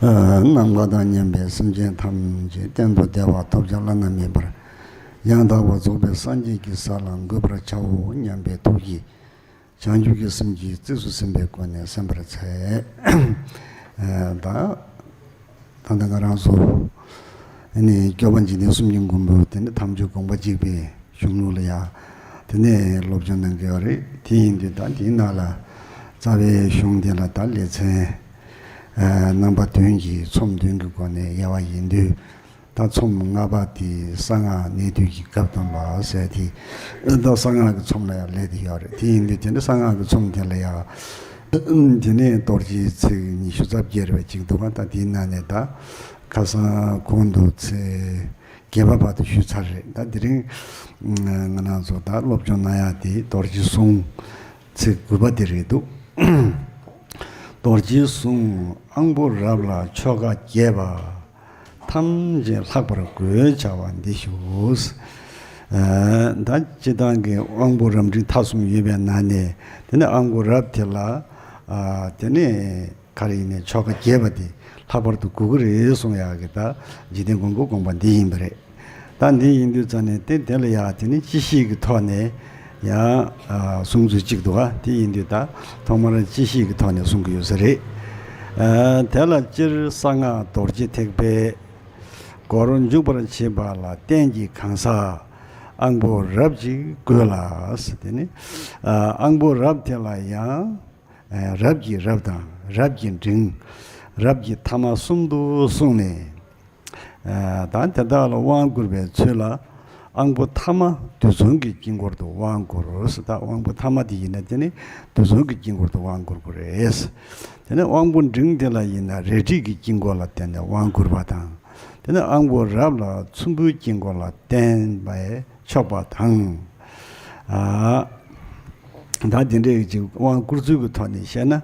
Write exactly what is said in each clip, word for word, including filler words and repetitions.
ནམ་མཁའ་དང་མཉམ་པའི་སེམས་ཅན་ཐམས་ཅད་གཏན་དུ་བདེ་བ་ཐོབ་བྱ་བླ་ན་མེད་པར་ཡང་དག་པར་རྫོགས་པའི་སངས་རྒྱས་ཀྱི་ས་ལ་འགོད་པར་བྱའོ་སྙམ་པའི་ཐུགས་ཀྱིས། བྱང་ཆུབ་ཀྱི་སེམས་ཀྱིས་རྩིས་སུ་ཟིན་པའི་སྒོ་ནས་གསན་པར་འཚལ། ད་ད་ལྟ་ང་རང་ཚོ་ཨ་ནི་སྐྱོབ་པ་འཇིག་རྟེན་གསུམ་གྱི་མགོན་པོ་དེ་ནི་དམ་ཆོས་དགོངས་པ་གཅིག་པའི་གཞུང་ལུགས་ལ་ཡང་དེ་ནས་སློབ་སྦྱོང་གནང་གི་ཡོད་རེད། དེ་ཡིན་དུས་ད་དེའི་ནང་ལ་རྩ་བའི་གཞུང་དེ་ལ་ད་ལེ་ཚན་རྣམ་པ་བདུན་གྱི་ཚོམས་བདུན་གྱི་སྒོ་ནས་དབྱེ་བ་ཡིན་དུས། ད་ཚོམས་ལྔ་པ་དེ་གསང་སྔགས་གནད་བསྡུས་ཀྱི་སྐབས་སྟོན་པ་ཟེར་དེ། ད་གསང་སྔགས་ཀྱི་ཚོམས་ལ་ཡང་སླེབས་ཏེ་ཡོད་རེད། དེ་ཡིན་དུས་དེ་འདྲ་གསང་སྔགས་ཀྱི་ཚོམས་དེ་ལ་ཡང་། དེ་ནས་རྡོ་རྗེའི་ཚིག་ཉི་ཤུ་རྩ་བརྒྱད་རེ་བ་ཅིག་འདུག་ག་ད་དེའི་ནང་ནས་ད་ཁ་སང་གོང་དུ་ཚིག་བརྒྱད་པ་བར་དུ་ཞུས་ཚར་རེད། ད་དེ་རིང་ང་རང་ཚོ་ད་སློབ་སྦྱོང་གནང་ཡག་དེ་རྡོ་རྗེ་གསུང་ཚིག་དགུ་པ་དེ་རེད་འདུག་རྡོ་རྗེའི་གསུང་། དབང་པོ་རབ་ལ་ཆོ་ག་རྒྱས་པ། ཐམས་ཅད་ལྷག་པར་དགོད་བྱ་བ་འདི་ཞུ། ད་སྤྱིར་བཏང་གི་དབང་པོ་རབ་འབྲིང་ཐ་གསུམ་ཡོད་པའི་ནང་ནས་དེ་ནས་དབང་པོ་རབ་དེ་ལ་དེ་ནས་ག་རེ་ཡིན་ནའི་ཆོ་ག་རྒྱས་པ་དེ་ལྷག་པར་དུ་དགོས་ཀྱི་རེད་གསུང་ཡག་གི་ད་འཇིག་རྟེན་མགོན་པོ་དགོངས་པ་འདི་ཡིན་པ་རེད། ད་འདི་ཡིན་དུས་ཙང་ནས་དེ་དེ་ལ་ཡང་དེ་ནི་སྤྱི་བཤད་ཀྱི་ཐོག་ནས་ཡང་གསུང་ཚུལ་གཅིག་འདུག་ག་དེ་ཡིན་དུས་ད་ཐོག་མར་སྤྱི་བཤད་ཀྱི་ཐོག་ནས་གསུང་གི་ཡོད་ས་རེད། དེ་ལ་སྤྱིར་གསང་སྔགས་རྡོ་རྗེ་ཐེག་པའི་སྒོར་འཇུག་པར་བྱེད་པ་ལ་རྟེན་གྱི་གང་ཟག་དབང་པོ་རབ་ཅིག་དགོས་ལ། དེ་ནི་དབང་པོ་རབ་དེ་ལ་ཡང་རབ་ཀྱི་རབ་དང་རབ་ཀྱི་འབྲིང་། རབ་ཀྱི་ཐ་མ་གསུམ་དུ་གསུངས་ནས། ད་དེ་དག་ལ་དབང་བསྐུར་བའི་ཚུལ་ལ་དབང་པོ་ཐ་མ་རྡུལ་ཚོན་གྱི་དཀྱིལ་འཁོར་དུ་དབང་བསྐུར་ཟེར། ད་དབང་པོ་ཐ་མ་དེ་ཡིན་ན་དེ་ནི་རྡུལ་ཚོན་གྱི་དཀྱིལ་འཁོར་དུ་དབང་བསྐུར་དགོས་རེད། དེ་ནས་དབང་པོ་འབྲིང་དེ་ལ་ཡིན་ན་རལ་གྲིའི་དཀྱིལ་འཁོར་ལ་བརྟེན་ནས་དབང་བསྐུར་བ་དང་། དེ་ནས་དབང་པོ་རབ་ལ་ཚོམ་བུའི་དཀྱིལ་འཁོར་ལ་བརྟེན་པས་ཆོག་པ་དང་། ད་དེ་འདྲའི་ཅིག་དབང་བསྐུར་ཚུལ་གྱི་ཐོག་ནས་བཤད་ན།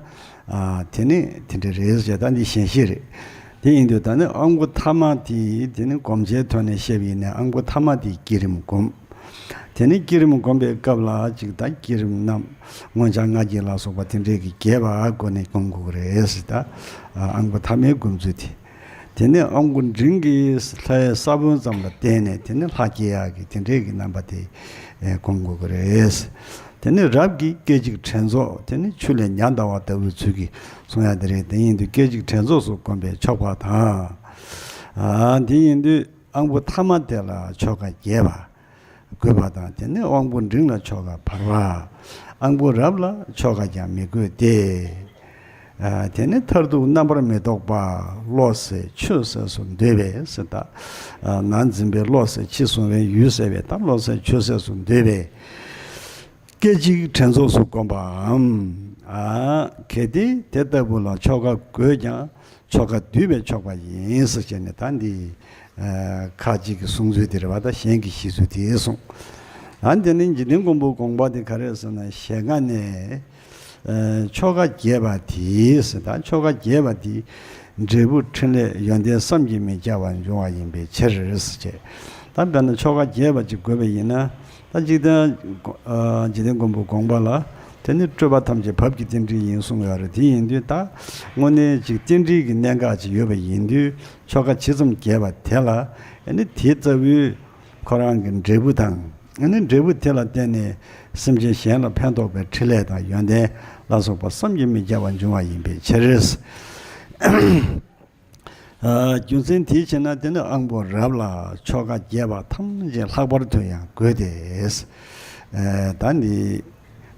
དེ་ནི་དེ་འདྲ་རེད་ཟེར། ད་འདི་ཞན་ཤོས་རེད། དེ་ཡིན་དུས་ད་ནི་དབང་པོ་ཐ་མ་དེ་དེ་ནི་བསྒོམ་བྱའི་ཐོག་ནས་བཤད་པ་ཡིན་ན་དབང་པོ་ཐ་མ་དེ་བསྐྱེད་རིམ་བསྒོམ། དེ་ནི་བསྐྱེད་རིམ་བསྒོམ་པའི་སྐབས་ལ་ཅིག་ད་བསྐྱེད་རིམ་རྣམས་མངོན་བྱང་ལྔ་བརྒྱ་ལ་སོགས་པ་དེ་འདྲའི་གི་རྒྱས་པ་སྒོ་ནས་བསྒོམ་དགོས་ཀྱི་རེད་ཟེར། ད་དབང་པོ་ཐ་མའི་བསྒོམ་ཚུལ་དེ། དེ་ནས་དབང་པོ་འབྲིང་གི་ལྷའི་ས་བོན་ཙམ་ལ་བརྟེན་ནས་དེ་ནས་ལྷ་སྐྱེ་ཡག་གི་དེ་འདྲའི་གི་རྣམ་པ་དེ་སྒོམ་དགོས་ཀྱི་རེད། དེ་ནས་རབ་ཀྱི་སྐད་ཅིག་དྲན་རྫོགས་དེ་ནི་ཆུ་ལས་ཉ་འདའ་བ་ལྟ་བུའི་ཚུལ་གྱིས་གསུང་ཡག་དེ་རེད། དེ་ཡིན་དུས་སྐད་ཅིག་དྲན་རྫོགས་སུ་བསྒོམ་པས་ཆོག་པ་དང་། དེ་ཡིན་དུས་དབང་པོ་ཐ་མ་དེ་ལ་ཆོ་ག་རྒྱས་པ། དགོས་པ་དང་། དེ་ནས་དབང་པོ་འབྲིང་ལ་ཆོ་ག་བར་པ། དབང་པོ་རབ་ལ་ཆོ་ག་ཀྱང་མི་དགོས་ཏེ། ཨ། དེ་ནས་མཐར་ཐུག་རྣམ་པར་མི་རྟོག་པ། བློ་ཟད་ཆོས་ཟད་སུ་འདོད་པས་ཟེར། ད་ནང་འཛིན་པའི་བློ་ཟད། ཕྱི་གཟུང་བའི་ཡུལ་ཟད་པས། ད་བློ་ཟད་ཆོས་ཟད་སུ་འདོད་པས། སྐད་ཅིག་དྲན་རྫོགས་སུ་བསྒོམ་པའམ། ཨ། གལ་ཏེ་དེ་ལྟ་བུ་ལ་ཆོ་ག་དགོས་ཀྱང་ཆོ་ག་བསྡུས་པས་ཆོག་པ་ཡིན་ཟེར་བྱས་ནས། ད་འདི་ཨ། ཁ་ཅིག་གི་གསུང་ཚུལ་དེ་རེད་པ། ད་གཞན་གྱིས་ཤེས་ཚུལ་དེ་གསུངས། ཨ། དེ་ནི་འཇིག་རྟེན་མགོན་པོ་དགོངས་པ་དེ་ག་རེ་ཟེར་ན། ཞལ་སྔ་ནས་ཨ། ཆོ་ག་རྒྱས་པ་དེས། ད་ཆོ་ག་རྒྱས་པ་དེ་འབྲས་བུ་ཕྲིན་ལས་ཡོན་ཏན་བསམ་གྱིས་མི་ཁྱབ་པ་འབྱུང་བ་ཡིན་པའི་ཕྱིར་ཟེར་བྱས། ད་དཔེར་ན་ཆོ་ག་རྒྱས་པ་ཅིག་དགོས་པ་ཡིན་ན། ད་འཇིག་རྟེན་ཨ། འཇིག་རྟེན་མགོན་པོ་དགོངས་པ་ལ་དེ་ནི་སྤྲོས་པ་ཐམས་ཅད་བབ་ཀྱི་རྟེན་འབྲེལ་ཡིན་གསུངས་ཡོད་རེད། དེ་ཡིན་དུས་ད་དངོས་གནས་ཅིག་རྟེན་འབྲེལ་གྱི་གནད་འགག་ཅིག་ཡོད་པ་ཡིན་དུས། ཆོ་ག་ཇི་ཙམ་རྒྱས་པ་དེ་ལ་ཨ་ནི་དེ་ལྟ་བུའི་ཁོ་རང་གི་འབྲས་བུ་དང་། ཨ་ནི་འབྲས་བུ་དེ་ལ་བརྟེན་ནས་སེམས་ཅན་གཞན་ལ་ཕན་ཐོགས་པའི་ཕྲིན་ལས་དང་ཡོན་ཏན་ལ་སོགས་པ་བསམ་གྱིས་མི་ཁྱབ་པ་འབྱུང་བ་ཡིན་པའི་ཕྱིར། ཨ། རྒྱུ་མཚན་དེའི་ཕྱིར་ན་དེ་ནི་དབང་པོ་རབ་ལ་ཆོ་ག་རྒྱས་པ་ཐམས་ཅད་ལྷག་པར་དུ་ཡང་དགོས་ཏེ། ཨ། ད་འདི་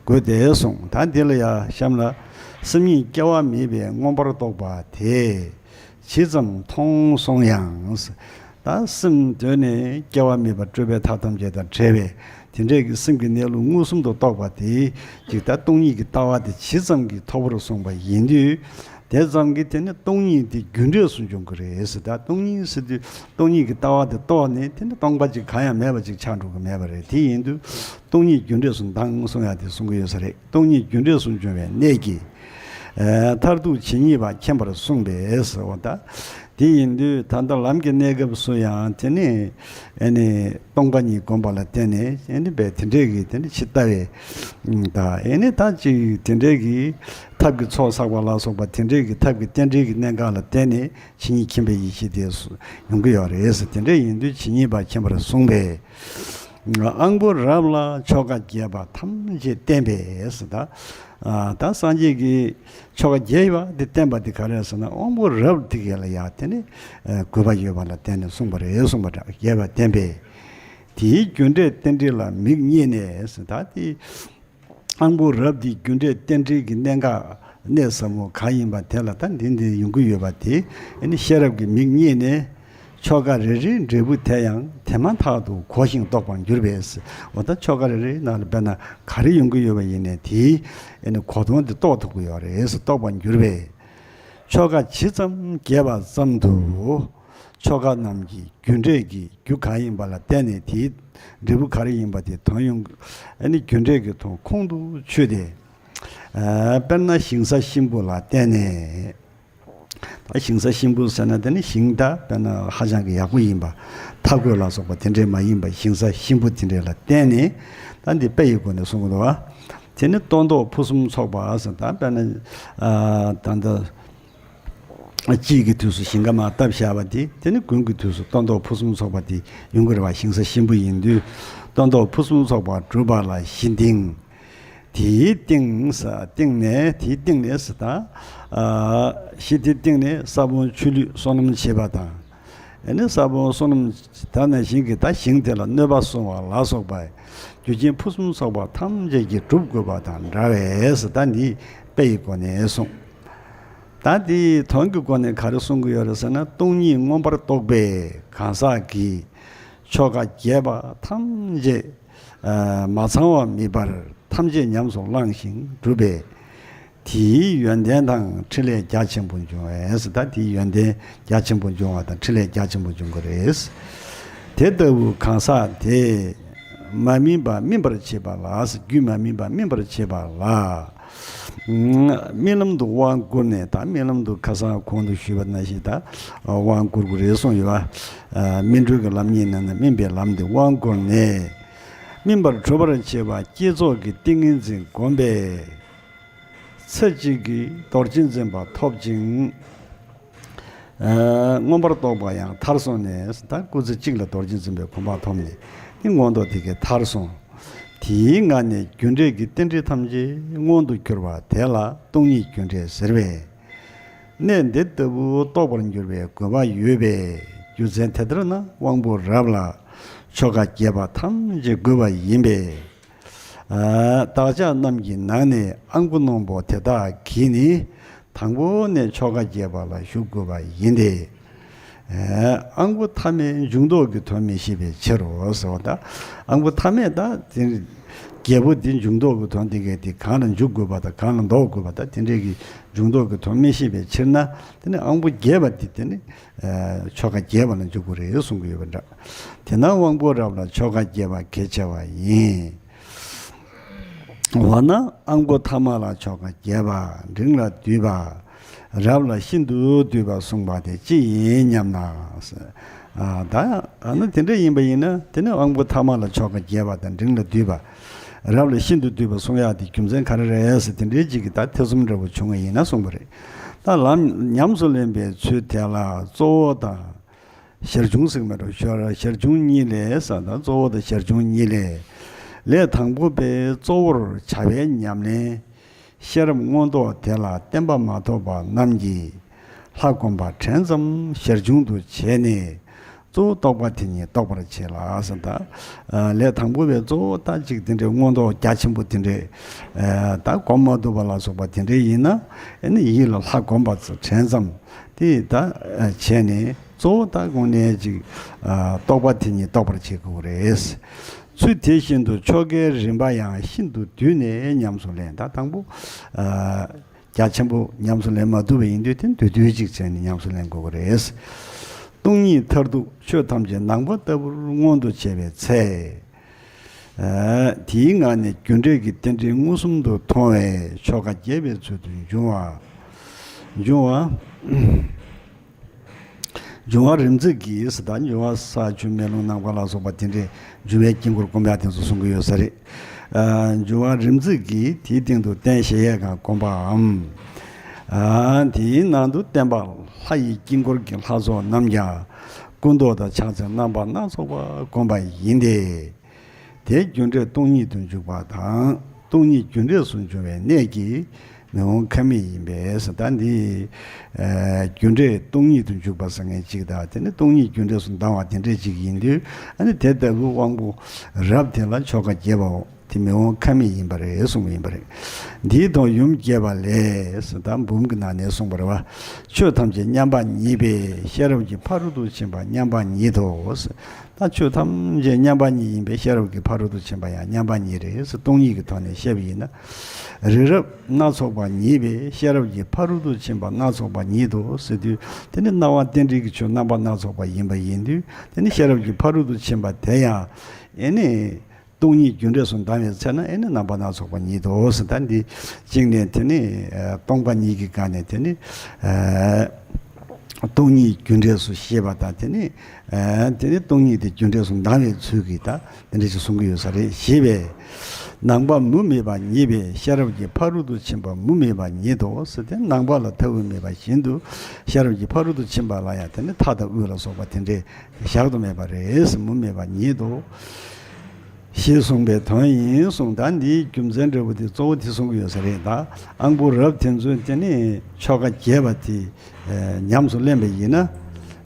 དགོས་ཏེ་གསུངས། ད་འདི་ལ་ཡང་གཤམ་ལ། སེམས་ཉིད་སྐྱེ་བ་མེད་པའི་མངོན་པར་རྟོགས་པ་དེས་ཇི་ཙམ་མཐོང་སོང་ཡང་། ད་སེམས་གདོད་ནས་སྐྱེ་བ་མེད་པ་སྤྲོས་པའི་མཐའ་ཐམས་ཅད་དང་བྲལ་བའི་དེ་འདྲའི་གི་སེམས་ཀྱི་གནས་ལུགས་མངོན་སུམ་དུ་རྟོགས་པ་དེ་ཅིག་ད་སྟོང་ཉིད་ཀྱི་ལྟ་བ་དེ་ཇི་ཙམ་གྱིས་མཐོ་པོར་སོང་བ་ཡིན་དུས། དེ་ཙམ་གྱིས་དེ་ནི་སྟོང་ཉིད་དེ་རྒྱུ་འབྲས་སུ་འབྱུང་གི་རེད་ཟེར། ད་སྟོང་ཉིད་ཟེར་དུས་སྟོང་ཉིད་ཀྱི་ལྟ་བ་དེ་རྟོགས་ནས་དེ་ནི་སྟོང་པ་ཅིག་གང་ཡང་མེད་པ་ཅིག་ཆགས་འགྲོ་གི་མེད་པ་རེད། དེ་ཡིན་དུས་སྟོང་ཉིད་རྒྱུ་འབྲས་སུ་འདང་གསུང་ཡག་དེ་གསུང་གི་ཡོད་ས་རེད། སྟོང་ཉིད་རྒྱུ་འབྲས་སུ་འབྱུང་བའི་གནད་ཀྱིས། ཨ་མཐར་ཐུག་ཇི་སྙེད་པ་མཁྱེན་པར་གསུངས་པས་ཟེར་བ་དང་། དེ་ཡིན་དུས་ད་ལྟ་ལམ་གྱི་གནས་སྐབས་སུ་ཡང་དེ་ནི་ཨ་ནི་སྟོང་པ་ཉིད་བསྒོམ་པ་ལ་བརྟེན་ནས་ཨ་ནི་བས་དེ་འདྲས་ཀྱི་དེ་ནི་ཇི་ལྟ་བའི་ད་ཨ་ནི་ད་ཅིག་དེ་འདྲས་ཀྱི་ཐབས་ཀྱི་ཚོགས་བསགས་པ་ལ་སོགས་པ་དེ་འདྲས་ཀྱི་ཐབས་ཀྱི་རྟེན་འབྲེལ་གྱི་གནད་འགག་ལ་བརྟེན་ནས་ཇི་སྙེད་མཁྱེན་པའི་ཡེ་ཤེས་དེ་ཡོང་གི་ཡོད་རེད་ཟེར། དེ་འདྲས་ཡིན་དུས་ཇི་སྙེད་པ་མཁྱེན་པར་གསུངས་པས། དབང་པོ་རབ་ལ་ཆོ་ག་རྒྱས་པ་ཐམས་ཅད་བསྟན་པས་ཟེར། ད་ཨ་ད་སངས་རྒྱས་ཀྱིས་ཆོ་ག་རྒྱས་པ་འདི་བསྟན་པ་འདི་ག་རེ་ཟེར་ན། དབང་པོ་རབ་འདི་གས་ལ་ཡང་དེ་ནི་ཨ་དགོས་པ་ཡོད་པ་ལ་བརྟེན་ནས་གསུངས་པ་རེད་གསུངས་པ་འདྲ། རྒྱས་པ་བསྟན་པས། དེའི་རྒྱུ་འབྲས་རྟེན་འབྲེལ་ལ་མིག་གཉིས་ནས་ཟེར། ད་དེ་དབང་པོ་རབ་འདིའི་རྒྱུ་འབྲས་རྟེན་འབྲེལ་གྱི་གནད་འགག་གནད་ཟབ་མོ་གང་ཡིན་པ་དེ་ལ་ད་འདི་འདི་ཡོང་གི་ཡོད་པ་དེ་ཨ་ནི་ཤེས་རབ་ཀྱི་མིག་གཉིས་ནས་ཆོ་ག་རེ་རེའི་འབྲས་བུ་དེ་ཡང་དེ་མ་ཐག་ཏུ་གོ་ཞིང་རྟོགས་པར་འགྱུར་བས། འོ་ད་ཆོ་ག་རེ་རེའི་ནང་ལ་དཔེར་ན་ག་རེ་ཡོང་གི་ཡོད་པ་ཡིན་ནའི་དེའི་ཨ་ནི་གོ་དོན་དེ་རྟོགས་ཐུབ་ཀྱི་ཡོད་རེད། རྟོགས་པར་འགྱུར་བས། ཆོ་ག་ཇི་ཙམ་རྒྱས་པ་ཙམ་དུ་ཆོ་ག་རྣམས་ཀྱི་རྒྱུ་འབྲས་ཀྱི་རྒྱུ་གང་ཡིན་པ་ལ་བརྟེན་ནས་དེའི་འབྲས་བུ་ག་རེ་ཡིན་པ་དེ་དོན་ཡོང་། ཨ་ནི་རྒྱུ་འབྲས་ཀྱི་དོན་ཁོང་དུ་ཆུད་དེ། ཨ་དཔེར་ན་ཞིང་ས་གཤིན་པོ་ལ་བརྟེན་ནས། ད་ཞིང་ས་གཤིན་པོ་ཟེར་ན་དེ་ནི་ཞིང་ད་དཔེར་ན་ཧ་ཅང་གི་ཡག་པོ་ཡིན་པ། མཐའ་བསྐོར་ལ་སོགས་པ་དེ་འདྲས་མ་ཡིན་པ་ཞིང་ས་གཤིན་པོ་དེ་འདྲས་ལ་བརྟེན་ནས། ད་འདི་དཔེ་ཡི་སྒོ་ནས་གསུང་གི་འདུག་བ། དེ་ནི་སྟོན་ཐོག་ཕུན་སུམ་ཚོགས་པ་ཟེར། ད་དཔེར་ན་ཨ་ད་ལྟ་དཔྱིད་ཀྱི་དུས་སུ་ཞིང་ཁ་མར་བཏབ་བཞག་པ་དེ་དེ་ནི་དགུན་གྱི་དུས་སུ་སྟོན་ཐོག་ཕུན་སུམ་ཚོགས་པ་དེ་ཡོང་གི་རེད་བ། ཞིང་ས་གཤིན་པོ་ཡིན་དུས་སྟོན་ཐོག་ཕུན་སུམ་ཚོགས་པ་སྒྲུབ་པ་ལ་གཞི་འདིང་། དེའི་སྟེང་ས་སྟེང་ནས་དེའི་སྟེང་ནས་ཟེར། ད་ཨ་གཞི་དེའི་སྟེང་ནས་ས་བོན་ཆུ་ལུད་སོ་ནམ་བྱེད་པ་དང་། ཨ་ནི་ས་བོན་སོ་ནམ་ད་ནང་བཞིན་གྱི་ད་ཞིང་དེ་ལ་གནོད་པ་སྲུང་བ་ལ་སོགས་པ་རྒྱུ་རྐྱེན་ཕུན་སུམ་ཚོགས་པ་ཐམས་ཅད་ཀྱིས་སྒྲུབ་དགོས་པ་དང་འདྲ་བས་ཟེར། ད་འདི་དཔེ་ཡི་སྒོ་ནས་གསུངས། ད་འདི་དོན་གྱི་སྒོ་ནས་ག་རེ་གསུང་གི་ཡོད་རེད་ཟེར་ན། སྟོང་ཉིད་མངོན་པར་རྟོགས་པའི་གང་ཟག་གིས་ཆོ་ག་རྒྱས་པ་ཐམས་ཅད་ཨ་མ་ཚང་བ་མེད་པར་ཐམས་ཅད་ཉམས་སུ་བླངས་ཤིང་བསྒྲུབས་པས། དེའི་ཡོན་ཏན་དང་འཕྲིན་ལས་རྒྱ་ཆེན་པོ་འབྱུང་བས་ཟེར། ད་དེའི་ཡོན་ཏན་རྒྱ་ཆེན་པོ་འབྱུང་བ་དང་འཕྲིན་ལས་རྒྱ་ཆེན་པོ་འབྱུང་གི་རེད། དེ་ལྟ་བུ་གང་ཟག་དེས་མ་སྨིན་པ་སྨིན་པར་བྱེད་པ་ལ་ཟེར། རྒྱུད་མ་སྨིན་པ་སྨིན་པར་བྱེད་པ་ལ། རྨི་ལམ་དུ་དབང་བསྐུར་ནས། ད་རྨི་ལམ་དུ་ཁ་སང་གོང་དུ་ཞུས་པ་ནང་བཞིན་ད་དབང་བསྐུར་དགོས་རེད་གསུངས་ཡོད་པ། སྨིན་གྲོལ་གྱི་ལམ་གཉིས་ནང་ན་སྨིན་པའི་ལམ་དེ་དབང་བསྐུར་ནས། སྨིན་པར་གྲུབ་པར་བྱེད་པ་བསྐྱེད་རྫོགས་ཀྱི་ཏིང་ངེ་འཛིན་བསྒོམས་པས། ཚེ་གཅིག་གིས་རྡོ་རྗེ་འཛིན་པ་ཐོབ་ཅིང་། ཨ་མངོན་པར་རྟོགས་པ་ཡང་མཐར་སོང་ནས། ད་སྐུ་ཚེ་གཅིག་ལ་རྡོ་རྗེ་འཛིན་པའི་གོ་འཕང་ཐོབ་ནས་དེ་མངོན་རྟོགས་དེ་གའི་མཐར་སོང་། དེའི་ངང་ནས་རྒྱུ་འབྲས་ཀྱི་རྟེན་འབྲེལ་ཐམས་ཅད་མངོན་དུ་གྱུར་པ་དེ་ལ་སྟོང་ཉིད་རྒྱུ་འབྲས་ཟེར་བས། གནད་འདི་ལྟ་བུ་རྟོགས་པར་འགྱུར་བའི་དགོས་པ་ཡོད་པས། རྒྱུ་མཚན་དེ་ལྟར་ན་དབང་པོ་རབ་ལ་ཆོ་ག་རྒྱས་པ་ཐམས་ཅད་དགོས་པ་ཡིན་པས། ཨ་བདག་ཅག་རྣམས་ཀྱི་ནང་ནས་དབང་པོ་རྣོན་པོ་དེ་དག་གིས་ནི་དང་པོ་ནས་ཆོ་ག་རྒྱས་པ་ལ་ཞུགས་དགོས་པ་ཡིན་ཏེ། ཨ་དབང་པོ་ཐ་མས་འཇུག་ལྡོག་གི་དོན་མི་ཤེས་པའི་ཕྱིར་རོ་ཟེར་བ་དང་། དབང་པོ་ཐ་མས་ད་དེ་རྒྱས་པོ་དེ་འཇུག་ལྡོག་གི་དོན་དེ་གས་དེ་གང་ལ་འཇུག་དགོས་པ་དང་གང་ལ་ལྡོག་དགོས་པ་དང་དེ་འདྲས་ཀྱི་འཇུག་ལྡོག་གི་དོན་མི་ཤེས་པའི་ཕྱིར་ན། དེ་ནི་དབང་པོ་རྒྱས་པ་དེ་དེ་ནི་ཨ་ཆོ་ག་རྒྱས་པ་ལ་འཇུག་དགོས་རེད་གསུང་གི་ཡོད་པ་འདྲ། དེས་ན་དབང་པོ་རབ་ལ་ཆོ་ག་རྒྱས་པ་གལ་ཆེ་བ་ཡིན། འོ་ན་དབང་པོ་ཐ་མ་ལ་ཆོ་ག་རྒྱས་པ་འབྲིང་ལ་བསྡུས་པ་རབ་ལ་ཤིན་ཏུ་བསྡུས་པ་གསུངས་པ་དེ་ཅི་ཡིན་སྙམ་ན། ཨ་ད་ཨ་ནི་དེ་འདྲ་ཡིན་པ་ཡིན་ན་དེ་ནི་དབང་པོ་ཐ་མ་ལ་ཆོ་ག་རྒྱས་པ་དང་འབྲིང་ལ་བསྡུས་པ་རབ་ལ་ཤིན་ཏུ་བསྡུས་པ་གསུང་ཡག་དེ་རྒྱུ་མཚན་ག་རེ་རེད་ཟེར་དེ་འདྲའི་ཅིག་གི་ད་ཐེ་ཚོམ་འདྲ་པོ་བྱུང་བ་ཡིན་ན་གསུངས་པ་རེད། ད་ལམ་ཉམས་སུ་ལེན་པའི་ཚུལ་དེ་ལ་གཙོ་བོ་དང་། ཞར་བྱུང་ཟེར་གྱི་མེད་འགྲོ། ཞར་ཞར་བྱུང་གཉིས་ལས་ཟེར། ད་གཙོ་བོ་དང་ཞར་བྱུང་གཉིས་ལས། ལས་དང་པོ་པའི་གཙོ་བོར་བྱ་བའི་ཉམས་ལེན། ཤེས་རབ་མངོན་རྟོགས་དེ་ལ་བརྟན་པ་མ་ཐོབ་པ་རྣམས་ཀྱིས་ལྷ་བསྒོམ་པ་དྲན་ཙམ་ཞར་བྱུང་དུ་བྱས་ནས་གཙོ་བོ་རྟོགས་པ་དེ་ཉིད་རྟོགས་པར་བྱེད་ལ་ཟེར། ད་ལས་དང་པོ་པའི་གཙོ་བོ་ད་ཅིག་དེ་འདྲའི་མངོན་རྟོགས་རྒྱ་ཆེན་པོ་དེ་འདྲའི་ད་སྒོམ་མ་ཐུབ་པ་ལ་སོགས་པ་དེ་འདྲའི་ཡིན་ན། ཨ་ནི་ཡིད་ལ་ལྷ་བསྒོམ་པ་དྲན་ཙམ་དེ་ད་བྱས་ནས། གཙོ་བོ་ད་དངོས་གནས་ཅིག་ཨ་རྟོགས་པ་དེ་ཉིད་རྟོགས་པར་བྱེད་དགོས་རེད། ཚུལ་དེ་བཞིན་དུ་ཆོ་གའི་རིམ་པ་ཡང་ཤིན་ཏུ་བསྡུས་ནས་ཉམས་སུ་ལེན། ད་དང་པོ་ཨ་རྒྱ་ཆེན་པོ་ཉམས་སུ་ལེན་མ་ཐུབ་པ་ཡིན་དུས་དེ་བསྡུས་བསྡུས་ཅིག་བྱས་ནས་ཉམས་སུ་ལེན་དགོས་ཀྱི་རེད། སྟོང་ཉིད་མཐར་ཐུག་ཆོས་ཐམས་ཅད་ནང་པ་ལྟ་བུར་མངོན་དུ་བྱས་པའི་ཚེ། ཨ། དེའི་ངང་ནས་རྒྱུ་འབྲས་ཀྱི་རྟེན་འབྲེལ་མངོན་སུམ་དུ་མཐོང་བས་ཆོ་ག་རྒྱས་པའི་ཚུལ་དུ་འབྱུང་བ། འབྱུང་བ། འབྱུང་བ་རིམ་བརྩེགས་ཀྱིས་ཟེར། ད་འབྱུང་བ་ས་ཆུ་མེ་རླུང་ནམ་མཁའ་ལ་སོགས་པ་དེ་འདྲའི་འབྱུང་བའི་དཀྱིལ་འཁོར་བསྒོམ་ཡག་དེ་ཚོ་གསུང་གི་ཡོད་ས་རེད། ཨ། འབྱུང་བ་རིམ་བརྩེགས་ཀྱིས་དེའི་སྟེང་དུ་རྟེན་བཞེངས་ཡས་གང་བསྒོམ་པའམ། ཨ། དེའི་ནང་དུ་བརྟེན་པ་ལྷ་ཡི་དཀྱིལ་འཁོར་གྱི་ལྷ་ཚོགས་རྣམས་ཀྱང་སྐུ་མདོག་དང་ཕྱག་མཚན་རྣམ་པ་སྣ་ཚོགས་པ་བསྒོམ་པ་ཡིན་ཏེ། དེ་རྒྱུ་འབྲས་སྟོང་ཉིད་དུ་འཇུག་པ་དང་། སྟོང་ཉིད་རྒྱུ་འབྲས་སུ་འབྱུང་བའི་གནད་ཀྱིས་མི་འོང་ཁ་མིག་ཡིན་པས་ཟེར། ད་འདི། ཨ། རྒྱུ་འབྲས་སྟོང་ཉིད་དུ་འཇུག་པ་ཟེར་མཁན་གཅིག་དང་། དེ་ནི་སྟོང་ཉིད་རྒྱུ་འབྲས་སུ་ལྡང་བ་དེ་འདྲས་གཅིག་ཡིན་དུས། ཨ་ནི་དེ་ལྟ་བུའི་དབང་པོ་རབ་དེ་ལ་ཆོ་ག་རྒྱས་པའོ། དེ་མི་འོང་ཁ་མིག་ཡིན་པ་རེད་གསུངས་པ་ཡིན་པ་རེད། འདིའི་དོན་ཡུམ་རྒྱས་པ་ལས་ཟེར། ད་འབུམ་གྱི་ནང་ནས་གསུངས་པ་རེད་བ། ཆོས་ཐམས་ཅད་མཉམ་པ་ཉིད་པས་ཤེས་རབ་ཀྱི་ཕ་རོལ་ཏུ་ཕྱིན་པ་མཉམ་པ་ཉིད་དོ་ཟེར། ད་ཆོས་ཐམས་ཅད་མཉམ་པ་ཉིད་ཡིན་པས་ཤེས་རབ་ཀྱི་ཕ་རོལ་ཏུ་ཕྱིན་པ་ཡང་མཉམ་པ་ཉིད་རེད་ཟེར། སྟོང་ཉིད་ཀྱི་ཐོག་ནས་བཤད་པ་ཡིན་ན། རིགས་རབ་སྣ་ཚོགས་པ་ཉིད་པས་ཤེས་རབ་ཀྱི་ཕ་རོལ་ཏུ་ཕྱིན་པ་སྣ་ཚོགས་པ་ཉིད་དོ་ཟེར་དུས། དེ་ནི་སྣང་བ་རྟེན་འབྲེལ་གྱི་ཆོས་རྣམ་པ་སྣ་ཚོགས་པ་ཡིན་པ་ཡིན་དུས། དེ་ནི་ཤེས་རབ་ཀྱི་ཕ་རོལ་ཏུ་ཕྱིན་པ་དེ་ཡང་ཨེ་ནི་སྟོང་ཉིད་རྒྱུ་འབྲས་སུ་ལྡང་བའི་ཚེ་ན། ཨེ་ནི་རྣམ་པ་སྣ་ཚོགས་པ་ཉིད་དོ་ཟེར། ད་འདི་གཅིག་ནས་དེ་ནི། ཨ། སྟོང་པ་ཉིད་ཀྱི་སྒང་ནས་དེ་ནི། ཨ། སྟོང་ཉིད་རྒྱུ་འབྲས་སུ་ཤེས་པ་དང་། དེ་ནི། ཨ། དེ་ནི་སྟོང་ཉིད་དེ་རྒྱུ་འབྲས་སུ་ལྡང་བའི་ཚུལ་གྱིས་ད་དེ་འདྲ་ཞིག་གསུང་གི་ཡོད་ས་རེད། ཞེས་པས། ནང་པ་མུ་མེད་པ་ཉིད་པས་ཤེས་རབ་ཀྱི་ཕ་རོལ་ཏུ་ཕྱིན་པ་མུ་མེད་པ་ཉིད་དོ་ཟེར་ཏེ། ནང་པ་ལ་མཐའ་དབུས་མེད་པ་བཞིན་དུ་ཤེས་རབ་ཀྱི་ཕ་རོལ་ཏུ་ཕྱིན་པ་ལ་ཡང་དེ་ནི་མཐའ་དང་དབུས་ལ་སོགས་པ་དེ་འདྲའི་བཞག་ཏུ་མེད་པ་རེད། མུ་མེད་པ་ཉིད་དོ། ཞེས་གསུངས་པའི་དོན་ཡིན་གསུངས། ད་འདིའི་རྒྱུ་མཚན་འདྲ་བོ་དེ་གཙོ་བོ་དེ་གསུང་གི་ཡོད་ས་རེད། ད་དབང་པོ་རབ་དེ་ཚོས་དེ་ནི་ཆོ་ག་རྒྱས་པ་དེ། ཨ། ཉམས་སུ་ལེན་པ་ཡིན་ན།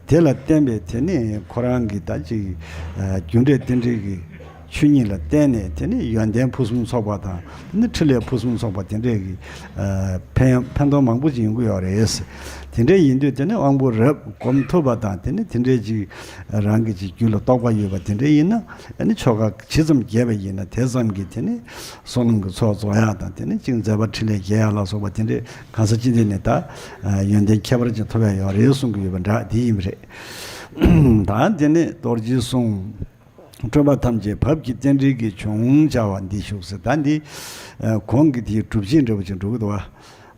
དེ་ལ་བརྟེན་པའི་དེ་ནི་ཁོ་རང་གི་ད་ཅིག་ཨ། རྒྱུ་འབྲས་རྟེན་འབྲེལ་གྱི་ཆོས་ཉིད་ལ་བརྟེན་ནས། དེ་ནི་ཡོན་ཏན་ཕུན་སུམ་ཚོགས་པ་དང་། དེ་ནི་ཕྲིན་ལས་ཕུན་སུམ་ཚོགས་པ་དེ་འདྲས་ཀྱི། ཨ། ཕན་ཕན་ཐོགས་མང་པོ་ཅིག་ཡོང་གི་ཡོད་རེད། དེ་འདྲས་ཡིན་དུས་དེ་ནི་དབང་པོ་རབ་སྒོམ་ཐུབ་པ་དང་། དེ་ནི་དེ་འདྲས་ཅིག་རང་གི་ཅིག་རྒྱུད་ལ་རྟོགས་པ་ཡོད་པ་དེ་འདྲས་ཡིན་ན། ཨ་ནི་ཆོ་ག་ཇི་ཙམ་རྒྱས་པ་ཡིན་ན་དེ་ཙམ་གྱིས་དེ་ནི་བསོད་ནམས་ཀྱི་ཚོགས་རྫོགས་ཡག་དང་། དེ་ནི་ཅིག་མཛད་པ་ཕྲིན་ལས་རྒྱས་ཡག་ལ་སོགས་པ་དེ་འདྲས་གང་ས་ཅི་འདྲས་ནས་ད། ཨ། ཡོན་ཏན་ཁྱད་པར་ཅན་ཐོབ་ཡག་ཡོད་རེད་གསུང་གི་ཡོད་པ་འདྲ། དེ་ཡིན་པ་རེད། ད་དེ་ནི་རྡོ་རྗེའི་གསུང་། སྤྲོས་པ་ཐམས་ཅད་བབས་ཀྱིས་རྟེན་འབྲེལ་གྱིས་བྱུང་བྱ་བ་འདི་ཞུགས་ཟེར། ད་འདི། ཨ། གོང་གི་དེའི་སྒྲུབ་བྱེད་འདྲ་བོ་ཅིག་འགྲོ་གི་འདུག་བ།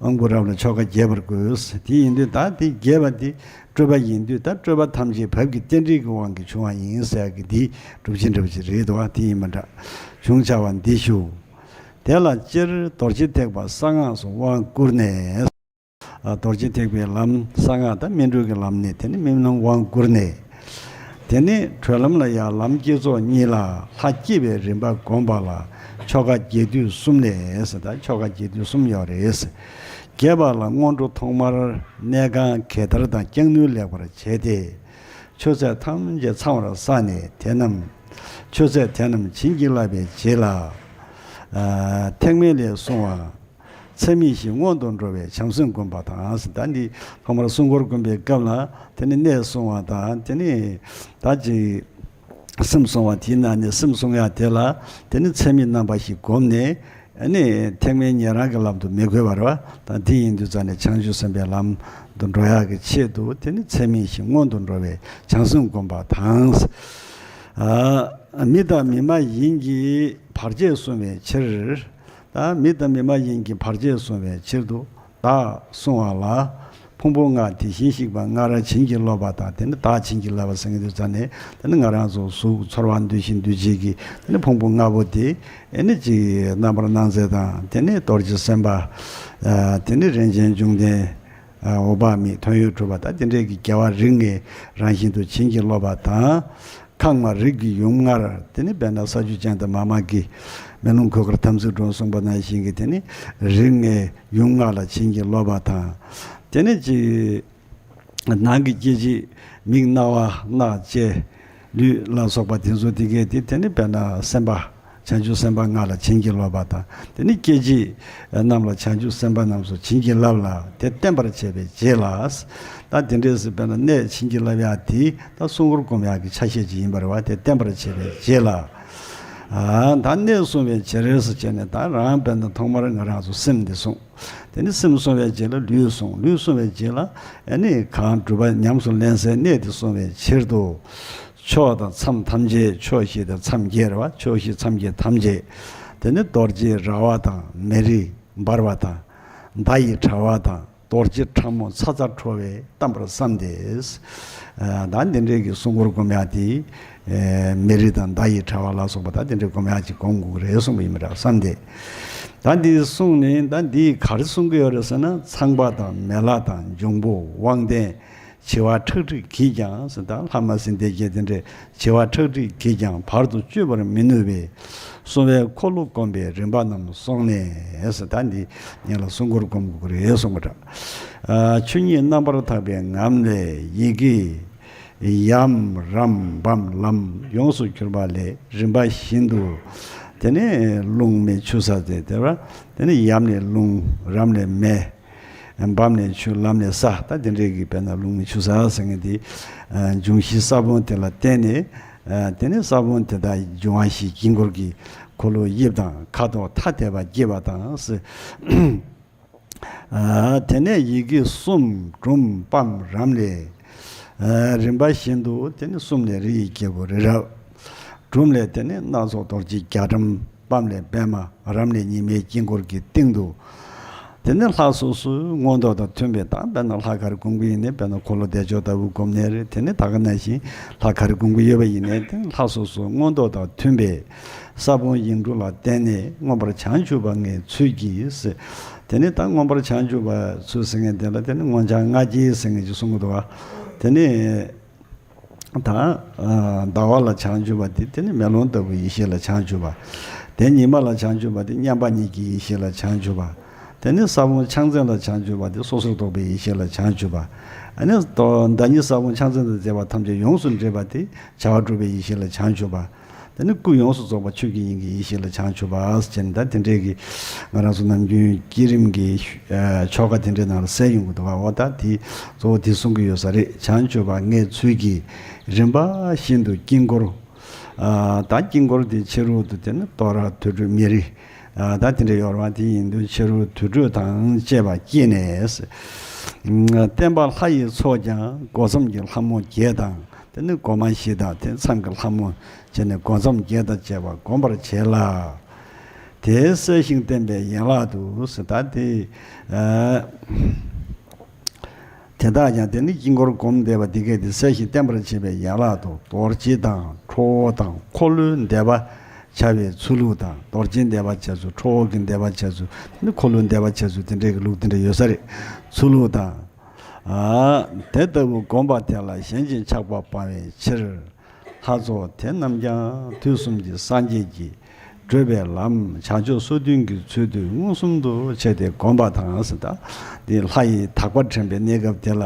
དབང་པོ་རབ་ལ་ཆོ་ག་རྒྱས་པར་དགོས། དེ་ཡིན་དུས་ད་དེ་རྒྱས་པ་དེ་སྤྲོས་པ་ཡིན་དུས། ད་སྤྲོས་པ་ཐམས་ཅད་བབས་ཀྱིས་རྟེན་འབྲེལ་གྱི་དབང་གིས་བྱུང་བ་ཡིན་ཟེར་གི་དེའི་སྒྲུབ་བྱེད་འདྲ་བོ་ཅིག་རེད་འདུག་བ། དེ་ཡིན་པ་འདྲ། བྱུང་བྱ་བ་འདི་ཞུགས། དེ་ལ་སྤྱིར་རྡོ་རྗེ་ཐེག་པ་གསང་སྔགས་སུ་དབང་བསྐུར་ནས། ཨ། རྡོ་རྗེ་ཐེག་པའི་ལམ། གསང་སྔགས་དང་སྨིན་གྲོལ་གྱི་ལམ་ནས་དེ་ནི་སྨིན་ལམ་དབང་བསྐུར་ནས། དེ་ནི་གྲོལ་ལམ་ལ་ཡང་ལམ་བསྐྱེད་རྫོགས་གཉིས་ལ་ལྷ་བསྐྱེད་པའི་རིམ་པ་བསྒོམ་པ་ལ་ཆོ་ག་རྒྱས་བསྡུས་གསུམ་ལས་ཟེར། ད་ཆོ་ག་རྒྱས་བསྡུས་གསུམ་ཡོད་རེད། རྒྱས་པ་ལ་སྔོན་འགྲོ་ཐོག་མར་གནས་ཁང་གད་དར་དང་སྐྱང་ནུལ་ལེགས་པར་བྱས་ཏེ། མཆོད་རྫས་ཐམས་ཅད་ཚང་བར་བསགས་ནས། དེ་རྣམས། མཆོད་རྫས་དེ་རྣམས་བྱིན་གྱིས་བརླབས་པའི་རྗེས་ལ། ཨ། ཐེག་དམན་ལས་གསུངས་པ། ཚད་མེད་བཞི་སྔོན་དུ་འགྲོ་བའི་བྱམས་སེམས་བསྒོམ་པ་དང་། ད་འདི་ཐོག་མར་སྲུང་འཁོར་བསྒོམ་པའི་སྐབས་ལ་དེ་ནི་གནས་བསྲུང་བ་དང་། དེ་ནི་ད་ཅིག་སེམས་བསྲུང་བ། དེའི་ནང་ནས་སེམས་བསྲུང་ཡག་དེ་ལ་དེ་ནི་ཚད་མེད་རྣམ་པ་བཞི་བསྒོམས་ནས། ཨ་ནི་ཐེག་དམན་ཉན་རང་གི་ལམ་དུ་མི་འཁོད་པ་རེད་བ། ད་དེ་ཡིན་དུས་ཙང་ནས་བྱང་ཆུབ་སེམས་དཔའི་ལམ་དུ་འགྲོ་ཡག་གི་ཆེད་དུ། དེ་ནི་ཚད་མེད་བཞི་སྔོན་དུ་འགྲོ་བའི་བྱམས་སེམས་བསྒོམ་པ་དང་། ཨ། མི་དང་མི་མ་ཡིན་གྱི་བར་ཆད་སྲུང་བའི་ཕྱིར། ད་མི་དང་མི་མ་ཡིན་གྱི་བར་ཆད་སྲུང་བའི་ཕྱིར་དུ་བདག་བསྲུང་བ་ལ། ཕུང་པོ་ལྔ་དེ་བཞིན་གཤེགས་པ་ལྔ་རབ་བྱིན་གྱིས་རློབ་པ་དང་། དེ་ནི་བདག་བྱིན་གྱིས་བརླབས་པ་ཟེར་གྱི་འདུག་ཙང་ནས། དེ་ནི་ང་རང་ཚོ་གཟུགས་ཚོར་བ་འདུ་ཤེས་འདུ་བྱེད་ཀྱི་དེ་ནི་ཕུང་པོ་ལྔ་པོ་དེ། ཨེ་ནི་ཅིག་རྣམ་པར་སྣང་མཛད་དང་། དེ་ནི་རྡོ་རྗེ་སེམས་དཔའ། ཨ། དེ་ནི་རིན་ཆེན་འབྱུང་ལྡན། ཨ། འོད་དཔག་མེད། དོན་ཡོད་གྲུབ་པ་དང་། དེ་འདྲའི་གི་རྒྱལ་བ་རིགས་ལྔའི་རང་བཞིན་དུ་བྱིན་གྱིས་རློབ་པ་དང་། ཁམས་ལྔ་རིགས་ཀྱི་ཡུམ་ལྔར། དེ་ནི་དཔེར་ན་ས་བཅུ་ཅན་དང་མཱ་མ་ཀི། མེ་ལོང་གོས་དཀར་དམ་ཚིག་སྒྲོལ་གསུངས་པ་ནང་བཞིན་གྱི་དེ་ནི་རིགས་ལྔའི་ཡུམ་ལྔ་ལ་བྱིན་གྱིས་རློབ་པ་དང་། དེ་ནི་ཅིག་ནང་གི་སྐྱེ་མཆེད་མིག་རྣ་བ་སྣ་ལྕེ་ལུས་ལ་སོགས་པ་དེ་ཚོ་དེ་གའི་དེ། དེ་ནི་དཔེར་ན་སེམས་དཔའ། བྱང་ཆུབ་སེམས་དཔའ་ལྔ་ལ་བྱིན་གྱིས་རློབ་པ་དང་། དེ་ནི་སྐྱེ་མཆེད་རྣམས་ལ་བྱང་ཆུབ་སེམས་དཔའ་རྣམས་སུ་བྱིན་གྱིས་བརླབས་ལ། དེ་བརྟན་པར་བྱས་པའི་རྗེས་ལ། ད་དེ་འདྲས་སུ་དཔེར་ན་གནས་བྱིན་གྱིས་བརླབས་ཡག་དེ་ད་སྲུང་འཁོར་བསྒོམ་ཡག་གི་ཆ་ཤས་ཅིག་ཡིན་པ་རེད་བ། དེ་བརྟན་པར་བྱས་པའི་རྗེས་ལ། ཨ། ད་གནས་བསྲུང་བའི་བྱེ་བྲག་སུ་བྱས་ནས། ད་རང་དཔེར་ན་ཐོག་མར་ང་རང་ཚོ་སེམས་འདི་བསྲུང་། དེ་ནི་སེམས་བསྲུང་བའི་རྗེས་ལ་ལུས་བསྲུང་། ལུས་བསྲུང་བའི་རྗེས་ལ་ཨ་ནི་གང་སྒྲུབ་པ་ཉམས་སུ་ལེན་སའི་གནས་དེ་བསྲུང་བའི་ཕྱིར་དུ། ཕྱོགས་དང་མཚམས་ཐམས་ཅད། ཕྱོགས་བཞི་དང་མཚམས་བརྒྱད་རེད་བ། ཕྱོགས་བཞི་མཚམས་བརྒྱད་ཐམས་ཅད། དེ་ནས་རྡོ་རྗེའི་ར་བ་དང་། མེ་རི་འབར་བ་དང་། མདའ་ཡི་དྲ་བ་དང་། རྡོ་རྗེ་ཕྲ་མོ་ཚ་ཚ་འཕྲོ་བས་བལྟམས་པར་བསམས་ཏེ། ཨ་ད་འདི་འདྲའི་གི་གསུང་མགུར་སྒོམ་ཡག་དེ། ཨེ་མེ་རི་དང་མདའ་ཡི་དྲ་བ་ལ་སོགས་པ་ད་འདི་འདྲའི་སྒོམ་ཡག་ཅིག་སྒོམ་དགོས་རེད་གསུངས་པ་ཡིན་པ་འདྲ་བསམས་ཏེ། ད་འདི་གསུངས་ནས་ད་འདིས་ག་རེ་གསུང་གི་ཡོད་རེད་ཟེར་ན། ཚངས་པ་དང་མེ་ལྷ་དང་འབྱུང་པོ་དབང་ལྡན། བྱེ་བ་ཁྲག་ཁྲིག་གིས་ཀྱང་ཟེར། ད་ལྷ་མ་སྲིན་སྡེ་བརྒྱད་དེ་འདྲས་བྱེ་བ་ཁྲག་ཁྲིག་གིས་ཀྱང་བར་དུ་གཅོད་པར་མི་ནུས་པའི་བསྲུང་བའི་འཁོར་ལོ་བསྒོམ་པའི་རིམ་པ་རྣམས་སོང་ནས་ཟེར། ད་འདི་ངེད་ལ་གསུང་མགུར་སྒོམ་དགོས་ཀྱི་རེད་གསུངས་པ་འདྲ། ཨ་ཆོས་ཉིད་རྣམ་པར་དག་པའི་ངང་ལས་ཡི་གེ་ཡམ་རམ་བམ་ལམ་ཡོངས་སུ་གྱུར་པ་ལས་རིམ་པ་བཞིན་དུ། དེ་ནས་རླུང་མེ་ཆུ་ས་དེ་དེ་བ། དེ་ནས་ཡམ་ནས་རླུང་། རམ་ནས་མེ། བམ་ནས་ཆུ། ལམ་ནས་ས། ད་དེ་འདྲའི་གི་དཔེར་ན་རླུང་མེ་ཆུ་ས་ཟེར་མཁན་དེ། ཨ་འབྱུང་བཞི་ས་བོན་དེ་ལ་བརྟེན་ནས། ཨ་དེ་ནས་ས་བོན་དེ་དག་འབྱུང་བ་བཞིའི་དཀྱིལ་འཁོར་གྱི་འཁོར་ལོ་དབྱིབས་དང་ཁ་དོག་ཐ་དད་པ་བསྐྱེད་པ་དང་ཟེར། ཨ་དེ་ནས་ཡི་གེ་གསུམ་གྲུམ་པམ་རམ་ལས། ཨ་རིམ་པ་བཞིན་དུ་དེ་ནས་གསུམ་ལས་རི་ཡི་རྒྱལ་པོ་རི་རབ། གྲུམ་ལས་དེ་ནས་སྣ་ཚོགས་རྡོ་རྗེ་རྒྱ་གྲམ། པམ་ལས་པདྨ། རམ་ལས་ཉི་མའི་དཀྱིལ་འཁོར་གྱི་སྟེང་དུ། དེ་ནས་ལྷ་སོ་སོའི་མངོན་རྟོགས་དང་མཐུན་པའི། ད་དཔེར་ན་ལྷ་ག་རེ་སྒོམ་གྱི་ཡིན་ནའི། དཔེར་ན་འཁོར་ལོ་བདེ་མཆོག་ལྟ་བུ་སྒོམ་ནའི་རེད། དེ་ནས་ད་ག་ནང་བཞིན་ལྷ་ག་རེ་སྒོམ་གྱི་ཡོད་པ་ཡིན་ནའི། དེ་ནས་ལྷ་སོ་སོའི་མངོན་རྟོགས་དང་མཐུན་པའི་ས་བོན་ཡིག་འབྲུ་ལ་བརྟེན་ནས། མངོན་པར་བྱང་ཆུབ་པ་ངས་ཚུལ་གྱིས་ཟེར། དེ་ནས་ད་མངོན་པར་བྱང་ཆུབ་པ་ཚུལ་ཟེར་མཁན་དེ་ལ་དེ་ནས་མངོན་བྱང་ལྔ་སྐྱེས་ཟེར་མཁན་ཅིག་གསུང་གི་འདུག་བ། དེ་ནས། ད་ཨ་ཟླ་བ་ལ་བྱང་ཆུབ་པ་དེ། དེ་ནི་མེ་ལོང་ལྟ་བུའི་ཡེ་ཤེས་ལ་བྱང་ཆུབ་པ། དེ་ཉི་མ་ལ་བྱང་ཆུབ་པ་དེ་མཉམ་པ་ཉིད་ཀྱི་ཡེ་ཤེས་ལ་བྱང་ཆུབ་པ། དེ་ནི་ས་བོན་ཕྱག་མཚན་ལ་བྱང་ཆུབ་པ་དེ་སོ་སོར་རྟོག་པའི་ཡེ་ཤེས་ལ་བྱང་ཆུབ་པ། ཨ་ནི་ཟླ་ཉི་ས་བོན་ཕྱག་མཚན་དང་བཅས་པ་ཐམས་ཅད་ཡོངས་སུ་འདྲེས་པ་དེ་བྱ་བ་གྲུབ་པའི་ཡེ་ཤེས་ལ་བྱང་ཆུབ་པ། དེ་ནི་སྐུ་ཡོངས་སུ་རྫོགས་པ་ཆོས་ཀྱི་དབྱིངས་ཀྱི་ཡེ་ཤེས་ལ་བྱང་ཆུབ་པ་ཟེར་ནས། ད་དེ་འདྲའི་གི་ང་རང་ཚོ་ནམ་རྒྱུན་བསྐྱེད་རིམ་གྱི་ཨ་ཆོ་ག་དེ་འདྲའི་ནང་ལ་གསལ་ཡོང་གི་འདུག་ག། འོ་ད་དེ་གཙོ་བོ་དེ་གསུང་གི་ཡོད་ས་རེད། བྱང་ཆུབ་པ་ངས་ཚུལ་གྱིས། རིམ་པ་བཞིན་དུ་དཀྱིལ་འཁོར། ཨ་ད་དཀྱིལ་འཁོར་དེ་ཕྱི་རོལ་དུ་དེ་ནི་ཏོ་ར་དུར་ཁྲོད་མེ་རི། ཨ་ད་དེ་འདྲ་ཡོད་རེད་བ། དེ་ཡིན་དུས་ཕྱི་རོལ་དུར་ཁྲོད་དང་བཅས་པ་བསྐྱེད་ནས། བསྟན་པ་ལྷ་ཡི་ཚོགས་ཀྱང་སྒོ་མཚམས་ཀྱི་ལྷ་མོ་བརྒྱད་དང་། དེ་ནི་སྒོ་མ་བཞི་དང་དེ་མཚམས་ཀྱི་ལྷ་མོ་བྱས་ནས་སྒོ་མཚམས་བརྒྱད་དང་བཅས་པ་བསྒོམ་པར་བྱས་ལ། དེ་གསལ་ཞིང་བརྟན་པའི་ཡན་ལག་ཏུ་ཟེར། ད་དེ་ཨ་དེ་དག་ཀྱང་དེ་ནི་དཀྱིལ་འཁོར་བསྒོམ་བསྡད་པ་དེ་གས་དེ་གསལ་ཞིང་བརྟན་པར་བྱེད་པའི་ཡན་ལག་ཏུ། རྡོ་རྗེ་དང་ཁྲོ་བོ་དང་འཁོར་ལོའི་བཟླས་པ་བྱ་བའི་ཚུལ་ལུགས་དང་། རྡོ་རྗེ་བཟླས་པ་བྱ་ཚུལ། ཁྲོ་བོ་གི་བཟླས་པ་བྱ་ཚུལ། དེ་ནི་འཁོར་ལོའི་བཟླས་པ་བྱ་ཚུལ། དེ་འདྲའི་གི་ལུགས་དེ་འདྲ་ཡོད་ས་རེད། ཚུལ་ལུགས་དང་། ཨ་དེ་ལྟ་བུ་བསྒོམ་པ་དེ་ལ་གཞན་གྱིས་ཆགས་པ་སྤང་བའི་ཕྱིར། ལྷ་ཚོགས་དེ་རྣམས་ཀྱང་དུས་གསུམ་གྱི་སངས་རྒྱས་ཀྱིས་བགྲོད་པའི་ལམ་བྱང་ཕྱོགས་སོ་བདུན་གྱི་ཚུལ་དུ་མངོན་སུམ་དུ་བྱས་ཏེ་བསྒོམ་པ་དང་ཟེར། ད་འདི་ལྷ་ཡི་དག་པ་དྲན་པའི་གནས་སྐབས་དེ་ལ།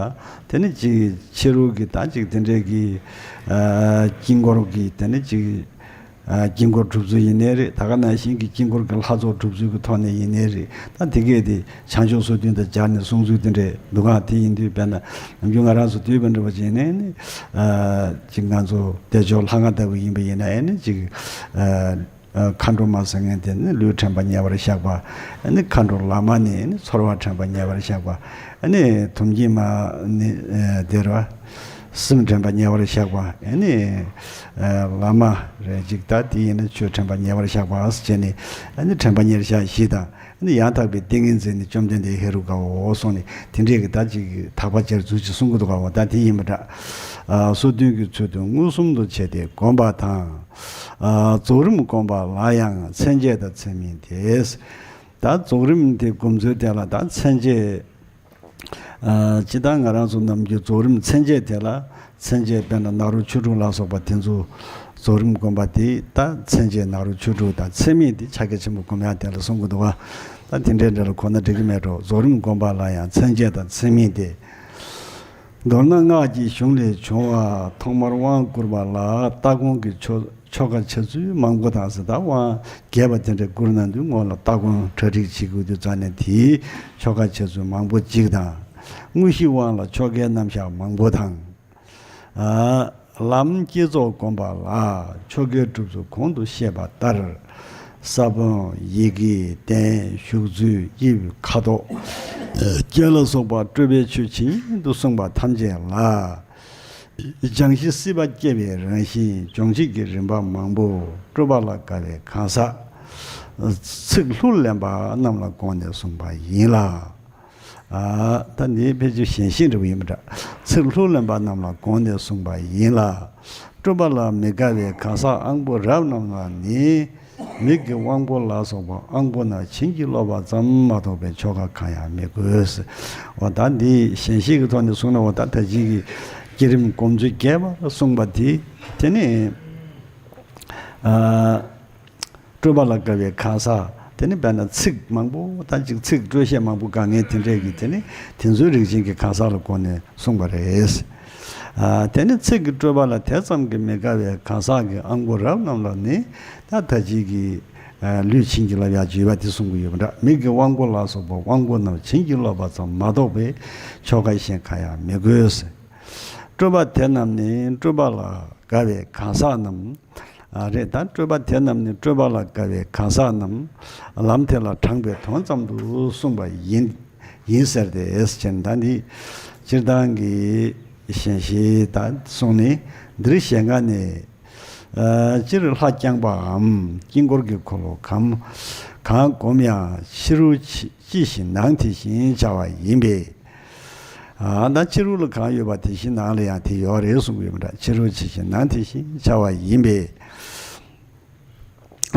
དེ་ནི་ཅིག་ཕྱི་རོལ་གྱི་ད་ཅིག་དེ་འདྲའི་གི་ཨ་དཀྱིལ་འཁོར་གྱི་དེ་ནི་ཅིག་ཨ་དཀྱིལ་འཁོར་སྒྲུབ་ཚུལ་ཡིན་ནའི་རེད། ད་ག་ནང་བཞིན་གྱི་དཀྱིལ་འཁོར་གྱི་ལྷ་ཚོགས་སྒྲུབ་ཚུལ་གྱི་ཐོག་ནས་ཡིན་ནའི་རེད། ད་དེ་གས་དེ་བྱང་ཕྱོགས་སོ་བདུན་དང་སྦྱར་ནས་གསུང་ཚུལ་དེ་འདྲས་འདུག་ག། དེ་ཡིན་དུས་དཔེར་ན་ནམ་རྒྱུན་ང་རང་ཚོ་དུས་བབ་འདྲ་པོ་ཅིག་ནས་ནི་ཨ་ཅིག་ང་ཚོ་བདེ་མཆོག་ལྷ་ལྔ་ལྟ་བུ་ཡིན་པ་ཡིན་ན། ཨ་ནི་ཅིག་ཨ་ཨ་མཁའ་འགྲོ་མ་ཟེར་མཁན་དེ་ནི་ལུས་དྲན་པ་ཉེ་བར་བཞག་པ། ཨ་ནི་མཁའ་འགྲོ་བླ་མ་ནི་ནི་ཚོར་བ་དྲན་པ་ཉེ་བར་བཞག་པ། ཨ་ནི་དུམ་གྱི་མ་ནི་ཨ་དེ་ར་སེམས་དྲན་པ་ཉེ་བར་བཞག་པ། ཨ་ནི་ཨ་བླ་མ་རེ་གཅིག་ད་དེ་ཡིན་ན་ཆོས་དྲན་པ་ཉེ་བར་བཞག་པ་ཟེར་བྱས་ནས། ཨ་ནི་དྲན་པ་ཉེར་བཞག་བཞི་དང་། ཨ་ནི་ཡང་དག་པའི་ཏིང་ངེ་འཛིན་ནི་བཅོམ་ལྡན་འདས་ཧེ་རུ་ཀ་འོ་གསུངས་ནས། དེ་འདྲས་ཀྱི་ད་ཅིག་དག་པ་སྦྱར་ཚུལ་ཅིག་གསུང་གི་འདུག་ག། འོ་ད་དེ་ཡིན་པ་འདྲ། ཨ་སོ་བདུན་གྱི་ཚུལ་དུ་མངོན་སུམ་དུ་བྱས་ཏེ་བསྒོམ་པ་དང་། ཨ་རྫོགས་རིམ་བསྒོམ་པ་ལ་ཡང་མཚན་བཅས་དང་མཚན་མིན་ཏེ། ད་རྫོགས་རིམ་དེ་སྒོམ་ཚུལ་དེ་ལ་ད་མཚན་བཅས། ཨ་སྤྱིར་བཏང་ང་རང་ཚོ་ནམ་རྒྱུན་རྫོགས་རིམ་མཚན་བཅས་དེ་ལ། མཚན་བཅས་དཔེར་ན་ནཱ་རོ་ཆོས་དྲུག་ལ་སོགས་པ་དེ་ཚོ་རྫོགས་རིམ་བསྒོམ་པ་དེ། ད་མཚན་བཅས་ནཱ་རོ་ཆོས་དྲུག་དང་། མཚན་མིན་དེ་ཕྱག་རྒྱ་ཆེན་པོ་སྒོམ་ཡག་དེ་ལ་གསུང་གི་འདུག་བ། ད་དེ་འདྲའི་འདྲ་ལ་གོ་ན་འགྲིག་གི་མེད་འགྲོ། རྫོགས་རིམ་བསྒོམ་པ་ལ་ཡང་མཚན་བཅས་དང་མཚན་མིན་ཏེ། མདོར་ན་སྔགས་ཀྱི་གཞུང་ལས་བྱུང་བ། ཐོག་མར་དབང་བསྐུར་བ་ལ་ལྟ་སྒོམ་གྱི་ཆོ་ཆོ་ག་བྱ་ཚུལ་མང་པོ་དང་ཟེར། ད་དབང་རྒྱས་པ་དེ་འདྲ་བསྐུར་ན་འདུག་སྔོན་ལ་ལྟ་སྒོམ་གྲ་སྒྲིག་བྱེད་དགོས་དུས་ཙང་ནས་དེའི་ཆོ་ག་བྱ་ཚུལ་མང་པོ་གཅིག་དང་། དངོས་གཞིའི་དབང་ལ་ཆོ་གའི་རྣམ་གཞག་མང་པོ་དང་། ཨ་ལམ་བསྐྱེད་རྫོགས་བསྒོམ་པ་ལ་ཆོ་གའི་སྒྲུབ་ཚུལ་གོང་དུ་བཤད་པ་ལྟར། ས་བོན་ཡི་གེ་རྟེན་བཞུགས་ཚུལ་དབྱིབས་ཁ་དོག་ཨ་བཅས་ལ་སོགས་པ་སྤྲོས་པའི་ཆོས་ཇི་སྙེད་དུ་གསུངས་པ་ཐམས་ཅད་ལ། སྦྱང་གཞི་སྲིད་པ་སྐྱེ་བའི་རང་བཞིན་སྦྱོང་བྱེད་ཀྱི་རིམ་པ་མང་པོ་སྤྲོས་པ་ལ་དགའ་བའི་གང་ཟག་ཚིག་ལྷུར་ལེན་པ་རྣམས་ལ་དགོངས་ནས་གསུངས་པ་ཡིན་ལ། ཨ། ད་འདི་ཕལ་ཆེར་ཞན་ཤོས་འདྲ་པོ་ཡིན་པ་འདྲ། ཚིག་ལྷུར་ལེན་པ་རྣམས་ལ་དགོངས་ནས་གསུངས་པ་ཡིན་ལ། སྤྲོས་པ་ལ་མི་དགའ་བའི་གང་ཟག་དབང་པོ་རབ་རྣམས་ལ་ནི། མིག་གི་དབང་པོ་ལ་སོགས་པ་དབང་པོ་རྣམས་བྱིན་གྱིས་རློབ་པ་ཙམ་མ་གཏོགས་པའི་ཆོ་ག་གང་ཡང་མི་དགོས། འོ་ད་འདི་ཞན་ཤོས་ཀྱི་ཐོག་ནས་གསུངས་ན། འོ་ད་ད་ཅིག་གི་བསྐྱེད་རིམ་སྒོམ་ཚུལ་རྒྱས་པར་གསུངས་པ་དེ། དེ་ནི། ཨ། སྤྲོས་པ་ལ་དགའ་བའི་གང་ཟག་དེ་ནི་དཔེར་ན་ཚིག་མང་པོ། ད་ཅིག་ཚིག་སྤྲོས་བཤད་མང་པོ་དཀའ་ངལ་དེ་འདྲས་ཀྱི་དེ་ནི་དེ་ཚོའི་རིགས་ཅན་གྱི་གང་ཟག་ལ་དགོངས་ནས་གསུངས་པ་རེད། ཨ། དེ་ནི་ཚིག་གི་སྤྲོས་པ་ལ་དེ་ཙམ་གྱིས་མི་དགའ་བའི་གང་ཟག་གི་དབང་པོ་རབ་རྣམས་ལ་ནི། ད་ད་ཅིག་གི། ཨ། ལུས་བྱིན་གྱིས་བརླབ་ཡག་བྱེད་པ་དེ་གསུང་གི་ཡོད་པ་འདྲ། མིག་གི་དབང་པོ་ལ་སོགས་པ་དབང་པོ་རྣམས་བྱིན་གྱིས་རློབ་པ་ཙམ་མ་གཏོགས་པའི་ཆོ་ག་གཞན་གང་ཡང་མི་དགོས། སྤྲོས་པ་དེ་རྣམས་ནི་སྤྲོས་པ་ལ་དགའ་བའི་གང་ཟག་རྣམས། ཨ། རེད། ད་སྤྲོས་པ་དེ་རྣམས་ནི་སྤྲོས་པ་ལ་དགའ་བའི་གང་ཟག་རྣམས་ལམ་དེ་ལ་དྲངས་པའི་དོན་ཙམ་དུ་གསུངས་པ་ཡིན། ཡིན་ཟེར་ཏེ། ཨེས་ཅན་ད་འདི་སྤྱིར་བཏང་གི་ཞན་ཤོས་ད་གསུངས་ནས། འདིར་ཞལ་སྔ་ནས། ཨ། སྤྱིར་ལྷ་རྐྱང་པའམ་དཀྱིལ་འཁོར་གྱི་འཁོར་ལོ་གང་། གང་བསྒོམ་ཡང་ཕྱི་རུ་ཅི་བཞིན་ནང་དེ་བཞིན་བྱ་བ་ཡིན་པས། ཨ། ད་ཕྱི་རོལ་ལ་གང་ཡོད་པ་དེ་བཞིན་ནང་ལ་ཡང་དེ་ཡོད་རེད་གསུང་གི་ཡོད་པ་འདྲ། ཕྱི་རོལ་ཇི་བཞིན་ནང་དེ་བཞིན་བྱ་བ་ཡིན་པས།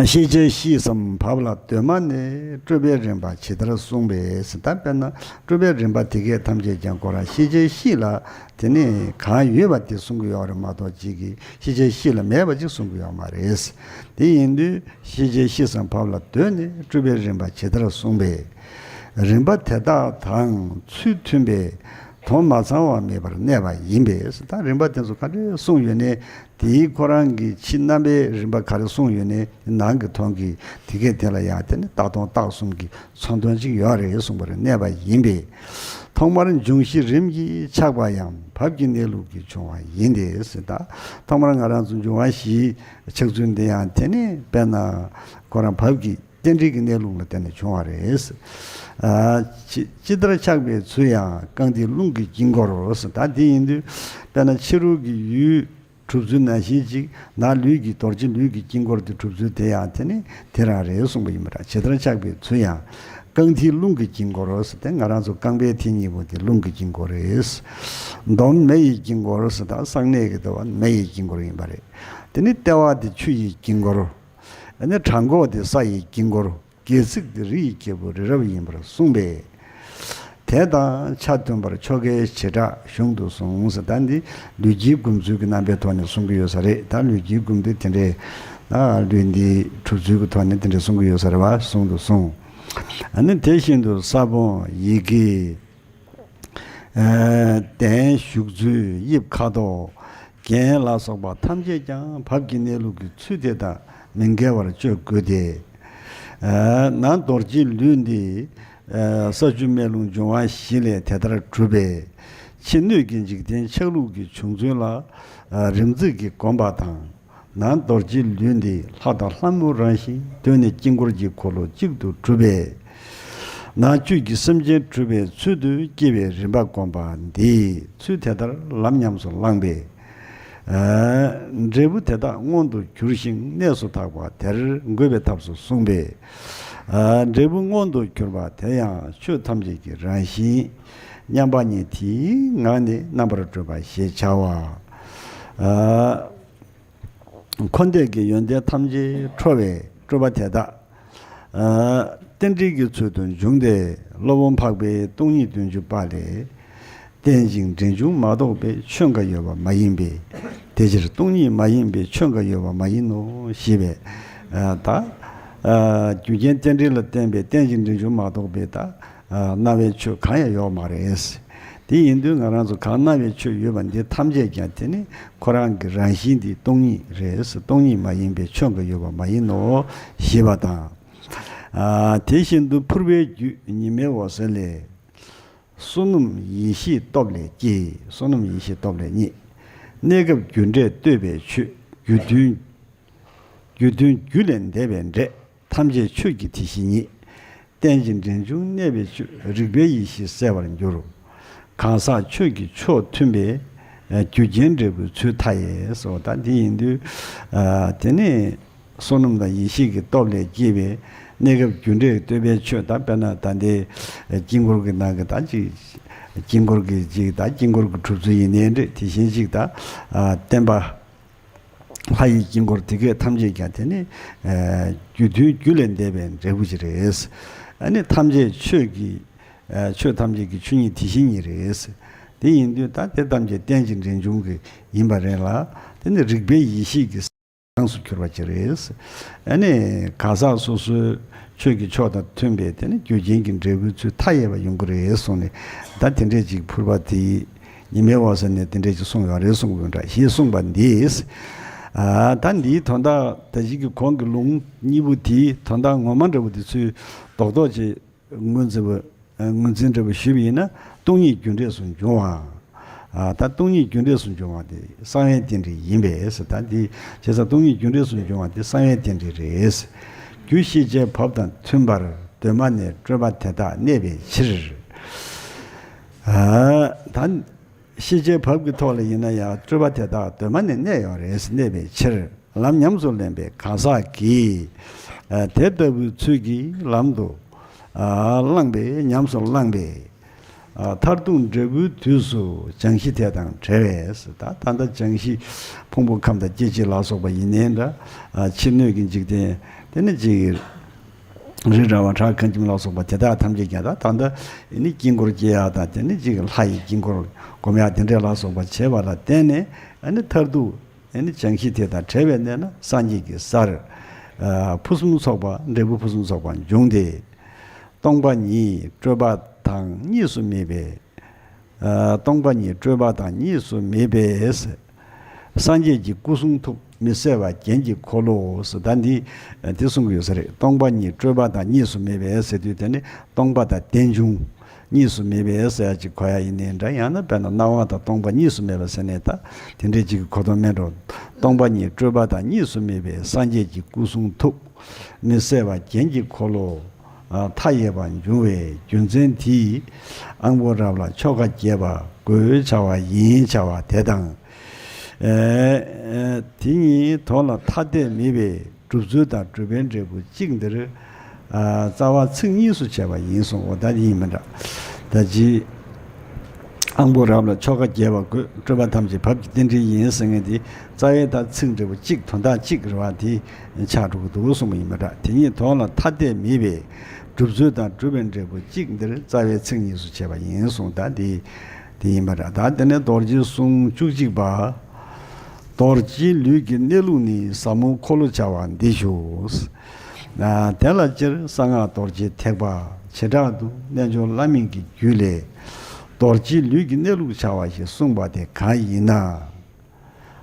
ཤེས་བྱའི་གཤིས་སམ་བབ་ལ་གདོད་མ་ནས་སྤྲོས་པའི་རིམ་པ་ཇི་ལྟར་གསུངས་པས། ད་དཔེར་ན་སྤྲོས་པའི་རིམ་པ་དེ་གས་ཐམས་ཅད་ཀྱང་ཁོ་རང་ཤེས་བྱའི་གཤིས་ལ་དེ་ནི་གང་ཡོད་པ་དེ་གསུང་གི་ཡོད་རེད་མ་གཏོགས། ཅིག་གི་ཤེས་བྱའི་གཤིས་ལ་མེད་པ་ཅིག་གསུང་གི་ཡོད་མ་རེད། དེ་ཡིན་དུས་ཤེས་བྱའི་གཤིས་སམ་བབ་ལ་གདོད་ནས་སྤྲོས་པའི་རིམ་པ་ཇི་ལྟར་གསུངས་པས། རིམ་པ་དེ་དག་དང་ཚུལ་མཐུན་པའི་དོན་མ་ཚང་བ་མེད་པར་གནས་པ་ཡིན་པས། ད་རིམ་པ་དེ་ཚོ་ག་འདྲས་གསུངས་ཡོད་ནའི། དེའི་ཁོ་རང་གི་ཕྱི་རྣམ་པའི་རིམ་པ་ག་རེ་གསུངས་ཡོད་ནའི་ནང་གི་དོན་གྱི་དེ་གས་དེ་ལ་ཡང་དེ་ནི་རྟགས་དང་རྟགས་གསུམ་གྱི་མཚོན་དོན་ཅིག་ཡོད་རེད་གསུངས་པ་རེད། གནས་པ་ཡིན་པས། ཐོག་མར་འབྱུང་བཞི་རིམ་གྱིས་ཆགས་པ་ཡང་བབ་ཀྱི་གནས་ལུགས་ཀྱིས་བྱུང་བ་ཡིན་ཏེ་ཟེར། ད་ཐོག་མར་ང་རང་ཚོ་འབྱུང་བ་བཞིའི་ཆགས་ཚུལ་འདི་ཡང་དེ་ནི་དཔེར་ན་ཁོ་རང་བབ་ཀྱི་རྟེན་འབྲེལ་གྱི་གནས་ལུགས་ལ་བརྟེན་ནས་བྱུང་བ་རེད། ཨ། ཅི་ཅི་ལྟར་ཆགས་པའི་ཚུལ་ཡང་རྐང་མཐིལ་རླུང་གི་དཀྱིལ་འཁོར་རོ་ཟེར། ད་དེ་ཡིན་དུས་དཔེར་ན་ཕྱི་རོལ་གྱི་ཡུལ་གྲུབ་ཚུལ་ནང་བཞིན་ཅིག་ནང་ལུས་ཀྱི་རྡོ་རྗེ་ལུས་ཀྱི་དཀྱིལ་འཁོར་དེ་གྲུབ་ཚུལ་དེ་ཡང་དེ་ནི་དེ་རང་རེད་གསུངས་པ་ཡིན་པ་འདྲ། ཇི་ལྟར་ཆགས་པའི་ཚུལ་ཡང་རྐང་མཐིལ་རླུང་གི་དཀྱིལ་འཁོར་རོ་ཟེར་ཏེ། ང་རང་ཚོ་རྐང་པའི་མཐིལ་གཉིས་པོ་དེ་རླུང་གི་དཀྱིལ་འཁོར་རེད། འདོམ་མེ་ཡི་དཀྱིལ་འཁོར་ཟེར། ད་གསང་གནས་ཀྱི་ལྟེ་བ་མེ་ཡི་དཀྱིལ་འཁོར་ཡིན་པ་རེད། དེ་ནི་ལྟེ་བ་དེ་ཆུ་ཡི་དཀྱིལ་འཁོར། ཨ་ནི་བྲང་ཁོག་དེ་ས་ཡི་དཀྱིལ་འཁོར། སྒལ་ཚིགས་དེ་རི་ཡི་སྐྱེས་བུ་རི་རབ་ཡིན་པར་གསུངས་པས། དེ་དང་ཆ་མཐུན་པར་ཆོ་གའི་བྱེ་བྲག་གཞུང་དུ་གསུངས་ཟེར། ད་འདི་ལུས་དཀྱིལ་བསྒོམ་ཚུལ་གྱི་རྣམ་པའི་ཐོག་ནས་གསུང་གི་ཡོད་ས་རེད། ད་ལུས་དཀྱིལ་བསྒོམ་དུས་དེ་འདྲའི་ལུས་འདི་གྲུབ་ཚུལ་གྱི་ཐོག་ནས་དེ་འདྲའི་གསུང་གི་ཡོད་ས་རེད་བ། གསུང་དུ་གསུངས། ཨ་ནི་དེ་བཞིན་དུ་ས་བོན་ཡི་གེ། ཨ། གདན་བཞུགས་ཚུལ། དབྱིབས་ཁ་དོག་རྒྱན་ལ་སོགས་པ་ཐམས་ཅད་ཀྱང་བབ་ཀྱི་གནས་ལུགས་ཀྱི་ཚུལ་དེ་དང་མི་འགལ་བར་སྤྱོད་དགོས་ཏེ། ཨ། ནང་རྡོ་རྗེ་ལུས་འདི། ཨ། ས་ཆུ་མེ་རླུང་འབྱུང་བ་བཞི་ལས་དེ་ལྟར་གྲུབ་པས། ཕྱི་སྣོད་ཀྱི་འཇིག་རྟེན་ཆགས་ལུགས་ཀྱི་བྱུང་ཚུལ་ལ། ཨ། རིམ་བརྩེགས་ཀྱིས་བསྒོམ་པ་དང་། ནང་རྡོ་རྗེ་ལུས་འདི་ལྷ་དང་ལྷ་མོ་རང་བཞིན། གདོད་ནས་དཀྱིལ་འཁོར་གྱི་འཁོར་ལོ་གཅིག་ཏུ་གྲུབ་པས། ནང་བཅུད་ཀྱི་སེམས་ཅན་གྲུབ་པའི་ཚུལ་དུ་སྐྱེ་བའི་རིམ་པ་བསྒོམ་པ་འདིས་ཚུལ་དེ་ལྟར་ལམ་ཉམས་སུ་བླངས་པས། ཨ། འབྲས་བུ་དེ་དག་མངོན་དུ་གྱུར་ཞིང་གནས་སུ་དག་པ་དེར་འགོད་པའི་ཐབས་སུ་གསུངས་པས། ཨ། འབྲས་བུ་མངོན་དུ་གྱུར་པ་དེ་ཡང་ཆོས་ཐམས་ཅད་ཀྱི་རང་བཞིན་མཉམ་པ་ཉིད་དེའི་ངང་ནས་རྣམ་པར་གྲོལ་བ་ཞེས་བྱ་བ། ཨ། འཁོར་འདས་ཀྱི་ཡོན་ཏན་ཐམས་ཅད་འཕྲོ་བའི་སྤྲོས་པ་དེ་དག། ཨ། རྟེན་འབྲེལ་གྱི་ཚུལ་དུ་འབྱུང་སྟེ། སློབ་དཔོན་འཕགས་པའི་སྟོང་ཉིད་བདུན་ཅུ་པ་ལས། རྟེན་ཅིང་འབྲེལ་འབྱུང་མ་གཏོགས་པའི་ཆོས་འགའ་ཡོད་པ་མ་ཡིན་པས། དེ་ཕྱིར་སྟོང་ཉིད་མ་ཡིན་པའི་ཆོས་འགའ་ཡོད་པ་མ་ཡིན་ནོ་ཞེས་པས། ཨ། ད། ཨ། རྒྱུ་རྐྱེན་རྟེན་འབྲེལ་ལ་བརྟེན་པའི་རྟེན་ཅིང་འབྲེལ་འབྱུང་མ་གཏོགས་པའི་ད། ཨ། སྣང་བའི་ཆོས་གང་ཡང་ཡོད་མ་རེད། དེ་ཡིན་དུས་ང་རང་ཚོ་གང་སྣང་བའི་ཆོས་ཡོད་པ་འདི་ཐམས་ཅད་ཀྱང་དེ་ནི་ཁོ་རང་གི་རང་བཞིན་འདི་སྟོང་ཉིད་རེད། སྟོང་ཉིད་མ་ཡིན་པའི་ཆོས་འགའ་ཡོད་པ་མ་ཡིན་ནོ་ཞེས་པ་དང་། ཨ། དེ་བཞིན་དུ་ཕུར་པའི་རྒྱུད་ཉི་མའི་འོད་ཟེར་ལས། བསོད་ནམས་ཡེ་ཤེས་སྟོབས་ལས་སྐྱེས། བསོད་ནམས་ཡེ་ཤེས་སྟོབས་ལས་རྙེད། གནས་སྐབས་རྒྱུ་འབྲས་ལྟོས་པའི་ཆོས། རྒྱུ་མཐུན། རྒྱུ་མཐུན་རྒྱུ་ལས་འདས་པའི་འབྲས། ཐམས་ཅད་ཆོས་ཀྱི་དེ་བཞིན་ཉིད། རྟེན་ཅིང་འབྲེལ་འབྱུང་གནས་པའི་ཆོས། རིག་པའི་ཡེ་ཤེས་གསལ་བར་འགྱུར། གང་ཟག་ཆོས་ཀྱི་ཕྱོགས་མཐུན་པའི་ རྒྱུ་རྐྱེན་འབྲས་བུའི་ཚུལ་མཐའ་ཡས་སོ། ད་འདི་ཡིན་དུས། ཨ། དེ་ནི་བསོད་ནམས་དང་ཡེ་ཤེས་ཀྱི་སྟོབས་ལས་སྐྱེས་པའི་གནས་སྐབས་རྒྱུ་འབྲས་བསྟོད་པའི་ཆོས། ད་དཔེར་ན་ད་ལྟའི་དཀྱིལ་འཁོར་གྱི་ནང་གི་ད་ཅིག་དཀྱིལ་འཁོར་གྱི་ཅིག་ད་དཀྱིལ་འཁོར་གྱི་གྲུབ་ཚུལ་ཡིན་ནའི་འདྲ། དེ་བཞིན་ཅིག་ད། ཨ། བརྟེན་པ། ལྷ་ཡི་དཀྱིལ་འཁོར་དེ་གས་ཐམས་ཅད་ཀྱང་དེ་ནི། ཨ། རྒྱུ་མཐུན་རྒྱུ་ལས་འདས་པའི་འབྲས་བུ་ཅིག་རེད། ཨ་ནི་ཐམས་ཅད་ཆོས་ཀྱི། ཨ། ཆོས་ཐམས་ཅད་ཀྱི་ཆོས་ཉིད་དེ་བཞིན་ཉིད་རེད། དེ་ཡིན་དུས་ད་དེ་ཐམས་ཅད་རྟེན་ཅིང་འབྲེལ་འབྱུང་གི་ཡིན་པ་རེད་ལ། དེ་ནི་རིག་པའི་ཡེ་ཤེས་ཀྱི་གྲངས་སུ་གྱུར་པ་ཅིག་རེད། ཨ་ནི་གང་ཟག་སོ་སོའི་ཆོས་ཀྱི་ཕྱོགས་དང་མཐུན་པའི་དེ་ནི་རྒྱུ་རྐྱེན་གྱི་འབྲས་བུའི་ཚུལ་མཐའ་ཡས་པ་ཡོང་གི་རེད་གསུངས་ནས། ད་དེ་འདྲས་ཅིག་ཕུར་པ་དེ་ཉི་མའི་འོད་ཟེར་ནས་དེ་འདྲས་ཅིག་གསུངས་ཡོད་རེད་གསུངས་དགོས་འདྲ་ཞེས་གསུངས་པ་འདིས། ཨ། ད་འདིའི་དོན་དག་ད་གཞི་གི་གོང་གི་ལུང་གཉིས་པོ་དེའི་དོན་དག་ངོ་མ་འདྲ་བོ་དེ་ཚུལ་རྡོག་རྡོག་ཅིག་ངོས་འཛིན་པ། ངོས་འཛིན་འདྲ་བོ་ཞུས་པ་ཡིན་ན། སྟོང་ཉིད་རྒྱུ་འབྲས་སུ་འབྱུང་བ། ཨ། ད་སྟོང་ཉིད་རྒྱུ་འབྲས་སུ་འབྱུང་བ་དེ་གསང་བའི་རྟེན་འབྲེལ་ཡིན་པས་ཟེར། ད་འདི་བྱས་ཙང་སྟོང་ཉིད་རྒྱུ་འབྲས་སུ་འབྱུང་བ་དེ་གསང་བའི་རྟེན་འབྲེལ་རེད། རྒྱུ་ཤེས་བྱའི་བབ་དང་མཐུན་པར་གདོད་མ་ནས་སྤྲོས་པ་དེ་དག་གནས་པའི་ཕྱིར། ཨ། ད་ཤེས་བྱའི་བབ་ཀྱི་ཐོག་ལ་ཡིན་ན་ཡང་སྤྲོས་པ་དེ་དག་གདོད་མ་ནས་གནས་ཡོད་རེད། གནས་པའི་ཕྱིར། ལམ་ཉམས་སུ་ལེན་པའི་གང་ཟག་གིས། ཨ། དེ་ལྟ་བུའི་ཚུལ་གྱིས་ལམ་དུ། ཨ། བླངས་པའི་ཉམས་སུ་བླངས་པའི། ཨ། མཐར་ཐུག་འབྲས་བུའི་དུས་སུ་སྦྱང་གཞི་དེ་དང་བྲལ་བས། ད་ད་ལྟ་སྦྱང་གཞི་ཕུང་པོ་ཁམས་དང་སྐྱེ་མཆེད་ལ་སོགས་པ་ཡིན་ནའི་འདྲ། ཨ། ཕྱི་སྣོད་ཀྱི་འཇིག་རྟེན་དེ་ནི་ཅིག་རི་ར་བ་བྲག་ཁང་ཁྱིམ་ལ་སོགས་པ་དེ་དག་ཐམས་ཅད་ཀྱང་ད་ད་ལྟ་ནི་དཀྱིལ་འཁོར་སྐྱེ་ཡག་དང་དེ་ནི་ཅིག་ལྷ་ཡི་དཀྱིལ་འཁོར་སྒོམ་ཡག་དེ་འདྲས་ལ་སོགས་པ་བྱེད་པ་ལ་བརྟེན་ནས། ཨ་ནི་མཐར་ཐུག་ཨ་ནི་སྦྱང་གཞི་དེ་དང་བྲལ་བའི་གནས་ན་སངས་རྒྱས་ཀྱི་སར། ཨ། ཕུན་སུམ་ཚོགས་པ། འབྲས་བུ་ཕུན་སུམ་ཚོགས་པ་འབྱུང་སྟེ། སྟོང་པ་ཉིད་སྤྲོས་པ་དང་གཉིས་སུ་མེད་པའི། ཨ། སྟོང་པ་ཉིད་སྤྲོས་པ་དང་གཉིས་སུ་མེད་པས། སངས་རྒྱས་ཀྱི་སྐུ་གསུང་ཐུགས་མི་གསལ་བ་རྒྱན་གྱི་འཁོར་ལོ་ཟེར། ད་འདི་དེ་གསུང་གི་ཡོད་ས་རེད། སྟོང་པ་ཉིད་སྤྲོས་པ་དང་གཉིས་སུ་མེད་པས་ཟེར་དུས་དེ་ནི་སྟོང་པ་དང་རྟེན་འབྱུང་གཉིས་སུ་མེད་པས་ཟེར་ཡ་ཅིག་གོ་ཡ་ཡིན་ནའི་འདྲ། ཡང་ན་དཔེར་ན་སྣང་བ་དང་སྟོང་པ་གཉིས་སུ་མེད་པ་ཟེར་ནས་ད་དེ་འདྲའི་ཅིག་གི་གོ་དོན་མེད་འགྲོ། སྟོང་པ་ཉིད་སྤྲོས་པ་དང་གཉིས་སུ་མེད་པའི་སངས་རྒྱས་ཀྱི་སྐུ་གསུང་ཐུགས་མི་གསལ་བ་རྒྱན་གྱི་འཁོར་ལོ། ཨ། མཐའ་ཡས་པ་འབྱུང་བའི་རྒྱུ་མཚན་དེས་དབང་པོ་རབ་ལ་ཆོ་ག་རྒྱས་པ་དགོས་བྱ་བ་ཡིན་བྱ་བ་དེ་དང་། ཨེ། ཨེ། དེ་གཉིས་དོན་ལ་ཐ་དད་མེད་པའི་སྒྲུབ་ཚུལ་དང་སྒྲུབ་པའི་འབྲས་བུ་གཅིག་འདིར། ཨ། རྩ་བ་ཚིག་གཉིས་སུ་བྱས་པ་ཡིན་གསུངས། འོ་ད་ཡིན་མི་འདྲ། ད་ཅི། དབང་པོ་རབ་ལ་ཆོ་ག་རྒྱས་པ་དགོས། སྤྲོས་པ་ཐམས་ཅད་བབ་ཀྱི་རྟེན་འབྲེལ་ཡིན་ཟེར་མཁན་དེ། རྩ་བའི་ད་ཚིག་འབྲས་བུ་གཅིག་དོན་དག་གཅིག་རེད་བ། དེ་ཆགས་འགྲོ་གི་འདུག་གསུངས་པ་ཡིན་པ་འདྲ། དེ་གཉིས་དོན་ལ་ཐ་དད་མེད་པའི་སྒྲུབ་ཚུལ་དང་སྒྲུབ་པའི་འབྲས་བུ་གཅིག་འདིར་རྩ་བའི་ཚིག་གཉིས་སུ་བྱས་པ་ཡིན་གསུངས། ད་དེ་དེ་ཡིན་པ་འདྲ། ད་དེ་ནས་རྡོ་རྗེའི་གསུང་བཅུ་གཅིག་པ། རྡོ་རྗེའི་ལུས་ཀྱི་གནས་ལུགས་ནི། ཟབ་མོ་འཁོར་ལོ་བྱ་བ་འདི་ཞུ། ཨ། དེ་ལ་སྤྱིར་གསང་སྔགས་རྡོ་རྗེ་ཐེག་པ་བྱེ་བྲག་ཏུ་རྣལ་འབྱོར་བླ་མེད་ཀྱི་རྒྱུད་ལས། རྡོ་རྗེའི་ལུས་ཀྱི་གནས་ལུགས་བྱ་བ་ཞེས་གསུངས་པ་དེ་གང་ཡིན་ན།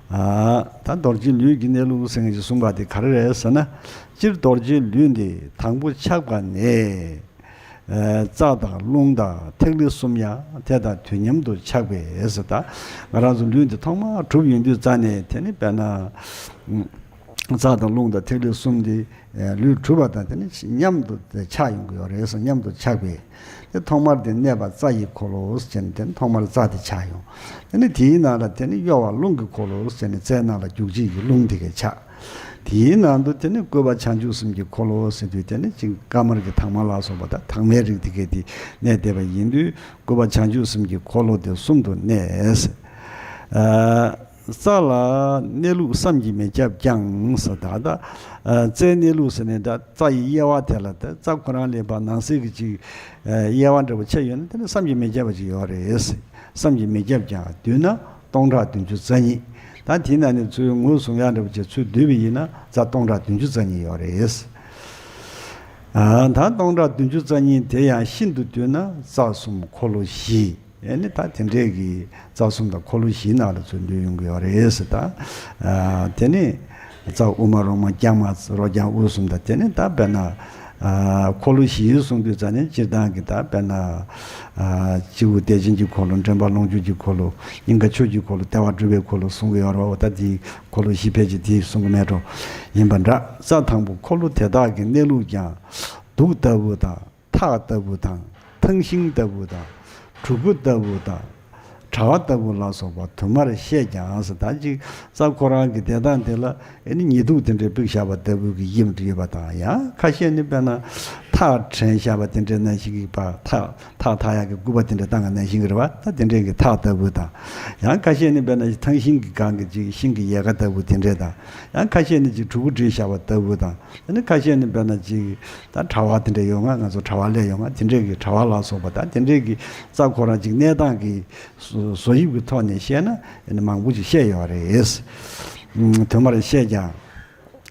ཨ། ད་རྡོ་རྗེའི་ལུས་ཀྱི་གནས་ལུགས་ཟེར་མཁན་ཞིག་གསུངས་པ་དེ་ག་རེ་རེད་ཟེར་ན། སྤྱིར་རྡོ་རྗེའི་ལུས་འདི་དང་པོ་ཆགས་པ་ནས། ཨ། རྩ་དང་རླུང་དང་ཐིག་ལེ་གསུམ་ཡང་དེ་དང་དུས་མཉམ་དུ་ཆགས་པས་ཟེར། ད་ང་རང་ཚོ་ལུས་འདི་ཐོག་མར་གྲུབ་ཡོང་དུས་རྩ་ནས་དེ་ནི་དཔེར་ན། རྩ་དང་རླུང་དང་ཐིག་ལེ་གསུམ་འདི། ཨ། ལུས་གྲུབ་པ་དང་དེ་ནི་མཉམ་དུ་ཆགས་ཡོང་གི་ཡོད་རེད་ཟེར། མཉམ་དུ་ཆགས་པས། དེ་ཐོག་མར་དེ་གནས་པ་རྩ་ཡི་འཁོར་ལོ་ཟེར་ནས་དེ་ནི་ཐོག་མར་རྩ་དེ་ཆགས་ཡོང་། དེ་ནི་དེའི་ནང་ལ་དེ་ནི་གཡོ་བ་རླུང་གི་འཁོར་ལོ་ཟེར་ནས་རྩའི་ནང་ལ་རྒྱུག་བྱེད་ཀྱི་རླུང་དེ་གས་ཆགས། དེའི་ནང་དུ་དེ་ནི་བཀོད་པ་བྱང་ཆུབ་སེམས་ཀྱི་འཁོར་ལོ་ཟེར་དུས་དེ་ནི་ཅིག་དཀར་དམར་གྱི་དྭངས་མ་ལ་སོགས་པ་དང་དྭངས་མའི་རིགས་དེ་གས་དེ་གནས་བསྡད་པ་ཡིན་དུས། བཀོད་པ་བྱང་ཆུབ་སེམས་ཀྱི་འཁོར་ལོ་དེ་གསུམ་དུ་གནས། ཨ། རྩ་ལ་གནས་ལུགས་བསམ་གྱིས་མི་ཁྱབ་ཀྱང་ཟེར། ད་ལྟ། ཨ། རྩའི་གནས་ལུགས་ཟེར་ནས་ད་རྩ་ཡི་དབྱེ་བ་དེ་ལ་ད་རྩ་ཁོ་རང་ལས་ཕར་ནང་གསེས་ཀྱི་ཅིག་ཨ། དབྱེ་བ་འདྲ་པོ་ཕྱེ་ཡོད་ན་དེ་ནི་བསམ་གྱིས་མི་ཁྱབ་པ་ཅིག་ཡོད་རེད། བསམ་གྱིས་མི་ཁྱབ་ཀྱང་བསྡུས་ན་སྟོང་ཕྲག་བདུན་ཅུ་རྩ་གཉིས། ད་དེའི་ནང་ནས་ཚུར་ངོས་བཟུང་ཡག་འདྲ་པོ་བྱས་ཚུར་བསྡུས་པ་ཡིན་ན་རྩ་སྟོང་ཕྲག་བདུན་ཅུ་རྩ་གཉིས་ཡོད་རེད། ཨ། ད་སྟོང་ཕྲག་བདུན་ཅུ་རྩ་གཉིས་དེ་ཡང་ཤིན་ཏུ་བསྡུས་ན་རྩ་གསུམ་འཁོར་ལོ་བཞི། ཨེ་ནི་ད་དེ་འདྲས་ཀྱི་རྩ་གསུམ་དང་འཁོར་ལོ་བཞིའི་ནང་ལ་ཚུར་འདུས་ཡོང་གི་ཡོད་རེད་ཟེར། ད། ཨ། དེ་ནི་རྩ་དབུ་མ་རོ་མ་རྐྱང་མ་རོ་རྐྱང་དབུས་གསུམ་དང་། དེ་ནི་ད་དཔེར་ན། ཨ། འཁོར་ལོ་བཞི་གསུང་དུས་རྩ་ནི་སྤྱིར་བཏང་གི་ད་དཔེར་ན། ཨ། སྤྱི་བོ་བདེ་ཆེན་གྱི་འཁོར་ལོ། མགྲིན་པ་ལོངས་སྤྱོད་ཀྱི་འཁོར་ལོ། སྙིང་ག་ཆོས་ཀྱི་འཁོར་ལོ། ལྟེ་བ་སྒྲུབ་པའི་འཁོར་ལོ་གསུང་གི་ཡོད་རེད་བ། ད་དེའི་འཁོར་ལོ་བཞི་ཕལ་ཆེར་དེ་གསུང་གི་མེད་འགྲོ། ཡིན་པ་འདྲ། རྩ་དང་པོ་འཁོར་ལོ་དེ་དག་གི་གནས་ལུགས་ཀྱང་གདུགས་ལྟ་བུ་དང་། ཐག་ལྟ་བུ་དང་། ཐང་ཤིང་ལྟ་བུ་དང་། གྲུ་གུ་ལྟ་བུ་དང་། དྲ་བ་ལྟ་བུ་ལ་སོགས་པ་དུ་མར་བཤད་ཀྱང་ཟེར། ད་ཅིག་རྩྭ་ཁོ་རང་གི་བདེ་ཐང་དེ་ལ་ཨེ་ནི་ཉི་གདུགས་དེ་འདྲའི་ཕུབ་བཞག་པ་ལྟ་བུ་གི་དབྱིབས་འདྲ་ཡོད་པ་དང་། ཡང་ཁ་ཤས་ནི་དཔེར་ན་ཐག་བྲེགས་བཞག་པ་དེ་འདྲའི་ནང་བཞིན་གྱི་པ་ཐག་ཐག་ཐག་ཡག་གི་སྐུད་པ་དེ་འདྲ་བཏང་བ་ནང་བཞིན་གྱི་རེད་བ། ད་དེ་འདྲའི་གི་ཐག་ལྟ་བུ་དང་། ཡང་ཁ་ཤས་ནི་དཔེར་ན་ཐང་ཤིང་གི་སྒང་གི་ཅིག་ཤིང་གི་ཡལ་ག་ལྟ་བུ་དེ་འདྲས་དང་། ཡང་ཁ་ཤས་ནི་ཅིག་གྲུ་གུ་བྲིས་བཞག་པ་ལྟ་བུ་དང་། དེ་ནི་ཁ་ཤས་ནི་དཔེར་ན་ཅིག་ད་དྲ་བ་དེ་འདྲ་ཡོད་ང་། ང་ཚོ་དྲ་བ་ལས་ཡོད་ང་། དེ་འདྲས་ཀྱི་དྲ་བ་ལ་སོགས་པ་དང་། དེ་འདྲས་ཀྱི་རྩྭ་ཁོ་རང་ཅིག་གནས་སྟངས་ཀྱི་བཟོ་བཟོ་དབྱིབས་ཀྱི་ཐོག་ནས་བཤད་ན་ཨེ་ནི་མང་པོ་ཅིག་བཤད་ཡོད་རེད། ཨུམ། དུ་མར་བཤད་ཀྱང་།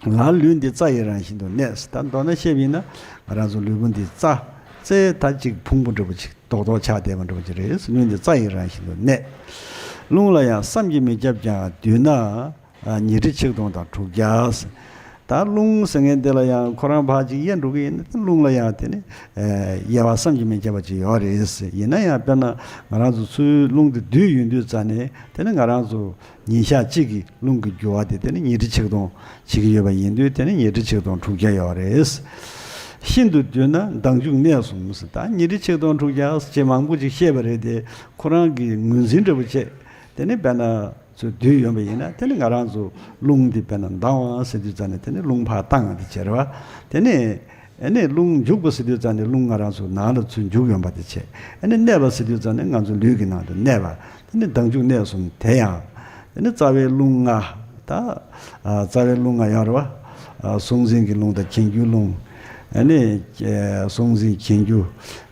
ལར་ལུས་འདི་རྩྭ་ཡི་རང་བཞིན་དུ་གནས། ད་མདོར་ན་བཤད་པ་ཡིན་ན་ང་རང་ཚོ་ལུས་པོ་འདི་རྩྭ་རྩེ་ད་ཅིག་ཕུང་པོ་འདྲ་པོ་ཅིག་རྡོག་རྡོག་ཆགས་བསྡད་པ་འདྲ་པོ་ཅིག་རེད། ལུས་འདི་རྩྭ་ཡི་རང་བཞིན་དུ་གནས། རླུང་ལ་ཡང་བསམ་གྱིས་མི་ཁྱབ་ཀྱང་། བསྡུས་ན་ཉི་ཁྲི་ཆིག་སྟོང་དང་དྲུག་བརྒྱ། ད་རླུང་ཟེར་མཁན་དེ་ལ་ཡང་ཁོ་རང་ཕར་ཅིག་དབྱེ་འགྲོ་གི་ཡིན་ན། རླུང་ལ་ཡང་དེ་ནི་དབྱེ་བ་བསམ་གྱིས་མི་ཁྱབ་པ་ཅིག་ཡོད་རེད། ཡིན་ན་ཡང་དཔེར་ན་ང་རང་ཚོ་ཚུར་རླུང་དེ་བསྡུས་ཡོང་དུས་ཙ་ནས་དེ་ནི་ང་རང་ཚོ་ཉིན་ཞག་གཅིག་གི་རླུང་གི་རྒྱུ་བ་དེ་དེ་ནི་ཉི་ཁྲི་ཆིག་སྟོང་བྱེད་ཀྱི་ཡོད་པ་ཡིན་དུས། དེ་ནི་ཉི་ཁྲི་ཆིག་སྟོང་དྲུག་བརྒྱ་ཡོད་རེད། ཤིན་ཏུ་བསྡུས་ན་མདངས་འཇུག་གནས་གསུམ་ཟེར། ད་ཉི་ཁྲི་ཆིག་སྟོང་དྲུག་བརྒྱ་ཅེས་མང་པོ་ཅིག་བཤད་པ་རེད་དེ། ཁོ་རང་གི་ངོས་འཛིན་འདྲ་པོ་བྱས། དེ་ནི་དཔེར་ན་ཚུར་བསྡུས་ཡོང་བ་ཡིན་ན། དེ་ནི་ང་རང་ཚོ་རླུང་འདི་དཔེར་ན་ལྡང་བ་ཟེར་དུས་ཙ་ནས་དེ་ནི་རླུང་ཕར་བཏང་བ་དེ་བྱས་རེད་བ། དེ་ནི་ཨ་ནི་རླུང་འཇུག་པ་ཟེར་དུས་ཙ་ནས་རླུང་ང་རང་ཚོ་ནང་ལ་ཚུར་འཇུག་ཡོང་བ་དེ་བྱས། ཨ་ནི་གནས་པ་ཟེར་དུས་ཙ་ནས་ང་ཚོ་ལུས་ཀྱི་ནང་དུ་གནས་པ། དེ་ནི་མདངས་འཇུག་གནས་གསུམ། དེ་ཡང་དེ་ནི་རྩ་བའི་རླུང་ལྔ། ད་ཨ་རྩ་བའི་རླུང་ལྔ་ཡོད་རེད་བ། ཨ་གཟུང་འཛིན་གྱི་རླུང་དང་གྱེན་རྒྱུའི་རླུང་། ཨ་ནི་ཨ་གཟུང་འཛིན་གྱེན་རྒྱུ་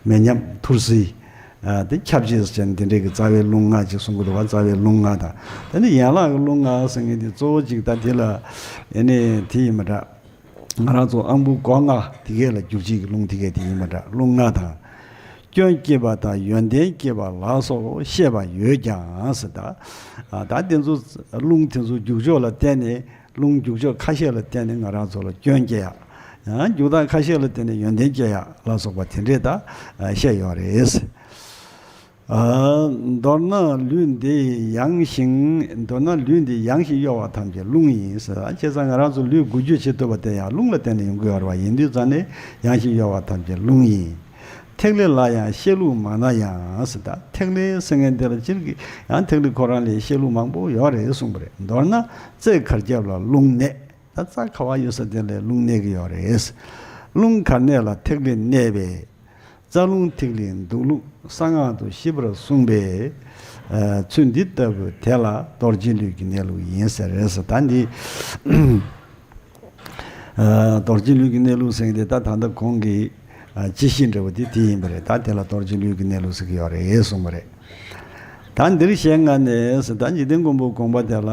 མེ་མཉམ་ཐུར་སེལ། ཨ་དེ་ཁྱབ་བྱེད་ཟེར་ནས་དེ་འདྲའི་གི་རྩ་བའི་རླུང་ལྔ་ཅིག་གསུང་གི་འདུག་བ། རྩ་བའི་རླུང་ལྔ་དང་། དེ་ནི་ཡན་ལག་གི་རླུང་ལྔ་ཟེར་མཁན་དེ་གཙོ་བོ་གཅིག་ད་དེ་ལ་ཨེ་ནི་དེ་ཡིན་མ་འདྲ། ང་རང་ཚོ་ཨམ་བུ་སྒོ་ལྔ་དེ་གས་ལ་རྒྱུ་བྱེད་ཀྱི་རླུང་དེ་གས་དེ་ཡིན་མ་འདྲ། རླུང་ལྔ་དང་། སྐྱོན་སྐྱེས་པ་དང་ཡོན་ཏན་སྐྱེས་པ་ལ་སོགས་བཤད་པ་ཡོད་ཀྱང་ཟེར། ད་ཨ་ད་དེ་ཚོ་རླུང་དེ་ཚོ་རྒྱུག་ཕྱོགས་ལ་བརྟེན་ནས། རླུང་རྒྱུག་ཕྱོགས་ཁ་ཤས་ལ་བརྟེན་ནས་ང་རང་ཚོ་ལ་སྐྱོན་སྐྱེ་ཡག་ཡང་རྒྱུག་སྟངས་ཁ་ཤས་ལ་བརྟེན་ནས་ཡོན་ཏན་སྐྱེ་ཡག་ལ་སོགས་པ་དེ་འདྲས་ད་བཤད་ཡོད་རེད། ཨ་མདོར་ན་ལུས་འདི་ཡང་ཞིང་། མདོར་ན་ལུས་འདི་ཡང་ཞིང་གཡོ་བ་ཐམས་ཅད་རླུང་ཡིན་ཟེར། བྱས་ཙང་ང་རང་ཚོ་ལུས་འགུལ་སྐྱོད་བྱེད་ཐུབ་པ་དེ་ཡང་རླུང་ལ་བརྟེན་ནས་ཡོང་གི་ཡོད་རེད་བ། ཡིན་དུས་ཙང་ནས་ཡང་ཞིང་གཡོ་བ་ཐམས་ཅད་རླུང་ཡིན། ཐིག་ལེ་ལ་ཡང་བཤད་ལུགས་མང་ན་ཡང་ཟེར། ད་ཐིག་ལེ་ཟེར་མཁན་དེ་ལ་སྤྱིར་གྱི་ཡང་ཐིག་ལེ་ཁོ་རང་ལ་བཤད་ལུགས་མང་པོ་ཡོད་རེད་གསུངས་པ་རེད། མདོར་ན་རྩེ་གར་རྒྱབ་ལ་རླུང་གནས། ད་རྩ་ག་བ་ཡོད་ས་དེ་ལ་རླུང་གནས་ཀྱི་ཡོད་རེད། རླུང་གར་གནས་ལ་ཐིག་ལེ་གནས་པས། རྩ་རླུང་ཐིག་ལེ་འདུག་ལུགས་གསང་སྔགས་སུ་ཞིབ་པར་གསུངས་པས། ཨ་ཚུལ་འདི་ལྟ་བུ་དེ་ལ་རྡོ་རྗེ་ལུས་ཀྱི་གནས་ལུགས་ཡིན་ཟེར་རེད་ཟེར། ད་འདི་ཨ་རྡོ་རྗེ་ལུས་ཀྱི་གནས་ལུགས་ཟེར་མཁན་དེ་ད་ད་ལྟ་གོང་གི་ཨ་སྤྱི་བཤད་འདྲ་བོ་དེ་དེ་ཡིན་པ་རེད། ད་དེ་ལ་རྡོ་རྗེ་ལུས་ཀྱི་གནས་ལུགས་ཟེར་གྱི་ཡོད་རེད་གསུངས་པ་རེད། ད་འདིར་ཞལ་སྔ་ནས་ཟེར། ད་འཇིག་རྟེན་མགོན་པོའི་དགོངས་པ་དེ་ལ་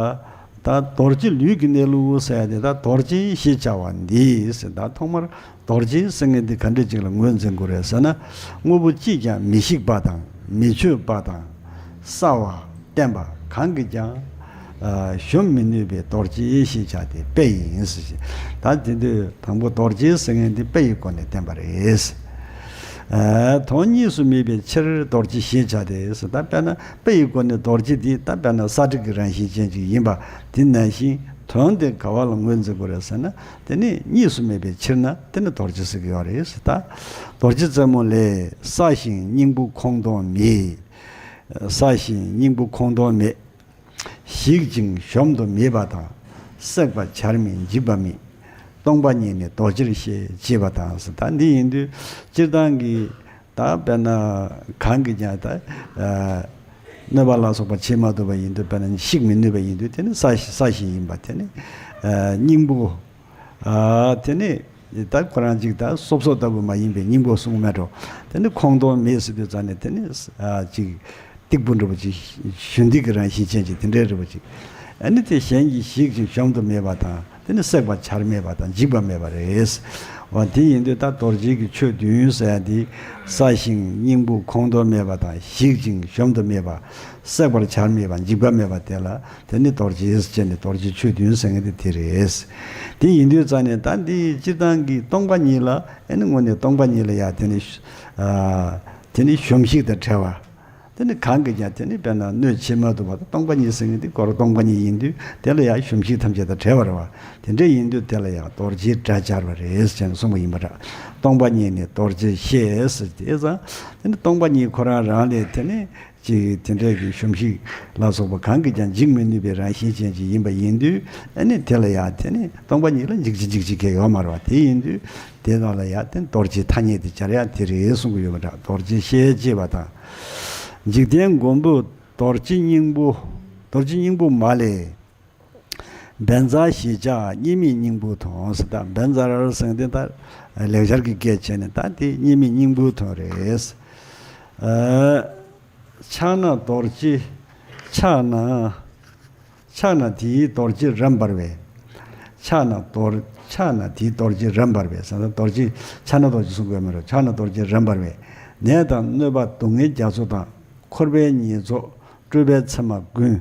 ད་རྡོ་རྗེ་ལུས་ཀྱི་གནས་ལུགས་ཟེར་ཡ་དེ། ད་རྡོ་རྗེ་ཞེས་བྱ་བ་འདི་ཟེར། ད་ཐོག་མར་རྡོ་རྗེ་ཟེར་མཁན་འདི་ག་འདྲ་ཅིག་ལ་ངོས་འཛིན་དགོས་རེད་ཟེར་ན། དངོས་པོ་ཅིས་ཀྱང་མི་ཤིགས་པ་དང་མི་ཆོད་པ་དང་། གསལ་བར་བསྟན་པ་གང་གིས་ཀྱང་ཨ་གཞོམ་མི་ནུས་པའི་རྡོ་རྗེ་ཞེས་བྱ་སྟེ་དཔེ་ཡིན་ཟེར། ད་དེ་དུས་དང་པོ་རྡོ་རྗེ་ཟེར་མཁན་འདི་དཔེ་ཡི་སྒོ་ནས་བསྟན་པ་རེད། ཨ་དོན་གཉིས་སུ་མེད་པའི་ཕྱིར་རྡོ་རྗེ་ཞེས་བྱ་སྟེ་ཟེར། ད་དཔེར་ན་དཔེ་ཡི་སྒོ་ནས་རྡོ་རྗེ་འདི་ད་དཔེར་ན་སྲ་མཁྲེགས་ཀྱི་རང་བཞིན་ཅན་ཅིག་ཡིན་པ་དེ་ནང་བཞིན། དོན་དེ་ག་བ་ལ་ངོས་འཛིན་དགོས་རེད་ཟེར་ན། དེ་ནི་གཉིས་སུ་མེད་པའི་ཕྱིར་ན་དེ་ནི་རྡོ་རྗེ་ཟེར་གྱི་ཡོད་རེད་ཟེར། ད་རྡོ་རྗེ་རྩེ་མོ་ལས། གསལ་ཞིང་སྙིང་པོ་ཁོང་དུ་མེད། གསལ་ཞིང་སྙིང་པོ་ཁོང་དུ་མེད། ཞིག་ཅིང་གཞོམ་དུ་མེད་པ་དང་། བསྲེགས་པ་བྱར་མེད་འཇིག་པ་མེད། སྟོང་པ་ཉིད་ནི་རྡོ་རྗེར་ཤེས་ཅེས་པ་དང་ཟེར། ད་འདི་ཡིན་དུས་སྤྱིར་བཏང་གི་ད་དཔེར་ན་གང་གིས་ཀྱང་ད་ཨ་གནོད་པ་ལ་སོགས་པ་བྱེད་མ་ཐུབ་པ་ཡིན་དུས། དཔེར་ན་བཤིག་མི་ནུས་པ་ཡིན་དུས། དེ་ནི་གསལ་ཞིང་གསལ་ཞིང་ཡིན་པ། དེ་ནི་ཨ་སྙིང་པོ། ཨ་དེ་ནི་ད་ཁོ་རང་ཅིག་ད་སོབ་སོབ་ལྟ་བུ་མ་ཡིན་པའི་སྙིང་པོ་གསུངས་མེད་འགྲོ། དེ་ནི་ཁོང་དུ་མེད་ཟེར་དུས་ཙང་ནས་དེ་ནི་ཨ་ཅིག་སྟེགས་བུ་འདྲ་པོ་ཅིག་ཞུན་ཏིག་གི་རང་བཞིན་ཅན་ཅིག་དེ་འདྲའི་འདྲ་པོ་ཅིག་ཨ་ནི་དེ་གཞན་གྱིས་ཞིག་ཅིང་གཞོམ་དུ་མེད་པ་དང་། དེ་ནི་བསྲེགས་པ་བྱར་མེད་པ་དང་འཇིག་པ་མེད་པ་རེད། འོ་དེ་ཡིན་དུས་ད་རྡོ་རྗེ་གི་ཆོས་བདུན་ཟེར་ཡ་དེ། གསལ་ཞིང་སྙིང་པོ་ཁོང་དུ་མེད་པ་དང་། ཞིག་ཅིང་གཞོམ་དུ་མེད་པ། བསྲེགས་པར་བྱར་མེད་པ། འཇིག་པ་མེད་པ་དེ་ལ་དེ་ནི་རྡོ་རྗེ་ཟེར་ནས་རྡོ་རྗེ་ཆོས་བདུན་ཟེར་མཁན་དེ་དེ་རེད། དེ་ཡིན་དུས་ཙང་ནས་ད་འདི་སྤྱིར་བཏང་གི་སྟོང་པ་ཉིད་ལ། ཨེ་ནི་དངོས་གནས་སྟོང་པ་ཉིད་ལ་ཡང་དེ་ནི་ཨ་དེ་ནི་གཞོམ་གཞིག་དང་བྲལ་བ། དེ་ནི་གང་གིས་ཀྱང་དེ་ནི་དཔེར་ན་གནོད་བྱེད་མ་ཐུབ་པ་དང་། སྟོང་པ་ཉིད་ཟེར་མཁན་དེ་སྐོར་སྟོང་པ་ཉིད་ཡིན་དུས། དེ་ལ་ཡང་གཞོམ་གཞིག་ཐམས་ཅད་དང་བྲལ་བ་རེད་བ། དེ་འདྲ་ཡིན་དུས་དེ་ལ་ཡང་རྡོ་རྗེའི་སྒྲ་སྦྱར་བ་རེད་ཅེས་གསུངས་པ་ཡིན་པ་འདྲ། སྟོང་པ་ཉིད་ནི་རྡོ་རྗེར་ཤེས་ཟེར་དེ་ཙང་། དེ་ནི་སྟོང་པ་ཉིད་ཁོ་རང་རང་ལས་དེ་ནི་ ཅིག་དེ་འདྲའི་གི་གཞོམ་གཞིག་ལ་སོགས་པ་གང་གིས་ཀྱང་འཇིག་མི་ནུས་པའི་རང་བཞིན་ཅན་ཅིག་ཡིན་པ་ཡིན་དུས། ཨ་ནི་དེ་ལ་ཡང་དེ་ནི་སྟོང་པ་ཉིད་ལ་འཇིག་བྱེད་འཇིག་བྱེད་མཁན་ཡོད་མ་རེད་པ། དེ་ཡིན་དུས་དེ་དག་ལ་ཡང་དེ་ནི་རྡོ་རྗེའི་ཐ་སྙད་དེ་སྦྱར་ཡ་དེ་རེད་གསུང་གི་ཡོད་པ་འདྲ། རྡོ་རྗེ་ཞེས་བྱ་བ་དང་། འཇིག་རྟེན་མགོན་པོ་རྡོ་རྗེ་སྙིང་པོ། རྡོ་རྗེ་སྙིང་པོ་མ་ལས། བཛྲ་ཞེས་བྱ་བ་སྙེ་མའི་སྙིང་པོ་དང་ཟེར། ད་བཛྲ་ཟེར་དེ་ད་ལེགས་སྦྱར་གྱི་སྐད་བྱས་ནས་ད་དེ་སྙེ་མའི་སྙིང་པོ་དང་རེད། ཨ། ཕྱག་ན་རྡོ་རྗེ། ཕྱག་ན། ཕྱག་ན་དེའི་རྡོ་རྗེ་རབ་འབར་བས། ཕྱག་ན་རྡོ། ཕྱག་ན་དེའི་རྡོ་རྗེ་རབ་འབར་བས་ཟེར་ན། རྡོ་རྗེ་ཕྱག་ན་རྡོ་རྗེ་གསུང་དགོས་མེད་རོ། ཕྱག་ན་རྡོ་རྗེ་རབ་འབར་བས། ནད་དང་གནོད་པ་སྡུག་བསྔལ་རྒྱ་མཚོ་དང་། འཁོར་བའི་ཉེས་ཚོགས་སྐྲོད་པའི་མཚན་མ་ཀུན།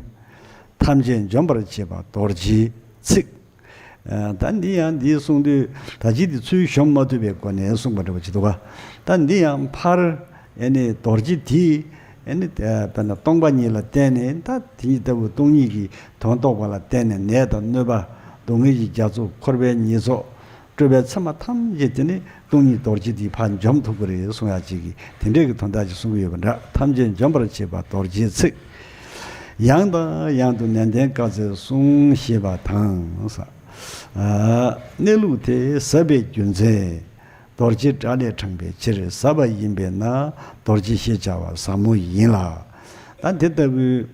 ཐམས་ཅད་འཇོམས་པར་བྱེད་པ་རྡོ་རྗེའི་ཚིག། ཨ། ད་འདི་ཡང་འདི་གསུང་དུས་ད་ཅི་འདི་ཚུལ་གཞོམ་མ་ཐུབ་པའི་སྒོ་ནས་གསུངས་པ་འདྲ་པོ་ཅིག་འདུག་ག། ད་འདི་ཡང་ཕར་ཨེ་ནི་རྡོ་རྗེ་དེ་ཨེ་ནི་དཔེར་ན་སྟོང་པ་ཉིད་ལ་བརྟེན་ནས། ད་དེ་ཉིད་ལྟ་བུ་སྟོང་ཉིད་ཀྱི་དོན་རྟོགས་པ་ལ་བརྟེན་ནས་ནད་དང་གནོད་པ་སྡུག་བསྔལ་གྱི་རྒྱ་མཚོ་འཁོར་བའི་ཉེས་ཚོགས་སྐྲོད་པའི་མཚན་མ་ཐམས་ཅད་དེ་ནི་སྟོང་ཉིད་རྡོ་རྗེ་འདིས་ཕར་འཇོམས་ཐུབ་ཀྱི་རེད་གསུང་ཡ་ཅིག་གིས་དེ་འདྲའི་གི་དོན་དག་ཅིག་གསུང་གི་ཡོད་པ་འདྲ། ཐམས་ཅད་འཇོམས་པར་བྱེད་པ་རྡོ་རྗེའི་ཚིག། ཡང་དང་ཡང་དུ་ནན་ཏན་བཀའ་སྩལ་གསུངས་ཞེས་པ་དང་། ཨ། གནས་ལུགས་དེ་ཟབ་པའི་རྒྱུ་མཚན། རྡོ་རྗེའི་སྒྲ་ལས་དྲངས་པའི་ཕྱིར་ཟབ་པ་ཡིན་པས་ན་རྡོ་རྗེ་ཞེས་བྱ་བ་ཟབ་མོ་ཡིན་ལ། ད་དེ་ལྟ་བུའི་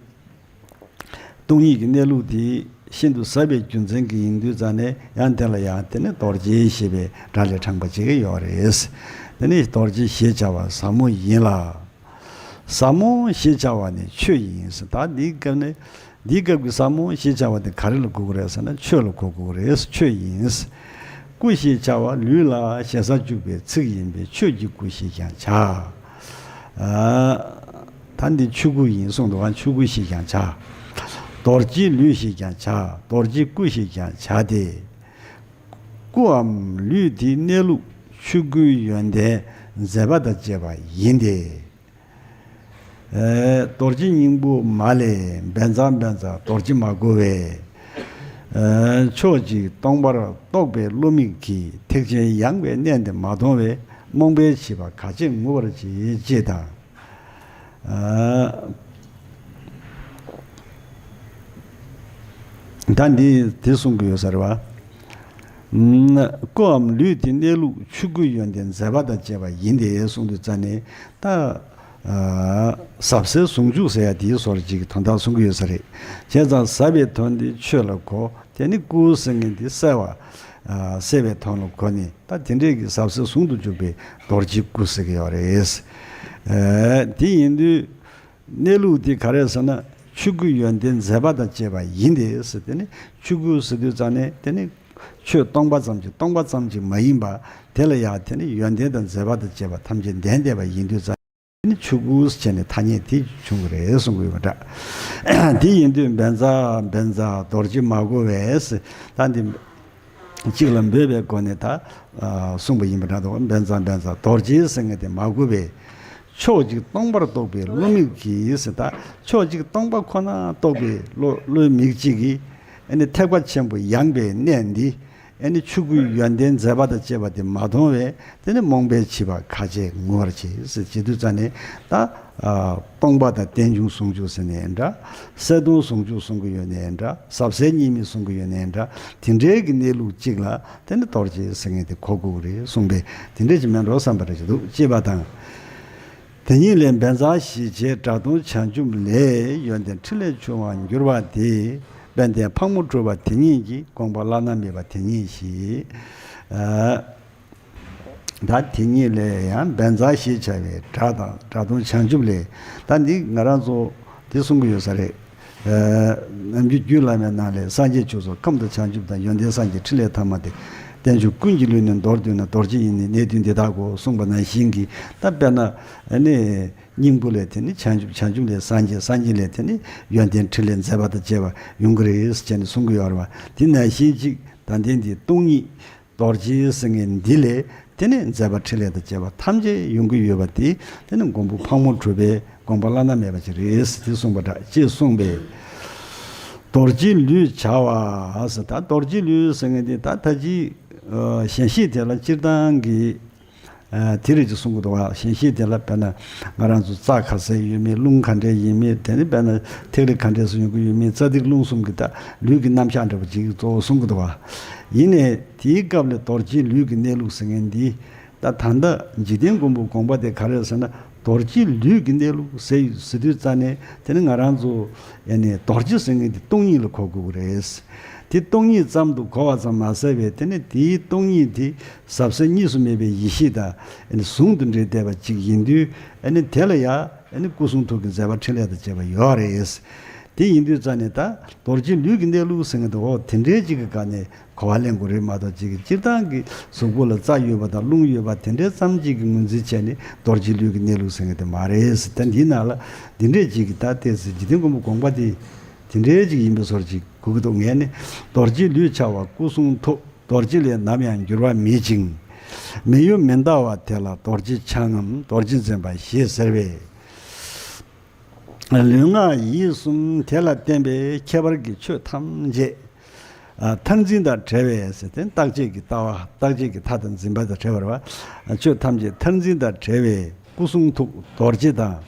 སྟོང་ཉིད་ཀྱི་གནས་ལུགས་དེ་ཤིན་ཏུ་ཟབ་པའི་རྒྱུ་མཚན་གྱིས་ཡིན་དུས་ཙང་ནས། ཡང་དེ་ལ་ཡང་དེ་ནི་རྡོ་རྗེ་ཞེས་པའི་སྒྲ་ལས་དྲངས་པ་ཅིག་ཡོད་རེད། དེ་ནི་རྡོ་རྗེ་ཞེས་བྱ་བ་ཟབ་མོ་ཡིན་ལ། ཟབ་མོ་ཞེས་བྱ་བ་ནི་ཆོས་ཡིན་ཟེར། ད་འདིའི་སྐབས་ནས། འདིའི་སྐབས་ཀྱི་ཟབ་མོ་ཞེས་བྱ་བ་དེ་ག་རེ་ལ་གོ་དགོས་རེད་ཟེར་ན། ཆོས་ལ་གོ་དགོས་རེད། ཆོས་ཡིན། སྐུ་ཞེས་བྱ་བ་ལུས་ལ་ཞེ་ས་འཇུག་པའི་ཚིག་ཡིན་པས་ཆོས་ཀྱི་སྐུ་ཞེས་ཀྱང་བྱ། ཨ། ད་འདི་ཆོས་སྐུ་ཡིན་གསུངས་འདུག་ག། ཆོས་སྐུ་ཞེས་ཀྱང་བྱ། རྡོ་རྗེའི་ལུས་ཞེས་ཀྱང་བྱ། རྡོ་རྗེའི་སྐུ་ཞེས་ཀྱང་བྱ་སྟེ། སྐུའམ་ལུས་དེའི་གནས་ལུགས་ཆོས་སྐུའི་ཡོན་ཏན་མཛད་པ་དང་བཅས་པ་ཡིན་ཏེ། ཨེ། རྡོ་རྗེ་སྙིང་པོ་མ་ལས། བཛྲ་བཛྲ་རྡོ་རྗེ་མ་གོ་བས། ཨེ། ཕྱོགས་གཅིག་སྟོང་པར་རྟོགས་པའི་བློ་མིག་གིས་ཐེག་ཆེན་ཡངས་པའི་གནས་འདི་མ་མཐོང་བས་རྨོངས་པའི་བྱིས་པ་ག་ཅེས་ངུ་བར་བྱེད་ཅེས་དང་། ཨ། ད་འདི་དེ་གསུང་གི་ཡོད་ས་རེད་བ། ཨམ། སྐུའམ་ལུས་དེའི་གནས་ལུགས་ཆོས་སྐུའི་ཡོན་ཏན་མཛད་པ་དང་བཅས་པ་ཡིན་ཏེ་གསུངས་དུས་ཙང་ནས། ད། ཨ། ཟབ་གསལ་ཟུང་འཇུག་ཟེར་ཡ་དེའི་བཟོ་འདྲ་ཅིག་གི་དོན་དག་གསུང་གི་ཡོད་ས་རེད། བྱས་ཙང་ཟབ་པའི་དོན་དེ་ཆོས་ལ་གོ། དེ་ནི་སྐུ་ཟེར་མཁན་དེ་གསལ་བ། ཨ། གསལ་བའི་དོན་ལ་གོ་ནས། ད་དེ་འདྲའི་གི་ཟབ་གསལ་ཟུང་དུ་འཇུག་པའི་རྡོ་རྗེའི་སྐུ་ཟེར་གི་ཡོད་རེད། ཨ། དེ་ཡིན་དུས། གནས་ལུགས་དེ་ག་རེ་ཟེར་ན། ཆོས་སྐུའི་ཡོན་ཏན་མཛད་པ་དང་བཅས་པ་ཡིན་ཏེ་ཟེར། དེ་ནི་ཆོས་སྐུ་ཟེར་དུས་ཙང་ནས། དེ་ནི་ཆོས་སྟོང་པ་ཙམ་གྱི། སྟོང་པ་ཙམ་གྱི་མ་ཡིན་པ། དེ་ལ་ཡང་དེ་ནི་ཡོན་ཏན་དང་མཛད་པ་དང་བཅས་པ་ཐམས་ཅད་ལྡན་བསྡད་པ་ཡིན་དུས་ཙང་ནས། ཆོས་སྐུ་ཟེར་ནས་ཐ་སྙད་དེ་བྱུང་གི་རེད་གསུང་གི་ཡོད་པ་འདྲ། དེ་ཡིན་དུས་བཛྲ་བཛྲ་རྡོ་རྗེ་མ་གོ་བས། ད་འདི། གཅིག་ལ་འབོད་པའི་སྒོ་ནས་ད། ཨ། གསུངས་པ་ཡིན་པ་འདྲ་འདུག། བཛྲ་བཛྲ་རྡོ་རྗེ་ཟེར་མཁན་དེ་མ་གོ་བས། ཕྱོགས་གཅིག་སྟོང་པར་རྟོགས་པའི་བློ་མིག་གིས་ཟེར། ད་ཕྱོགས་གཅིག་སྟོང་པ་ཁོ་ན་རྟོགས་པའི་བློ། བློའི་མིག་གཅིག་གིས། ཨ་ནི་ཐེག་པ་ཆེན་པོ་ཡངས་པའི་གནས་འདི། ཨ་ནི་ཆོས་སྐུའི་ཡོན་ཏན་མཛད་པ་དང་བཅས་པ་དེ་མ་མཐོང་བས། དེ་ནི་རྨོངས་པའི་བྱིས་པ་ག་ཅེས་ངུ་བར་བྱེད་ཟེར། བྱེད་དུས་ཙང་ནས་ད། ཨ། སྟོང་པ་དང་རྟེན་འབྱུང་ཟུང་འཇུག་ཟེར་ནའི་འདྲ། གསལ་སྟོང་ཟུང་འཇུག་གསུང་གི་ཡོད་ནའི་འདྲ། ཟབ་གསལ་གཉིས་མེད་གསུང་གི་ཡོད་ནའི་འདྲ། དེ་འདྲའི་གི་གནས་ལུགས་གཅིག་ལ་དེ་ནི་རྡོ་རྗེ་ཟེར་མཁན་དེ་གོ་དགོས་ཀྱི་རེད་གསུངས་པས། དེ་འདྲ་ཅིག་མིན་འགྲོ་བསམ་པ་རེ་ཞིག་འདུག་ཅེས་པ་དང་། དེ་ཉིད་ལས་བཛྲ་ཞེས་བྱའི་སྒྲ་དུང་བྱང་ཆུབ་ལས། ཡོན་ཏན་ཕྲིན་ལས་བྱུང་བར་འགྱུར་བ་དེ། དཔལ་ལྡན་ཕག་མོ་གྲུ་པ་དེ་ཉིད་ཀྱི། དགོངས་པ་བླ་ན་མེད་པ་དེ་ཉིད་ཞེས། ཨ། ད་དེ་ཉིད་ལས་ཡང་བཛྲ་ཞེས་བྱ་བའི་སྒྲ་དང་། སྒྲ་དུང་བྱང་ཆུབ་ལས། ད་འདི་ང་རང་ཚོ་འདི་གསུང་གི་ཡོད་ས་རེད། ཨ། ནམ་རྒྱུན་རྒྱུད་བླ་མའི་ནང་ལས། སངས་རྒྱས་ཆོས་སོགས་ཁམས་དང་བྱང་ཆུབ་དང་། ཡོན་ཏན་སངས་རྒྱས་ཕྲིན་ལས་ཐ་མ་སྟེ། རྟེན་འབྱུང་ཀུན་གྱི་ལུས་ནི་མདོར་བསྡུ་ན། རྡོ་རྗེ་ཡི་ནི་གནས་བདུན་འདི་དག་གོ། གསུངས་པ་ནང་བཞིན་གྱི། ད་དཔེར་ན་ཨ་ནི་སྙིང་པོ་ལས་དེ་ནི་བྱང་ཆུབ། བྱང་ཆུབ་ལས་སངས་རྒྱས། སངས་རྒྱས་ལས་དེ་ནི་ཡོན་ཏན་ཕྲིན་ལས་མཛད་པ་དང་བཅས་པ་ཡོང་གི་རེད་ཟེར་ནས་གསུང་གི་ཡོད་རེད་བ། དེ་ནང་བཞིན་ཅིག་ད་ལྟའི་འདི་སྟོང་ཉིད། རྡོ་རྗེ་ཟེར་མཁན་འདི་ལས་དེ་ནི་མཛད་པ་ཕྲིན་ལས་དང་བཅས་པ་ཐམས་ཅད་ཡོང་གི་ཡོད་པ་དེ། དེ་ནི་མགོན་པོ་ཕག་མོ་གྲུ་པའི་དགོངས་པ་བླ་ན་མེད་པ་ཅིག་རེད་ཟེར་དེ་གསུངས་པ་འདྲ། ཅེས་གསུངས་པས། རྡོ་རྗེའི་ལུས་བྱ་བ་ཟེར། ད་རྡོ་རྗེའི་ལུས་ཟེར་མཁན་དེ་ད་ད་ཅི། ཨ། ཞལ་ཤེས་དེ་ལ་སྤྱིར་བཏང་གི། ཨ། དེ་རེད་ཅེས་གསུང་གི་འདུག་བ། གཞན་བཤད་དེ་ལ་དཔེར་ན་ང་རང་ཚོ་རྩ་ག་ཚད་ཡོད་མེད། རླུང་ག་འདྲས་ཡིན་མིན། དེ་ནི་དཔེར་ན་ཐིག་ལེ་ག་འདྲས་སུ་ཡོང་གི་ཡོད་མེད། རྩ་ཐིག་རླུང་གསུམ་གྱི་ད་ལུས་ཀྱི་རྣམ་གཞག་འདྲ་པོ་ཅིག་གཙོ་བོ་གསུང་གི་འདུག་བ། ཡིན་ནའི་དེའི་སྐབས་ལ་རྡོ་རྗེ་ལུས་ཀྱི་གནས་ལུགས་ཟེར་མཁན་འདི། ད་ད་ལྟ་འཇིག་རྟེན་མགོན་པོའི་དགོངས་པ་དེ་ག་རེ་ཟེར་ན། རྡོ་རྗེ་ལུས་ཀྱི་གནས་ལུགས་ཟེར་ཟེར་དུས་ཙ་ནས། དེ་ནི་ང་རང་ཚོ་ཨ་ནི་རྡོ་རྗེ་ཟེར་མཁན་དེ་སྟོང་ཉིད་ལ་གོ་དགོས་ཀྱི་རེད། དེ་སྟོང་ཉིད་ཙམ་དུ་གོ་བ་ཙམ་མ་ཟད་པའི། དེ་ནི་དེའི་སྟོང་ཉིད་དེ་ཟབ་གསལ་གཉིས་སུ་མེད་པའི་ཡེ་ཤེས་དང་ཨ་ནི་ཟུང་དུ་འབྲེལ་བསྡད་པ་ཅིག་ཡིན་དུས། ཨ་ནི་དེ་ལ་ཡང་ཨ་ནི་སྐུ་གསུང་ཐུགས་ཀྱི་མཛད་པ་ཕྲིན་ལས་དང་བཅས་པ་ཡོད་རེད། དེ་ཡིན་དུས་ཙ་ནས་ད་རྡོ་རྗེ་ལུས་ཀྱི་གནས་ལུགས་ཟེར་མཁན་དེ། འོ། དེ་འདྲའི་ཅིག་གི་སྒང་ནས་གོ་བ་ལེན་དགོས་རེད་མ་གཏོགས། ཅིག་གི་སྤྱིར་བཏང་གི་གཟུགས་པོ་ལ་རྩ་ཡོད་པ་དང་རླུང་ཡོད་པ་དེ་འདྲའི་ཙམ་ཅིག་གི་ངོས་འཛིན་བྱས་ནས་རྡོ་རྗེ་ལུས་ཀྱི་གནས་ལུགས་ཟེར་མཁན་དེ་མ་རེད། ད་འདིའི་ནང་ལ་འདི་འདྲས་ཅིག་གི་ད་ལྟས་ཚེ་འཇིག་རྟེན་མགོན་པོ་དགོངས་པ་དེ་དེ་འདྲས་ཅིག་ཡིན་པའི་བཟོ་འདྲ་ཅིག་གོ་གི་འདུག། ངས་ནི། རྡོ་རྗེ་ལུས་འཆར་བ་སྐུ་གསུང་ཐུགས། རྡོ་རྗེ་ལས་ནམ་ཡང་འགྱུར་བ་མེད་ཅིང་། མི་གཡོ་མི་འདའ་བ་དེ་ལ་རྡོ་རྗེ་འཆང་ངམ་རྡོ་རྗེ་འཛིན་པ་ཞེས་ཟེར་བས། ལུས་ངག་ཡིད་གསུམ་དེ་ལ་བརྟེན་པའི་ཁྱད་པར་གྱི་ཆོས་ཐམས་ཅད། ཨ། མཐར་འཛིན་དང་བྲལ་བའི་ཟེར་ཏེ། རྟག་ཆད་ཀྱི་ལྟ་བ། རྟག་ཆད་ཀྱི་མཐའ་དང་འཛིན་པ་དང་བྲལ་བ་རེད་བ། ཆོས་ཐམས་ཅད་མཐར་འཛིན་དང་བྲལ་བའི་སྐུ་གསུང་ཐུགས་རྡོ་རྗེ་དང་།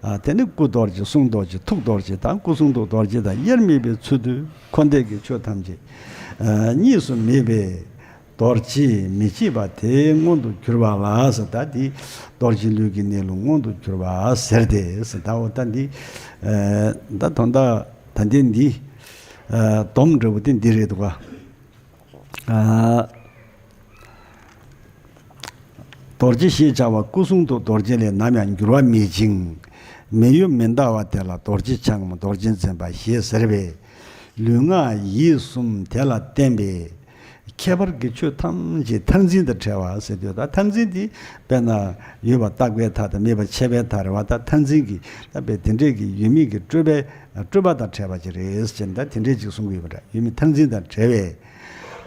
ཨ། དེ་ནི་སྐུ་རྡོ་རྗེ། གསུང་རྡོ་རྗེ། ཐུགས་རྡོ་རྗེ་དང་སྐུ་གསུང་ཐུགས་རྡོ་རྗེ་དང་དབྱེར་མེད་པའི་ཚུལ་དུ་འཁོར་འདས་ཀྱི་ཆོས་ཐམས་ཅད། ཨ། གཉིས་སུ་མེད་པའི་རྡོ་རྗེ་མི་ཕྱེད་པ་དེ་མངོན་དུ་གྱུར་པ་ལ་ཟེར། ད་འདི་རྡོ་རྗེ་ལུས་ཀྱི་གནས་ལུགས་མངོན་དུ་གྱུར་པ་ཟེར་ཏེ་ཟེར། ད་འོ་ད་འདི། ཨ། ད་དོན་དག་ད་འདི་འདི། ཨ། སྡོམ་འདྲ་པོ་དེ་འདི་རེད་འདུག་ག། ཨ། རྡོ་རྗེ་ཞེས་བྱ་བ་སྐུ་གསུང་ཐུགས་རྡོ་རྗེ་ལས་ནམ་ཡང་འགྱུར་བ་མེད་ཅིང་། མི་གཡོ་མི་འདའ་བ་དེ་ལ་རྡོ་རྗེ་འཆང་ངམ་རྡོ་རྗེ་འཛིན་པ་ཞེས་ཟེར་བས། ལུས་ངག་ཡིད་གསུམ་དེ་ལ་བརྟེན་པའི་ཁྱད་པར་གྱི་ཆོས་ཐམས་ཅད་མཐར་འཛིན་དང་བྲལ་བ་ཟེར་དུས། ད་མཐར་འཛིན་དེ་དཔེར་ན་ཡོད་པ་རྟག་པའི་མཐའ་དང་མེད་པ་ཆད་པའི་མཐའ་རེད་བ། ད་མཐར་འཛིན་གྱི་ད་དཔེ་དེ་འདྲས་ཀྱི་ཡོད་མེད་ཀྱི་སྤྲོས་པའི་སྤྲོས་པ་དང་བྲལ་བ་ཅིག་རེད་ཟེར་ནས། ད་དེ་འདྲས་ཅིག་གསུང་གི་ཡོད་པ་འདྲ། ཡོད་མེད་མཐར་འཛིན་དང་བྲལ་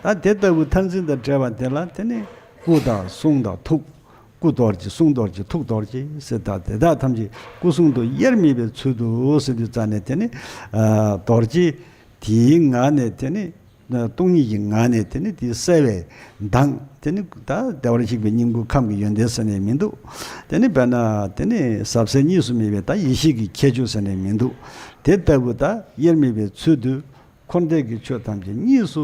བས། ད་དེ་ལྟ་བུ་མཐར་འཛིན་དང་བྲལ་བ་དེ་ལ་དེ་ནི་སྐུ་དང་གསུང་དང་ཐུགས། སྐུ་རྡོ་རྗེ། གསུང་རྡོ་རྗེ། ཐུགས་རྡོ་རྗེ་ཟེར། ད་དེ་དག་ཐམས་ཅད་སྐུ་གསུང་ཐུགས་དབྱེར་མེད་པའི་ཚུལ་དུ་ཟེར་དུས་ཙ་ནས། དེ་ནི། ཨ། རྡོ་རྗེ་དེའི་ངང་ནས། དེ་ནི་སྟོང་ཉིད་ཀྱི་ངང་ནས། དེ་ནི་དེ་གསལ་བའི་མདངས། དེ་ནི་ད་བདེ་བར་གཤེགས་པའི་སྙིང་པོ་ཁམས་ཀྱི་ཡོན་ཏན་ཟེར་ནས་མི་འདུག། དེ་ནི་དཔེར་ན་དེ་ནི་ཟབ་གསལ་གཉིས་སུ་མེད་པའི་ད་ཡེ་ཤེས་ཀྱི་ཁྱད་ཆོས་ཟེར་ནས་མི་འདུག། དེ་ལྟ་བུ་ད་དབྱེར་མེད་པའི་ཚུལ་དུ། འཁོར་འདས་ཀྱི་ཆོས་ཐམས་ཅད་གཉིས་སུ་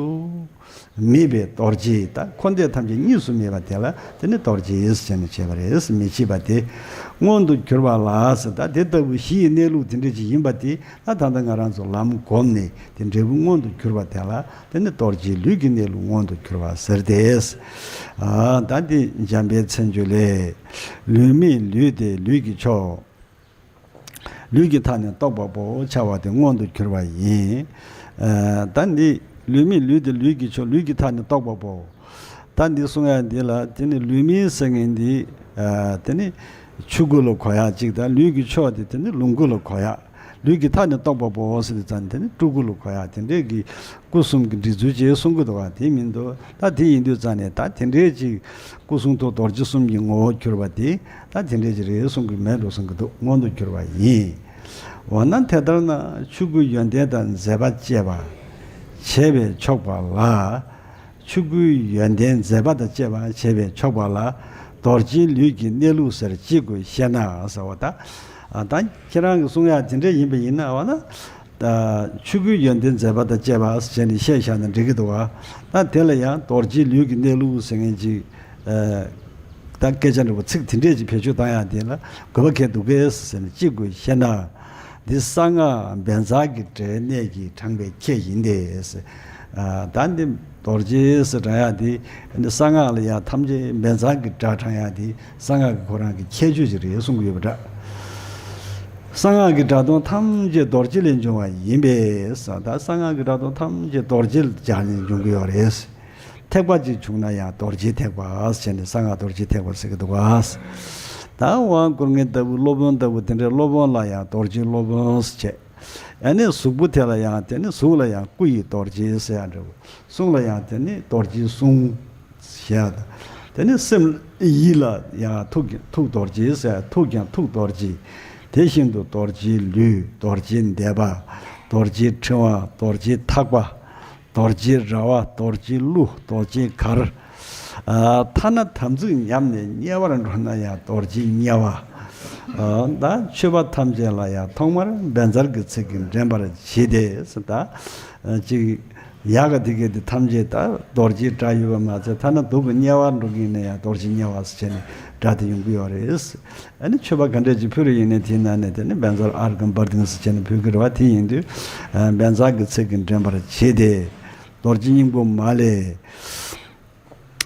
མེད་པའི་རྡོ་རྗེ། ད་འཁོར་འདས་ཐམས་ཅད་གཉིས་སུ་མེད་པ་དེ་ལ་དེ་ནི་རྡོ་རྗེ་ཟེར་ནས་བྱས་པ་རེད། མི་ཕྱེད་པ་དེ་མངོན་དུ་གྱུར་པ་ལ་ཟེར། ད་དེ་ལྟ་བུ་གཞི་ཡི་གནས་ལུགས་དེ་འདྲ་ཅིག་ཡིན་པ་དེ། ད་ད་ལྟ་ང་རང་ཚོ་ལམ་བསྒོམས་ནས་དེ་འབྲས་བུ་མངོན་དུ་གྱུར་པ་དེ་ལ་དེ་ནི་རྡོ་རྗེ་ལུས་ཀྱི་གནས་ལུགས་མངོན་དུ་གྱུར་པ་ཟེར་ཏེ། ཨ། ད་འདི་འཇམ་དཔལ་མཚན་བརྗོད་ལས། ལུས་མེད་ལུས་ཏེ་ལུས་ཀྱི་མཆོག། ལུས་ཀྱི་མཐའ་ནི་རྟོགས་པ་པོ། འཆར་བ་དེ་མངོན་དུ་གྱུར་པ་ཡིན། ཨ། ད་འདི་ལུས་མེད་ལུས་ཏེ་ལུས་ཀྱི་མཆོག། ལུས་ཀྱི་མཐའ་ནི་རྟོགས་པ་པོ། ད་འདི་གསུང་ཡ་འདི་ལ་དེ་ནི་ལུས་མེད་ཟེར་མཁན་འདི། ཨ། དེ་ནི་ཆོས་སྐུ་ལ་གོ་ཡ་གཅིག་དང་། ལུས་ཀྱི་མཆོག་དེ་དེ་ནི་ལོངས་སྐུ་ལ་གོ་ཡ། ལུས་ཀྱི་མཐའ་ནི་རྟོགས་པ་པོ་ཟེར་དུས་ཙ་ནས་དེ་ནི་སྤྲུལ་སྐུ་ལ་གོ་ཡ། དེ་འདྲས་ཀྱི་སྐུ་གསུམ་གྱི་འདྲི་ཚུལ་ཅེས་གསུང་གི་འདུག་ག། དེ་མི་འདུག། ད་དེ་ཡིན་དུས་ཙ་ནས་ད་དེ་འདྲའི་ཅིག་སྐུ་གསུང་ཐུགས་རྡོ་རྗེ་གསུམ་གྱི་ངོ་བོར་གྱུར་པ་དེ། ད་དེ་འདྲའི་ཅིག་རེད་གསུང་གི་མེད་འགྲོ་གསུང་གི་འདུག། མངོན་དུ་གྱུར་པ་ཡིན། འོ་ན་དེ་ལྟར་ན་ཆོས་སྐུའི་ཡོན་ཏན་དང་མཛད་པ་བཅས་པ་བྱས་པས་ཆོག་པ་ལ། ཆོས་སྐུའི་ཡོན་ཏན་མཛད་པ་དང་བཅས་པ་བྱས་པས་ཆོག་པ་ལ། རྡོ་རྗེའི་ལུས་ཀྱི་གནས་ལུགས་ཟེར་ཅི་དགོས་ཤེ་ན་ཟེར་བ། ད་ཨ། ད་ཁྱེད་རང་གི་གསུང་ཡ་དེ་འདྲ་ཡིན་པ་ཡིན་ན། འོ་ན། ད་ཆོས་སྐུའི་ཡོན་ཏན་མཛད་པ་དང་བཅས་པ་ཟེར་ནས་བཤད་བཞག་ན་འགྲིག་གི་འདུག་ག། ད་དེ་ལ་ཡང་རྡོ་རྗེའི་ལུས་ཀྱི་གནས་ལུགས་ཟེར་མཁན་ཅིག། ཨ། ད་སྐད་ཆ་འདྲ་པོ་ཚིག་དེ་འདྲས་ཅིག་བེད་སྤྱོད་བཏང་ཡ་དེ་ལ་དགོས་པ་གལ་འདུག་གས་ཟེར་ནས། ཅི་དགོས་ཤེ་ན། འདི་གསང་སྔགས་བཛྲ་གི་སྒྲའི་གནད་ཀྱིས་དྲངས་པའི་ཁྱད་ཡིན་ཏེ། ཨ། ད་འདི་རྡོ་རྗེ་ཟེར་དྲངས་ཡ་དེ། འདི་གསང་སྔགས་ལ་ཡང་ཐམས་ཅད་བཛྲ་གི་སྒྲ་དྲངས་ཡ་དེ་གསང་སྔགས་ཀྱི་ཁོ་རང་གི་ཁྱད་ཆོས་ཅིག་རེད་གསུང་གི་ཡོད་པ་འདྲ། གསང་སྔགས་ཀྱི་སྒྲ་དོན་ཐམས་ཅད་རྡོ་རྗེ་ལས་འབྱུང་བ་ཡིན་པས། ད་གསང་སྔགས་ཀྱི་སྒྲ་དོན་ཐམས་ཅད་རྡོ་རྗེ་ལ་སྦྱར་ནས་འབྱུང་གི་ཡོད་རེད། ཐེག་པ་ཅིག་བྱུང་ན་ཡང་རྡོ་རྗེ་ཐེག་པ་ཟེར་ནས་གསང་སྔགས་རྡོ་རྗེ་ཐེག་པ་ཟེར་གྱི་འདུག་ག། ད་དབང་བསྐུར་མཁན་ལྟ་བུ། སློབ་དཔོན་ལྟ་བུ་དེ་འདྲའི་སློབ་དཔོན་ལ་ཡང་རྡོ་རྗེ་སློབ་དཔོན་ཟེར་བྱས། ཨ་ནི་གཟུགས་པོ་དེ་ལ་ཡང་། དེ་ནི་གཟུགས་ལ་ཡང་སྐུ་ཡི་རྡོ་རྗེ་ཟེར་ཡ་འདྲ་བོ། གསུང་ལ་ཡང་དེ་ནི་རྡོ་རྗེའི་གསུང་ཞེས་དང་། དེ་ནི་སེམས་ཡིད་ལ་ཡང་ཐུགས་ཀྱི་ཐུགས་རྡོ་རྗེ་ཟེར། ཐུགས་ཀྱང་ཐུགས་རྡོ་རྗེ། དེ་བཞིན་དུ་རྡོ་རྗེའི་ལུས། རྡོ་རྗེའི་བཟླས་པ། རྡོ་རྗེའི་ཕྲེང་བ། རྡོ་རྗེའི་ཐག་པ། རྡོ་རྗེའི་ར་བ། རྡོ་རྗེའི་གླུ། རྡོ་རྗེའི་གར། ཨ། ཐ་ན་དམ་ཚིག་ཉམས་ནས་དམྱལ་བར་འགྲོ་ན་ཡང་རྡོ་རྗེ་དམྱལ་བ། ཨ། ད་མཆོད་པ་ཐམས་ཅད་ལ་ཡང་ཐོག་མར་བཛྲ་གི་ཚིག་གིས་འདྲེན་པར་བྱེད་དེ། ད་ཅིག་ཡག་ག་དེ་གའི་དེ་ཐམས་ཅད་ད་རྡོ་རྗེའི་སྒྲ་ཡོད་པ་མ་ཚད། ཐ་ན་སྡུག་གི་དམྱལ་བར་འགྲོ་གི་ཡིན་ན་ཡང་རྡོ་རྗེ་དམྱལ་བ་ཟེར་བྱས་ནས་སྒྲ་དེ་ཡོང་གི་ཡོད་རེད། ཨ་ནི་མཆོད་པ་ག་འདྲས་ཅིག་ཕུལ་རེ་ཡིན་ནའི་དེའི་ནང་ནས་དེ་ནི་བཛྲ་ཨརྒྷཾ་བྷར་ཏིཾ་ཟེར་བྱས་ནས་ཕུལ་གི་རེད་བ། དེ་ཡིན་དུས་བཛྲ་གི་ཚིག་གིས་འདྲེན་པར་བྱེད་དེ། རྡོ་རྗེ་སྙིང་པོ་མ་ལས།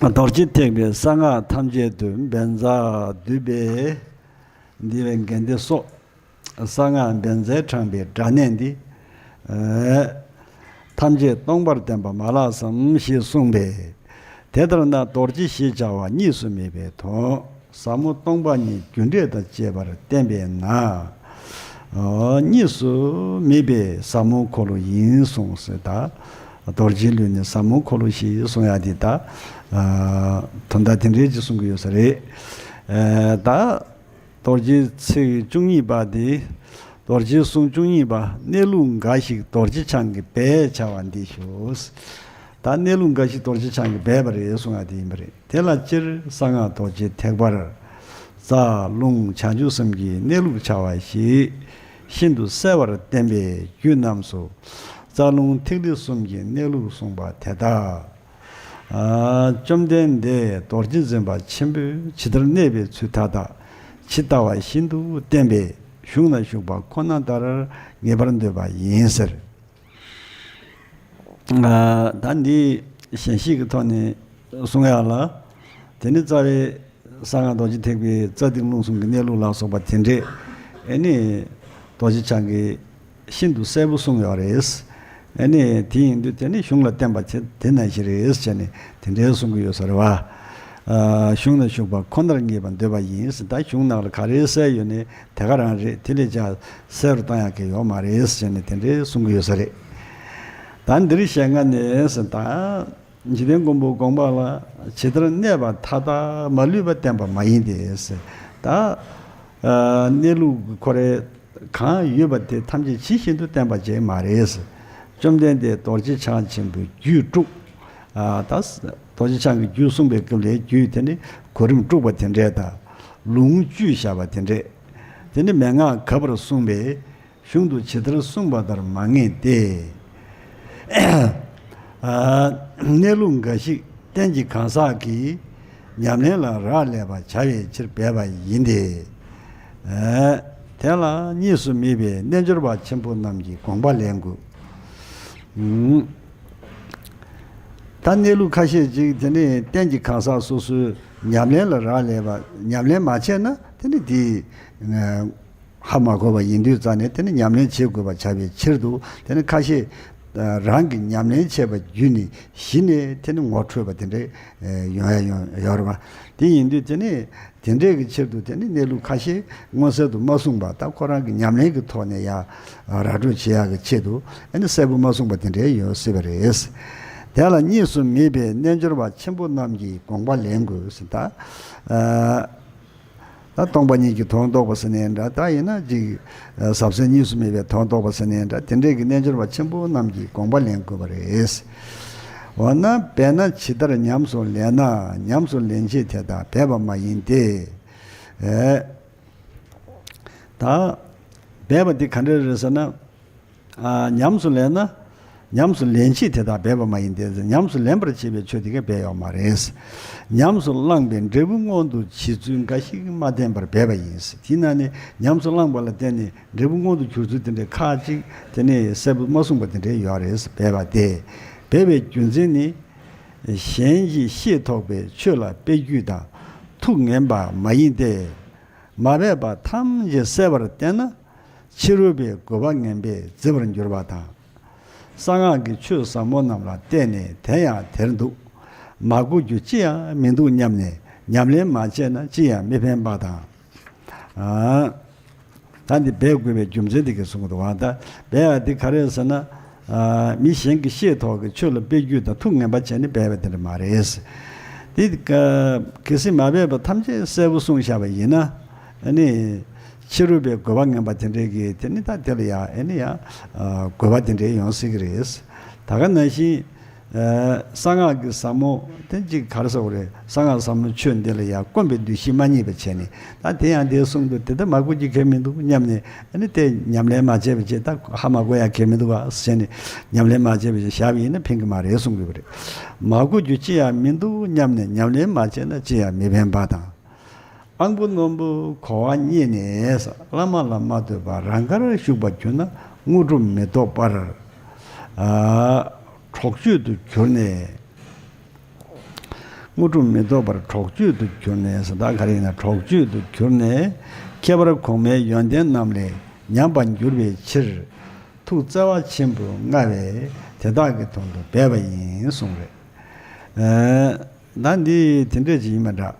རྡོ་རྗེ་ཐེག་པའི་གསང་སྔགས་ཐམས་ཅད་དུ་བཛྲ་འདུས་པས། འདུས་པའི་དགེ་འདུན་སོགས་གསང་སྔགས་བཛྲས་དྲངས་པའི་སྒྲ་ནི་འདི། ཨེ། ཐམས་ཅད་སྟོང་པར་བསྟན་པ་མ་ལགས་སམ་ཞེས་གསུངས་པས། དེ་ལྟར་ན་རྡོ་རྗེ་ཞེས་བྱ་བ་གཉིས་སུ་མེད་པའི་དོན། ཟབ་མོ་སྟོང་པ་ཉིད་རྒྱུ་འབྲས་དང་བཅས་པར་བསྟན་པས་ན། ཨོ། གཉིས་སུ་མེད་པའི་ཟབ་མོ་འཁོར་ལོ་ཡིན་གསུངས་ཟེར། ད་རྡོ་རྗེའི་ལུས་ནི་ཟབ་མོ་འཁོར་ལོ་ཞེས་གསུང་ཡ་འདི་ད། ཨ། དོན་དག་དེ་འདྲའི་ཅིག་གསུང་གི་ཡོད་ས་རེད། ཨ། ད་རྡོ་རྗེའི་ཚིག་བཅུ་གཉིས་པ་འདི། རྡོ་རྗེའི་གསུང་བཅུ་གཉིས་པ། གནས་ལུགས་འགའ་ཞིག་རྡོ་རྗེ་འཆང་གིས་སྦས་བྱ་བ་འདི་ཞུ། ད་གནས་ལུགས་འགའ་ཞིག་རྡོ་རྗེ་འཆང་གིས་སྦས་པ་རེད་གསུང་ཡ་དེ་ཡིན་པ་རེད། དེ་ལ་སྤྱིར་གསང་སྔགས་རྡོ་རྗེ་ཐེག་པར། རྩ་རླུང་བྱང་ཆུབ་གསུམ་གྱི་གནས་ལུགས་བྱ་བ་ཞིག་ཤིན་ཏུ་གསལ་བར་བསྟན་པའི་རྒྱུད་རྣམས་སུ། རྩ་རླུང་ཐིག་ལེ་གསུམ་གྱི་གནས་ལུགས་གསུངས་པ་དེ་དག། ཨ། བཅོམ་ལྡན་འདས་རྡོ་རྗེ་འཛིན་པ་ཆེན་པོས་ཇི་ལྟར་གནས་པའི་ཚུལ་མཐའ་དག་ཇི་ལྟ་བ་བཞིན་དུ་བསྟན་པས་གཞུང་ན་བཞུགས་པ་ཁོ་ན་ལྟར་ངེས་པར་འདོད་པ་ཡིན་ཟེར། ཨ། ད་འདི་ཞལ་བཞེས་ཀྱི་ཐོག་ནས་གསུང་ཡག་ལ། དེ་ནི་རྩ་བའི་གསང་སྔགས་རྡོ་རྗེ་ཐེག་པའི་རྩ་ཐིག་རླུང་གསུམ་གྱི་གནས་ལུགས་ལ་སོགས་པ་དེ་འདྲས་ཨེ་ནི་རྡོ་རྗེ་འཆང་གིས་ཤིན་ཏུ་གསལ་པོ་གསུངས་ཡོད་རེད། ཨེ་ནི་དེ་ཡིན་དུས་དེ་ནི་གཞུང་ལ་བསྟན་པ་དེ་དེ་ནང་བཞིན་རེད་ཟེར་ནས་དེ་འདྲའི་གསུང་གི་ཡོད་ས་རེད་བ། ཨ། གཞུང་ན་བཞུགས་པ་ཁོ་ནར་ངེས་པར་འདོད་པ་ཡིན་ཟེར། ད་གཞུང་ནང་ལ་ག་རེ་གསལ་ཡོད་ནི་དེ་ག་རང་རེད། དེ་ལས་ཀྱང་གསལ་རུ་བཏང་ཡག་གི་ཡོད་མ་རེད་ཟེར་ནས་དེ་འདྲའི་གསུང་གི་ཡོད་ས་རེད། ད་འདིར་ཞལ་སྔ་ནས་ཟེར། ད་འཇིག་རྟེན་མགོན་པོ་དགོངས་པ་ལ་ཇི་ལྟར་གནས་པ་མཐའ་དག་མ་ལུས་པ་བསྟན་པ་མ་ཡིན་ཏེ་ཟེར། ད་ཨ་གནས་ལུགས་ཁོ་རའི་གང་ཡོད་པ་དེ་ཐམས་ཅད་ཇི་བཞིན་དུ་བསྟན་པ་ཅིག་མ་རེད། བཅོམ་ལྡན་འདས་རྡོ་རྗེ་འཆང་ཆེན་པོའི་རྒྱུད་དྲུག། ཨ། ད་རྡོ་རྗེ་འཆང་གི་རྒྱུད་གསུངས་པའི་སྐབས་ལ་རྒྱུད་དེ་ནི་གོ་རིམ་དཀྲུགས་པ་དེ་འདྲས་དང་། ལུང་བཅུད་བཞག་པ་དེ་འདྲས། དེ་ནི་མན་ངག་གབ་པར་གསུངས་པས་གཞུང་དུ་ཇི་ལྟར་གསུངས་པ་ལྟར་མ་ངེས་ཏེ། ཨ། གནས་ལུགས་འགའ་ཞིག་རྟེན་གྱི་གང་ཟག་གིས་ཉམས་ལེན་ལ་རག་ལས་པར་བྱ་བའི་ཕྱིར་སྦས་པ་ཡིན་ཏེ། ཨ། དེ་ལ་གཉིས་སུ་མེད་པའི་རྣལ་འབྱོར་པ་ཆེན་པོ་རྣམས་ཀྱིས་དགོངས་པ་ལེན་དགོས། ཨུམ། ད་གནས་ལུགས་ཁ་ཤས་ཅིག་དེ་ནི་རྟེན་གྱི་གང་ཟག་སོ་སོའི་ཉམས་ལེན་ལ་རག་ལས་པ། ཉམས་ལེན་མ་བྱས་ན་དེ་ནི་དེ་ཧ་མ་གོ་བ་ཡིན་དུས་ཙང་ནས་དེ་ནི་ཉམས་ལེན་བྱེད་དགོས་པ་བྱ་བའི་ཕྱིར་དུ། དེ་ནི་ཁ་ཤས་རང་གིས་ཉམས་ལེན་བྱས་པ་བརྒྱུད་ནས་གཞི་ནས་དེ་ནི་ངོ་འཕྲོད་པ་དེ་འདྲ་ཡོང་ཡ་ཡོང་ཡོད་རེད་པ། དེ་ཡིན་དུས་དེ་ནི་དེ་འདྲའི་གི་ཕྱིར་དུ་དེ་ནི་གནས་ལུགས་ཁ་ཤས་མངོན་གསལ་དུ་མ་གསུངས་པ། ད་ཁོ་རང་གི་ཉམས་ལེན་གྱི་ཐོག་ནས་ཡང་ར་སྤྲོད་བྱེད་ཡག་གི་ཆེད་དུ་ཨ་ནི་གསལ་པོ་མ་གསུངས་པ་དེ་འདྲའི་ཡོད་སྲིད་པ་རེད། དེ་ལ་གཉིས་སུ་མེད་པའི་རྣལ་འབྱོར་པ་ཆེན་པོ་རྣམས་ཀྱིས་དགོངས་པ་ལེན་དགོས་ཟེར། ད་ཨ་ད་སྟོང་པ་ཉིད་ཀྱི་དོན་རྟོགས་པ་ཟེར་ནའི་འདྲ། ད་ཡིན་ན་ཅིག་ཟབ་གསལ་གཉིས་སུ་མེད་པའི་དོན་རྟོགས་པ་ཟེར་ནའི་འདྲ། དེ་འདྲའི་གི་རྣལ་འབྱོར་པ་ཆེན་པོ་རྣམས་ཀྱིས་དགོངས་པ་ལེན་དགོས་པ་རེད། འོ་ན་འབད་ན་ཇི་ལྟར་ཉམས་སུ་ལེན་ན། ཉམས་སུ་ལེན་བྱེད་དེ་དག་འབད་པ་མ་ཡིན་ཏེ། ཨེ། ད་འབད་པ་འདི་ག་འདྲ་རེད་ཟེར་ན། ཨ། ཉམས་སུ་ལེན་ན། ཉམས་སུ་ལེན་བྱེད་དེ་དག་འབད་པ་མ་ཡིན་ཏེ། ཉམས་སུ་ལེན་པར་བྱེད་པའི་ཆོས་དེ་གས་འབད་ཡོད་མ་རེད། ཉམས་སུ་བླངས་པའི་འབྲས་བུ་མངོན་དུ་བྱེད་ཚུལ་འགའ་ཞིག་མ་བསྟན་པར་འབད་པ་ཡིན། དེས་ན་ནི་ཉམས་སུ་བླངས་པ་ལ་བརྟེན་ནས་འབྲས་བུ་མངོན་དུ་གྱུར་ཚུལ་དེ་འདྲའི་ཁག་ཅིག་དེ་ནས་གསལ་པོ་མ་གསུངས་པ་དེ་འདྲའི་ཡོད་རེད། འབད་པ་སྟེ། འབད་པའི་རྒྱུ་མཚན་ནི། གཞན་གྱིས་ཤེས་ཐོགས་པའི་ཆོས་ལ་དཔེ་བརྒྱུད་དང་ཐུགས་ངན་པ་མ་ཡིན་ཏེ། མ་འབད་པ་ཐམས་ཅད་གསལ་བར་བསྟན་ན། ཕྱི་རོལ་པའི་རྒོལ་བ་ངན་པས་བརྫི་བར་འགྱུར་བ་དང་། གསང་སྔགས་ཀྱི་ཆོས་ཟབ་མོ་རྣམས་ལ་བརྟེན་ནས་དེ་ཡང་དེར་འདུག། མ་གོ་རྒྱུ་ཅི་ཡང་མི་འདུག་སྙམ་ནས་ཉམས་ལེན་མ་བྱས་ན་ཅི་ཡང་མི་ཕན་པ་དང་། ཨ། ད་འདི་འབད་དགོས་པའི་རྒྱུ་མཚན་དེ་གས་གསུང་གི་འདུག་བ། ད་འབད་ཡ་འདི་ག་རེ་ཟེར་ན། ཨ། མི་གཞན་གྱིས་ཤེས་ཐོགས་ཀྱི་ཆོས་ལ་དཔེ་བརྒྱུད་དང་ཐུགས་ངན་པ་བྱས་ནས་འབད་པ་དེ་འདྲ་མ་རེད། དེ་ག་གལ་སྲིད་མ་འབད་པ་ཐམས་ཅད་གསལ་པོ་གསུངས་བཞག་པ་ཡིན་ན། ཨ་ནི་ཕྱི་རོལ་པའི་རྒོལ་བ་ངན་པ་དེ་འདྲའི་གིས་དེ་ནི་ད་དེ་ལ་ཡ་ཨ་ནི་ཡ་ཨ་རྒོལ་བ་དེ་འདྲའི་ཡོང་སྲིད་ཀྱི་རེད། ད་ག་ནང་བཞིན་ གསང་སྔགས་ཀྱི་ཟབ་མོ་དེ་གཅིག་ག་རེ་ཟེར་དགོས་རེད། གསང་སྔགས་ཟབ་མོ་ཆོས་འདི་ལ་ཡང་སྐོམ་པའི་འདུ་ཤེས་མ་རྙེད་པ་བྱས་ནས། ད་དེ་ཡང་དེ་གསུངས་འདུག་དེ་ལྟར་མ་གོ་རྒྱུ་གལ་མི་འདུག་སྙམ་ནས། ཨ་ནི་དེ་ཉམས་ལེན་མ་བྱས་པ་བྱས། ད་ཧ་མ་གོ་ཡ་གལ་མི་འདུག་ག་ཟེར་ནས། ཉམས་ལེན་མ་བྱས་པ་བྱས་བཞག་པ་ཡིན་ན་ཕན་གྱི་མ་རེད་གསུང་གི་ཡོད་པ་རེད། མ་གོ་རྒྱུ་ཅི་ཡང་མི་འདུག་སྙམ་ནས། ཉམས་ལེན་མ་བྱས་ན་ཅི་ཡང་མི་ཕན་པ་དང་། དབང་པོ་རྣོན་པོས་གོ་བ་རྙེད་ནས། བླ་མ་ལ་མ་ལྟོས་པར་རང་དགར་ཞུགས་པར་གྱུར་ན། དངོས་གྲུབ་མི་ཐོབ་པར། ཨ། གྲོགས་གཅོད་དུ་གྱུར་ནས། དངོས་གྲུབ་མི་ཐོབ་པར་གྲོགས་གཅོད་དུ་གྱུར་ནས་ཟེར། ད་ག་རེ་ཡིན་ན། གྲོགས་གཅོད་དུ་གྱུར་ནས། ཁྱད་པར་གོང་མའི་ཡོན་ཏན་རྣམས་ལས་ཉམས་པར་འགྱུར་བའི་ཕྱིར། ཐུགས་བརྩེ་བ་ཆེན་པོས་མངའ་བས་དེ་དག་གི་དོན་དུ་འབད་པ་ཡིན་གསུངས་རེད། ཨ། ད་འདི་དེ་འདྲས་ཅིག་ཡིན་པ་འདྲ།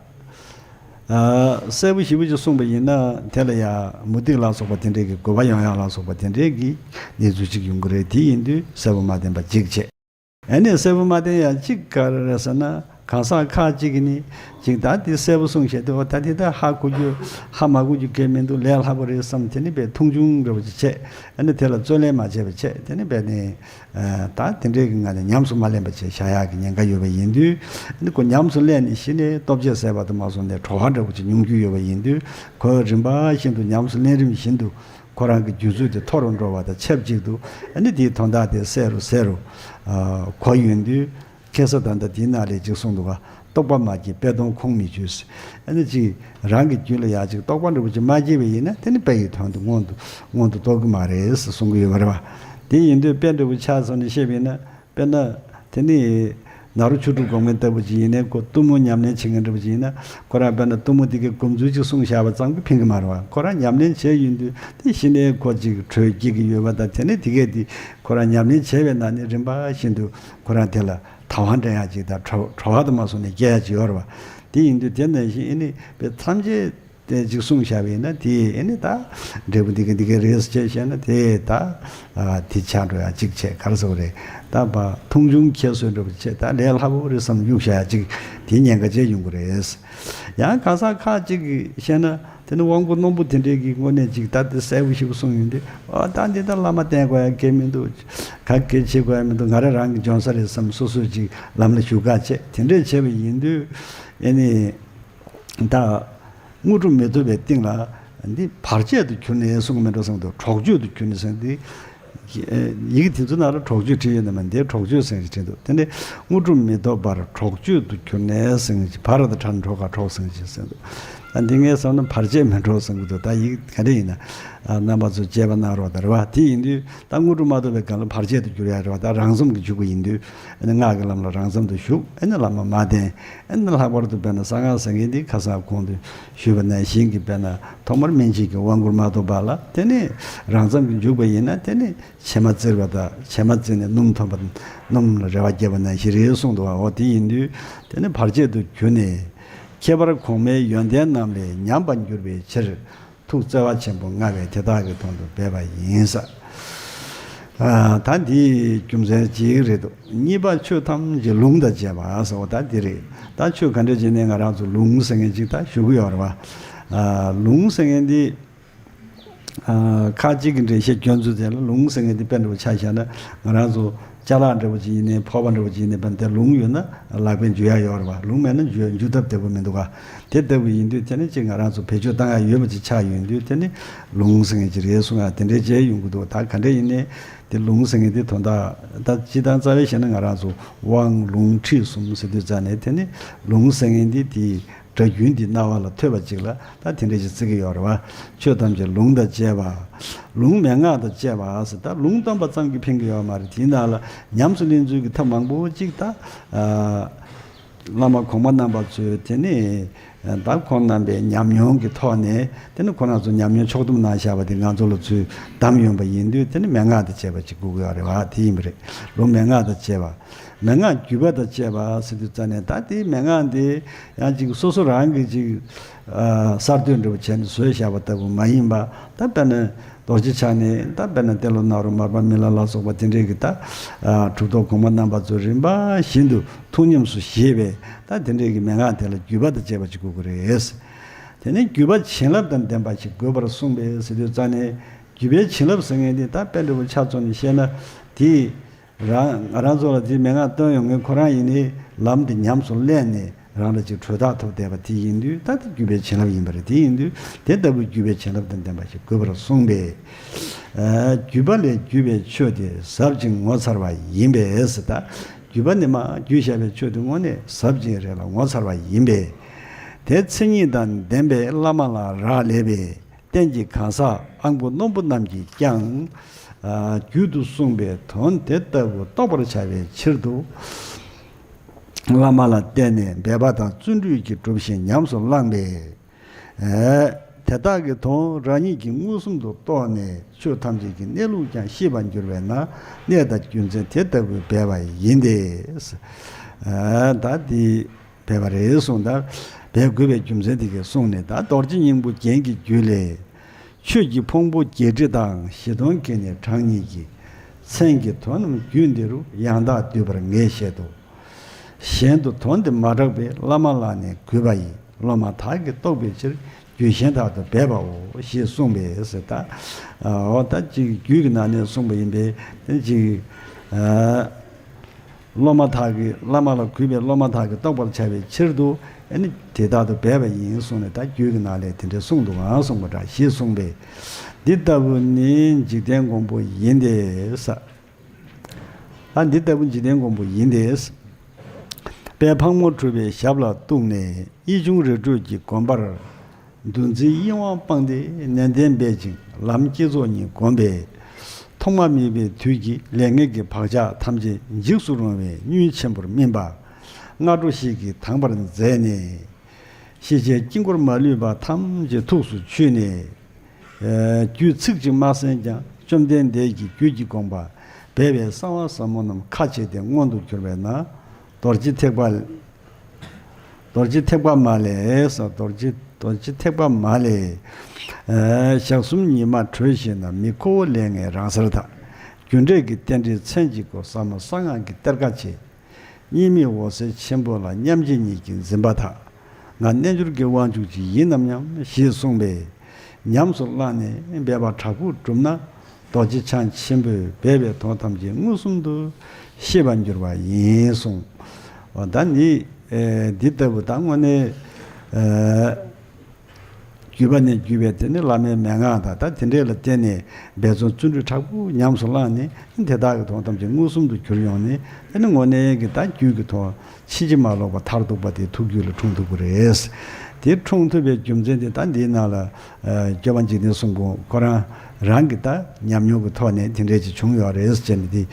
ཨ། གསལ་པོ་ཞེ་པོ་ཅིག་གསུངས་པ་ཡིན་ན། དེ་ལ་ཡང་མུ་སྟེགས་ལ་སོགས་པ་དེ་འདྲས་ཀྱི་དགོས་པ་ཡོང་ཡག་ལ་སོགས་པ་དེ་འདྲས་ཀྱི་གནས་ཚུལ་ཅིག་ཡོང་གི་རེད། དེ་ཡིན་དུས་གསལ་པོ་མ་བསྟན་པ་གཅིག་བྱས། ཨ་ནི་གསལ་པོ་མ་བསྟན་ཡག་གཅིག་ག་རེ་རེད་ཟེར་ན། གང་ཟག་ཁ་ཅིག་གིས་ནི་ཅིག་ད་དེ་གསལ་པོ་གསུངས་བྱས་ཏེ། འོ་ད་དེ་ད་ཧ་གོ་རྒྱུ་ཧ་མ་གོ་རྒྱུ་གལ་མི་འདུག་ལས་སླ་པོ་རེད་བསམ། དེ་ནི་དཔེ་མཐོང་ཆུང་འདྲ་པོ་ཅིག་བྱས། ཨ་ནི་དེ་ལ་བརྩོན་ལེན་མ་བྱས་པ་བྱས། དེ་ནི་དཔེ་ནི། ཨ། ད་དེ་འདྲའི་གི་ངང་ནས་ཉམས་སུ་མ་ལེན་པ་བྱས་བཞག་ཡག་གི་ཉེན་ཁ་ཡོད་པ་ཡིན་དུས། ཨ་ནི་ཁོ་ཉམས་སུ་ལེན་ནས་གཞི་ནས་སྟོབས་ཆེ་ཟེར་བ་དུ་མ་སོང་ནས་གྲོགས་པ་འདྲ་པོ་ཅིག་ཉུང་རྒྱུ་ཡོད་པ་ཡིན་དུས། ཁོས་རིམ་པ་བཞིན་དུ་ཉམས་སུ་ལེན་རིམ་བཞིན་དུ་ཁོ་རང་གི་རྒྱུད་ཚོད་དེ་མཐོ་རུ་འགྲོ་བ་དང་ཆབས་ཅིག་ཏུ། ཨ་ནི་དེའི་དོན་དག་དེ་གསལ་རུ་གསལ་རུ། ཨ། གོ་ཡོང་དུས། ཁ་སང་ད་ལྟ་དེའི་ནང་ལས་ཅིག་གསུངས་འདུག་ག་རྟོག་པ་མ་སྐྱེས་དཔེ་མཐོང་ཁུངས་མི་འཁྱོལ་ཟེར། ཨ་ནི་ཅིག་རང་གི་རྒྱུད་ལ་ཡག་ཅིག་རྟོག་པ་འདྲ་པོ་ཅིག་མ་སྐྱེས་པ་ཡིན་ན། དེ་ནི་དཔེ་ཡི་དོན་དུ་མངོན་དུ་མངོན་དུ་རྟོགས་ཀྱི་མ་རེད་ཟེར་གསུང་གི་ཡོད་པ་རེད་པ། དེ་ཡིན་དུས་དཔེ་འདྲ་པོ་ཆ་བཞག་ནས་བཤད་པ་ཡིན་ན། དཔེར་ན། དེ་ནི་ནཱ་རོ་ཆོས་དྲུག་སྒོམ་མཁན་ལྟ་བུ་ཅིག་ཡིན་ནའི། ཁོ་གཏུམ་མོ་ཉམས་ལེན་བྱེད་མཁན་འདྲ་པོ་ཅིག་ཡིན་ན། ཁོ་རང་དཔེར་ན་གཏུམ་མོ་དེ་གའི་སྒོམ་ཚུལ་ཅིག་གསུངས་བཞག་པ་ཙམ་གྱིས་ཕན་གྱི་མ་རེད་པ། ཁོ་རང་ཉམས་ལེན་བྱས་ཡོང་དུས་དེ་གཞི་ནས་ཁོ་ཅིག་གྲོས་སྐྱེ་གི་ཡོད་པ་དང་། དེ་ནས་དེ་གས་དེ་ཁོ་རང་ཉམས་ལེན་བྱས་པའི་ནང་ནས་རིམ་པ་བཞིན་དུ་ཁོ་རང་དེ་ལ་དང་བ་འདྲེན་ཡག་ཅིག་དང་། གྲོ་གྲོགས་པ་དུ་མ་སོང་ནས་སྐྱེ་ཡག་ཅིག་ཡོད་རེད་པ། དེ་ཡིན་དུས་དེ་ནང་བཞིན་ཨེ་ནི་དཔེ་ཐམས་ཅད་དེ་ཅིག་གསུངས་བཞག་པ་ཡིན་ན། དེ་ཨེ་ནི་ད་འབྲས་བུ་འདི་ག་འདི་ག་རེད་ཟེར་བཤད་ན། དེ་ད་ཨ་དེ་ཆགས་འགྲོ་ཡག་ཅིག་བྱས། ག་རེ་ཟེར་དགོས་རེད། ད་ཕར་མཐོང་ཆུང་ཁྱད་གསོད་འདྲ་པོ་བྱས། ད་ལས་སླ་པོ་རེད་བསམ་གཡུག་བཞག་ཡག་ཅིག་དེ་ཉེན་ཁ་ཅིག་ཡོང་གི་རེད། ཡང་གང་ཟག་ཁ་ཅིག་གིས་བཤད་ན། དེ་ནི་དབང་པོ་རྣོན་པོ་དེ་འདྲས་ཀྱིས་དངོས་གནས་ཅིག་ད་དེ་གསལ་པོ་ཞེ་པོ་གསུངས་ཡོང་དུས། ཨ། ད་འདི་ད་བླ་མ་བསྟེན་དགོས་ཡག་གལ་མི་འདུག་ག་གེ་བྱེད་དགོས་ཡག་མི་འདུག་ང་རང་རང་གིས་འཇོན་ས་རེད་བསམ། སོ་སོས་ཅིག་ལམ་ལ་ཞུགས་ཁ་བྱས། དེ་འདྲས་བྱས་པ་ཡིན་དུས་ཨེ་ནི། ད་དངོས་གྲུབ་མི་ཐོབ་པའི་སྟེང་ལ་འདི་བར་ཆད་དུ་གྱུར་ནས་གསུང་གི་མེད་འགྲོ་བསམ་གི་འདུག་གྲོགས་གཅོད་དུ་གྱུར་ནས་ཟེར་འདི། ཡི་གེ་དེ་ཚོ་ནང་ལ་གྲོགས་གཅོད་བྲིས་ཡོད་ན་མ། འདིར་གྲོགས་གཅོད་ཟེར་གྱི་བྲིས་འདུག་དེ་ནས་དངོས་གྲུབ་མི་ཐོབ་པར་གྲོགས་གཅོད་དུ་གྱུར་ནས་ཟེར་གྱི། བར་དང་བྲལ་ནས་གྲོགས་ག་གྲོགས་ཟེར་གྱི་ཟེར་འདུག་ད་འདི་ངས་བསམ་ན་བར་ཆད་མིན་འགྲོ་བསམ་གྱི་འདུག་ད་ཡི་གེ་ག་འདྲ་ཡིན་ན། ཨ། རྣམ་པ་ཚོས་དཔྱད་པ་གནང་རོགས་ད་རེད་པ། དེ་ཡིན་དུས་ད་དངོས་གྲུབ་མ་ཐོབ་པའི་སྒང་ལ་བར་ཆད་དུ་གྱུར་ཡག་རེད་པ། ད་རང་མཚམས་ཀྱི་འཇུག་པ་ཡིན་དུས། ཨ་ནི་སྔགས་ཀྱི་ལམ་ལ་རང་མཚམས་དུ་ཞུགས། ཨ་ནི་བླ་མ་མ་བསྟེན། ཨ་ནི་ལྷག་པར་དུ་དཔེར་ན་གསང་སྔགས་ཟེར་མཁན་འདི་ཁ་སང་གོང་དུ་ཞུས་པ་ནང་བཞིན་གྱི། དཔེར་ན་ཐོག་མར་སྨིན་བྱེད་ཀྱི་དབང་བསྐུར་མ་ཐོབ་པ་ལ། དེ་ནས་རང་མཚམས་ཀྱི་འཇུག་པ་ཡིན་ན། དེ་ནས་བྱེ་མ་བཙིར་བ་དང་། བྱེ་མ་བཙིར་ནས་སྣུམ་ཐོན་པ། སྣུམ་ལ་རེ་བ་བསྐྱེད་པ་ནང་བཞིན་རེད་གསུངས་འདུག་པ། འོ་དེ་ཡིན་དུས་དེ་ནི་བར་ཆད་དུ་གྱུར་ནས། ཁྱད་པར་གོང་མའི་ཡོན་ཏན་རྣམས་ལས་ཉམས་པར་འགྱུར་བའི་ཕྱིར། ཐུགས་བརྩེ་བ་ཆེན་པོས་མངའ་བས་དེ་དག་གི་དོན་དུ་འབད་པ་ཡིན་ཟེར། ཨ། ད་འདི་རྒྱུ་མཚན་གཅིག་རེད་འདུག་གཉིས་པ་ཆོས་ཐམས་ཅད་ལུང་དང་བཅས་པ་ཟེར་བ་ད་འདི་རེད། ད་ཆོས་ག་འདྲ་བྱས་ནས་ང་རང་ཚོ་ལུང་ཟེར་མཁན་ཅིག་ད་ཞུ་གི་ཡོད་རེད་པ། ཨ། ལུང་ཟེར་མཁན་འདི། ཨ། ཁ་ཅིག་གིས་འགྲེལ་བཤད་སྐྱོན་འཛུགས་དེ་ལ་ལུང་ཟེར་མཁན་འདི་དཔེ་འདྲ་པོ་ཆ་བཞག་ན། ང་རང་ཚོ་ཅ་ལག་འདྲ་པོ་ཅིག་ཡིན་ནའི། ཕོར་པ་འདྲ་པོ་ཅིག་ཡིན་ནའི། དཔེར་ན་དེ་ལུང་ཡོད་ན་ལག་པས་འཇུ་ཡག་ཡོད་རེད་པ། ལུང་མེད་ན་འཇུ་འཇུ་ཐབས་བདེ་པོ་མི་འདུག་ག་དེ་ལྟ་བུ་ཡིན་དུས་དེ་ནི་ཅིག་ང་རང་ཚོ་བེད་སྤྱོད་བཏང་ཡག་ཡོད་པ་ཅིག་ཆགས་ཡོང་དུས། དེ་ནི་ལུང་ཟེར་མཁན་ཅིག་རེད་གསུང་ཡག་དེ་འདྲའི་བྱས་ཡོང་གི་འདུག་ད་ག་འདྲ་ཡིན་ནའི་དེ་ལུང་ཟེར་མཁན་དེ་དོན་དག་ད་སྤྱིར་བཏང་རྩ་བའི་བཤད་ན་ང་རང་ཚོ་དབང་ལུང་ཁྲིད་གསུམ་ཟེར་དུས་ཙ་ནས། དེ་ནི་ལུང་ཟེར་མཁན་དེ་དེའི་སྒྲ་རྒྱུན་དེ་རྣ་བ་ལ་ཐོས་པ་ཅིག་ལ་ད་དེ་འདྲ་ཞིག་བརྩི་གི་ཡོད་རེད་པ། ཆོས་ཐམས་ཅད་ལུང་དང་བཅས་པ། ལུང་མན་ངག་དང་བཅས་པ་ཟེར། ད་ལུང་བཏོན་པ་ཙམ་གྱིས་ཕན་གྱི་ཡོད་མ་རེད། དེའི་ནང་ལ་ཉམས་སུ་ལེན་ཚུལ་གྱི་ཐབས་མང་པོ་ཅིག་ད། ཨ། བླ་མ་གོང་མ་རྣམ་པ་ཚོས་དེ་ནི། ད་ཁོང་རྣམ་པའི་ཉམས་མྱོང་གི་ཐོག་ནས། དེ་ནི་ཁོང་རྣམ་ཚོ་ཉམས་མྱོང་ཕྱོགས་བསྡོམས་གནང་བཞག་པ་དེ་ང་ཚོ་ལ་ཚུར་བདམས་ཡོང་པ་ཡིན་དུས། དེ་ནི་མན་ངག་དང་བཅས་པ་ཅིག་དགོས་ཀྱི་ཡོད་རེད་པ། དེ་ཡིན་པ་རེད། ལུང་མན་ངག་དང་བཅས་པ། མན་ངག་བརྒྱུད་པ་དང་བཅས་པ་ཟེར་དུས་ཙ་ནས། ད་དེའི་མན་ངག་འདི་ཡང་ཅིག་སོ་སོ་རང་གིས་ཅིག་ཨ། གསར་གཏོད་འདྲ་པོ་བྱས་ནས་བཟོས་བཞག་པ་ལྟ་བུ་མ་ཡིན་པ། ད་དཔེར་ན་རྡོ་རྗེ་འཆང་ནས། ད་དཔེར་ན་ཏེ་ལོ་ནཱ་རོ། མར་པ་མི་ལ་ལ་སོགས་པ་དེ་འདྲས་ཀྱིས། ད་ཨ། གྲུབ་ཐོབ་གོང་མ་རྣམ་པ་ཚོ་རིམ་པ་བཞིན་དུ་ཐུགས་ཉམས་སུ་བཞེས་པའི། ད་དེ་འདྲས་ཀྱི་མན་ངག་དེ་ལ་བརྒྱུད་པ་དང་བཅས་པ་ཅིག་དགོས་ཀྱི་རེད། དེ་ནས་བརྒྱུད་པ་བྱིན་རླབས་དང་ལྡན་པ་ཞིག་དགོས་པར་གསུངས་པས་ཟེར་དུས་ཙ་ནས། བརྒྱུད་པའི་བྱིན་རླབས་ཟེར་མཁན་དེ་ད་དཔེ་འདྲ་པོ་ཆ་བཙུགས་ནས་བཤད་ན། དེ་ རང་ང་རང་ཚོ་ལ་དེ་མན་ངག་སྟོན་ཡོང་མཁན་ཁོ་རང་ཡིན་ནའི་ལམ་དེ་ཉམས་སུ་ལེན་ནས་རང་ལ་ཅིག་གྲོས་ཐག་ཐོབ་བསྡད་པ་དེ་ཡིན་དུས། ད་དེ་བརྒྱུད་པའི་བྱིན་རླབས་ཡིན་པ་རེད། དེ་ཡིན་དུས་དེ་ལྟ་བུའི་བརྒྱུད་པའི་བྱིན་རླབས་དང་ལྡན་པ་ཞིག་དགོས་པར་གསུངས་པས། ཨ། བརྒྱུད་པ་ལས་བརྒྱུད་པའི་ཆོས་དེ་ཟབ་ཅིང་ངོ་མཚར་བ་ཡིན་པས་ཟེར། ད་བརྒྱུད་པ་ནས་མར་བརྒྱུད་བཞག་པའི་ཆོས་དེ་དངོས་གནས་ཟབ་ཅིང་རེད་ལ་ངོ་མཚར་བ་ཡིན་པས། དེ་མཚན་ཉིད་དང་ལྡན་པའི་བླ་མ་ལ་རག་ལས་པས། གཏན་གྱི་གང་ཟག་དབང་པོ་རྣོན་པོ་རྣམས་ཀྱིས་ཀྱང་། ཨ། རྒྱུད་དུ་གསུངས་པའི་དོན་དེ་ལྟ་བུ་རྟོགས་པར་བྱ་བའི་ཕྱིར་དུ། བླ་མ་ལ་བརྟེན་ནས་འབད་པ་དང་བརྩོན་འགྲུས་ཀྱིས་སྒྲུབ་ཤིང་ཉམས་སུ་བླངས་པས། ཨ། དེ་དག་གི་དོན་རང་ཉིད་ཀྱིས་མངོན་སུམ་དུ་རྟོགས་ནས་ཆོས་ཐམས་ཅད་ཀྱི་གནས་ལུགས་ཀྱང་ཤེས་པར་འགྱུར་བས་ན། གནས་དང་རྒྱུ་མཚན་དེ་ལྟ་བུས་འབད་པ་ཡིན་ཏེ། ཨ། ད་དེ། འབད་པ་རེད་གསུངས། ད་འབད་དགོས་པའི་རྒྱུ་མཚན་དེ་གས་གསུངས་ནས། ད་རྡོ་རྗེ་སྙིང་པོ་རྒྱན་གྱི་རྒྱུད་ལས། ཆོས་ཀྱི་ཕུང་པོ་བརྒྱད་ཁྲི་དང་བཞི་སྟོང་གི་ནི་གྲངས་སྙེད་ཀྱི། མཚན་གྱི་དོན་རྣམས་རྒྱུད་འདི་རུ་ཡང་དག་བསྡུས་པར་ངས་བཤད་དོ། གཞན་དུ་དོན་འདི་མ་གྲགས་པས་བླ་མ་ལ་ནི་གུས་པ་ཡིས། སློབ་མ་དག་གིས་རྟོགས་པའི་ཕྱིར་རྒྱུད་གཞན་དག་ཏུ་འབད་པའོ་ཞེས་གསུངས་པས་ཟེར། ད་འོ་ད་ཅིག་རྒྱུད་ཀྱི་ནང་ནས་གསུངས་པ་ཡིན་པས། དེ་ཅིག་ཨ། སློབ་མ་དག་གིས། བླ་མ་ལ་གུས་པས་སློབ་མ་དག་གིས་རྟོགས་པར་བྱ་བའི་ཕྱིར་དུ་ཨ་ནི་དེ་ལྟར་དུ་འབད་པ་ཡིན་གསུངས་ནས། ད་རྒྱུད་ཀྱི་ནང་ལས་དེ་འདྲའི་གསུངས་འདུག་ག་གསུངས་པ་འདྲ་ཞེས་གསུངས་པས། འདི་ལྟ་བུ་ནི་འཇིག་རྟེན་མགོན་པོ་ཡིན་ཏེ་ས། ད་འདི་ལྟ་བུ་འཇིག་རྟེན་མགོན་པོ་ཡིན་ཏེ། དཔལ་ཕག་མོ་གྲུ་པའི་ཞབས་ལ་གཏུགས་ནས་གཡས་བྱུང་རི་ཁྲོད་ཀྱི་དགོན་པར། འདུ་འཛིའི་གཡེང་བ་སྤངས་ཏེ་ནན་ཏན་འབད་ཅིང་ལམ་བསྐྱེད་རྫོགས་གཉིས་བསྒོམས་པས། ཐོག་མ་མེད་པའི་དུས་ཀྱི་ལས་ངན་གྱི་བག་ཆགས་ཐམས་ཅད་འཇིགས་སུ་རུང་བའི་གཉུག་ཆེན་པོར་སྨིན་པ། སྔ་དྲོ་ཞིག་གིས་དྭངས་པར་མཛད་ནས། ཤེས་བྱའི་དཀྱིལ་འཁོར་མ་ལུས་པ་ཐམས་ཅད་ཐུགས་སུ་ཆུད་ནས། ཨ། རྒྱུད་ཚིག་གཅིག་མ་གསན་ཀྱང་བཅོམ་ལྡན་འདས་ཀྱི་རྒྱུད་ཀྱི་དགོངས་པ་སྦས་པའི་གསང་བ་ཟབ་མོ་རྣམས་ཁ་ཕྱེ་སྟེ་མངོན་དུ་གྱུར་པས་ན། རྡོ་རྗེ་ཐེག་པ། རྡོ་རྗེ་ཐེག་པ་མ་ལས་སོ། རྡོ་རྗེ། རྡོ་རྗེ་ཐེག་པ་མ་ལས། ཨ། ཞག་གསུམ་ཉི་མ་དྲོས་ཤིག་ན། མི་ཁོ་བོ་ལས་ངན་རང་སར་དག། རྒྱུ་འབྲས་ཀྱི་རྟེན་འབྲེལ་མཚན་གཅིག་གོ། ཟབ་མོ་གསང་སྔགས་ཀྱི་གཏེར་ཁ་ཕྱེ། གཉིས་མེད་འོད་གསལ་ཆེན་པོ་ལ། མཉམ་རྗེས་གཉིས་ཀྱིས་འཛིན་པ་དག། ང་རྣལ་འབྱོར་གྱི་དབང་ཕྱུག་ཅིག་ཡིན་ནམ་སྙམ་ཞེས་གསུངས་པས། ཉམས་སུ་བླངས་ནས་འབད་པ་དྲག་པོས་བསྒྲུབས་ན། རྡོ་རྗེ་འཆང་ཆེན་པོས་སྦས་པའི་དོན་ཐམས་ཅད་མངོན་སུམ་དུ་ཤེས་པར་འགྱུར་བ་ཡིན་གསུངས། འོ་ད་ནི། ཨེ། འདི་ལྟ་བུ་ད་དངོས་གནས། ཨེ། བརྒྱུད་པ་ནས་བརྒྱུད་པའི་དེ་ནི་བླ་མའི་མན་ངག་དང་ད་དེ་འདྲས་ལ་བརྟེན་ནས་འབད་བརྩོན་བརྩོན་འགྲུས་དྲག་པོ་ཉམས་སུ་བླངས་ནས། དེ་དག་གི་དོན་ཐམས་ཅད་མངོན་སུམ་དུ་གྱུར་ཡོང་ནས། དེ་ནི་དངོས་གནས་ཀྱི་ད་རྒྱུད་ཀྱི་དོན་ཕྱིན་ཅི་མ་ལོག་པ་མཐར་ཐུག་པ་དེ་ཐུགས་རྒྱུད་ལ་འཁྲུངས་ཐུབ་ཀྱི་རེད། དེ་འཁྲུངས་ཐུབ་པའི་རྒྱུ་མཚན་དེ་ད་འདིའི་ནང་ལ། ཨ། སྐྱོབ་པ་འཇིག་རྟེན་གསུམ་མགོན་ཁོ་རང་རང་གི་ད་ཉམས་མྱོང་གི་ཐོག་ནས་དེ་འདྲས་ཅིག་བྱུང་ཡོད་རེད་ཅེས་ནས་དེ།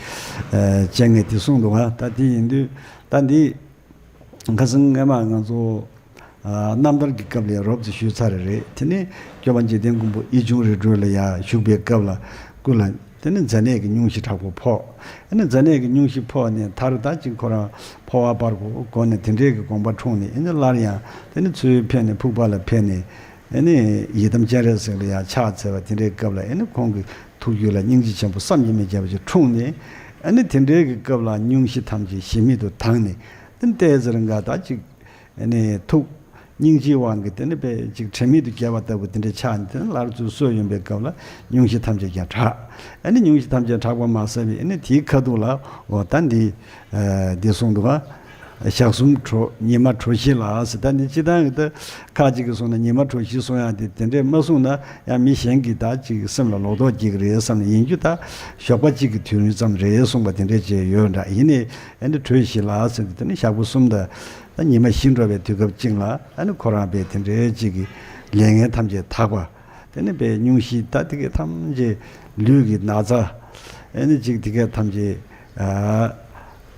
ཨ། སྤྱན་ངས་དེ་གསུངས་འདུག་ག་ད་དེ་ཡིན་དུས་ད་འདི། ཁ་སང་སྔས་མ་ང་ཚོ། ཨ། རྣམ་ཐར་གྱི་སྐབས་ལ་རོབ་ཙམ་ཞུས་ཚར་རེད། དེ་ནས་སྐྱོབ་པ་འཇིག་རྟེན་མགོན་པོ་གཡས་བྱུང་རི་ཁྲོད་ལ་ཡར་བཞུགས་པའི་སྐབས་ལ། སྐུ་ལ་དེ་ནས་མཛེ་ནད་ཀྱི་སྙུང་གཞི་དྲག་པོ་ཕོག་ཨ་ནི་མཛེ་ནད་ཀྱི་སྙུང་གཞི་ཕོག་ནས་མཐར་ད་ཅིག་ཁོ་རང་འཕོ་བ་སྤར་དགོས་དགོས་ནས་དེ་འདྲས་ཀྱི་དགོངས་པ་འཁྲུངས་ནས། ཨ་ནི་སླར་ཡང་དེ་ནས་འཚོ་བའི་ཕན་ནས་ཕུག་པ་ལ་ཕེབས་ནས། ཨ་ནི་ཡི་དམ་སྤྱན་རས་གཟིགས་ལ་ཡང་ཕྱག་འཚལ་བ་དེ་འདྲའི་སྐབས་ལ། ཨ་ནི་ཁོང་གི་ཐུགས་རྒྱུད་ལ་སྙིང་རྗེ་ཆེན་པོ་བསམ་གྱིས་མི་ཁྱབ་པ་ཅིག་འཁྲུངས་ནས། ཨ་ནི་དེ་འདྲའི་གི་སྐབས་ལ་སྙུང་གཞི་ཐམས་ཅད་གཞི་མེད་དུ་དྭངས་ནས། དེ་ནས་ཏོག་ཙམ་རིང་ག་ད་ཅིག་ཨ་ནི་ཐུགས་སྙིང་རྗེའི་དབང་གིས་དེ་ནི་དཔེ་ཅིག་དྲན་མེད་དུ་བརྒྱལ་བ་ལྟ་བུ་དེ་འདྲ་ཆགས་ནས། དེ་ནི་སླར་ཚུར་གསོས་ཡོང་པའི་སྐབས་ལ་སྙུང་གཞི་ཐམས་ཅད་ཀྱང་དྲག་ཨ་ནི་སྙུང་གཞི་ཐམས་ཅད་དྲག་པ་མ་ཟད་པའི། ཨ་ནི་དེའི་ཁ་ཐུག་ལ་འོ་ད་འདི། ཨ། འདི་གསུངས་འདུག་ག་ཞག་གསུམ་དྲོ། ཉི་མ་དྲོ་ཞིག་ལ་ཟེར། ད་འདི་སྤྱིར་བཏང་གི་ད་ཁ་ཅིག་གིས་གསུངས་ན་ཉི་མ་དྲོ་ཞིག་གསུང་ཡག་དེ་དེ་འདྲས་མ་གསུངས་ན་ཡང་མི་གཞན་གྱིས་ད་ཅིག་སེམས་ལ་ལོག་རྟོག་སྐྱེ་གི་རེད་བསམ་ནས། ཡིན་རྒྱུ་ད་ཞོགས་པ་གཅིག་གི་དུས་ཡུན་ཙམ་རེད་གསུངས་པ་དེ་འདྲས་ཅིག་ཡོད་འདྲ། ཡིན་ནའི་ཨ་ནི་དྲོ་ཞིག་ལ་ཟེར་དུས་དེ་ནི་ཞག་པོ་གསུམ་དང་ད་ཉི་མ་བཞི་འགྲོ་བའི་དུས་སྐབས་གཅིག་ལ། ཨ་ནི་ཁོ་རང་དཔེ་དེ་འདྲའི་གཅིག་གི་ལས་ངན་ཐམས་ཅད་དག་པ། དེ་ནི་དཔེ་སྙུང་གཞི་ད་དེ་གའི་ཐམས་ཅད་ལུས་ཀྱི་ན་ཚ། ཨ་ནི་གཅིག་དེ་གའི་ཐམས་ཅད། ཨ།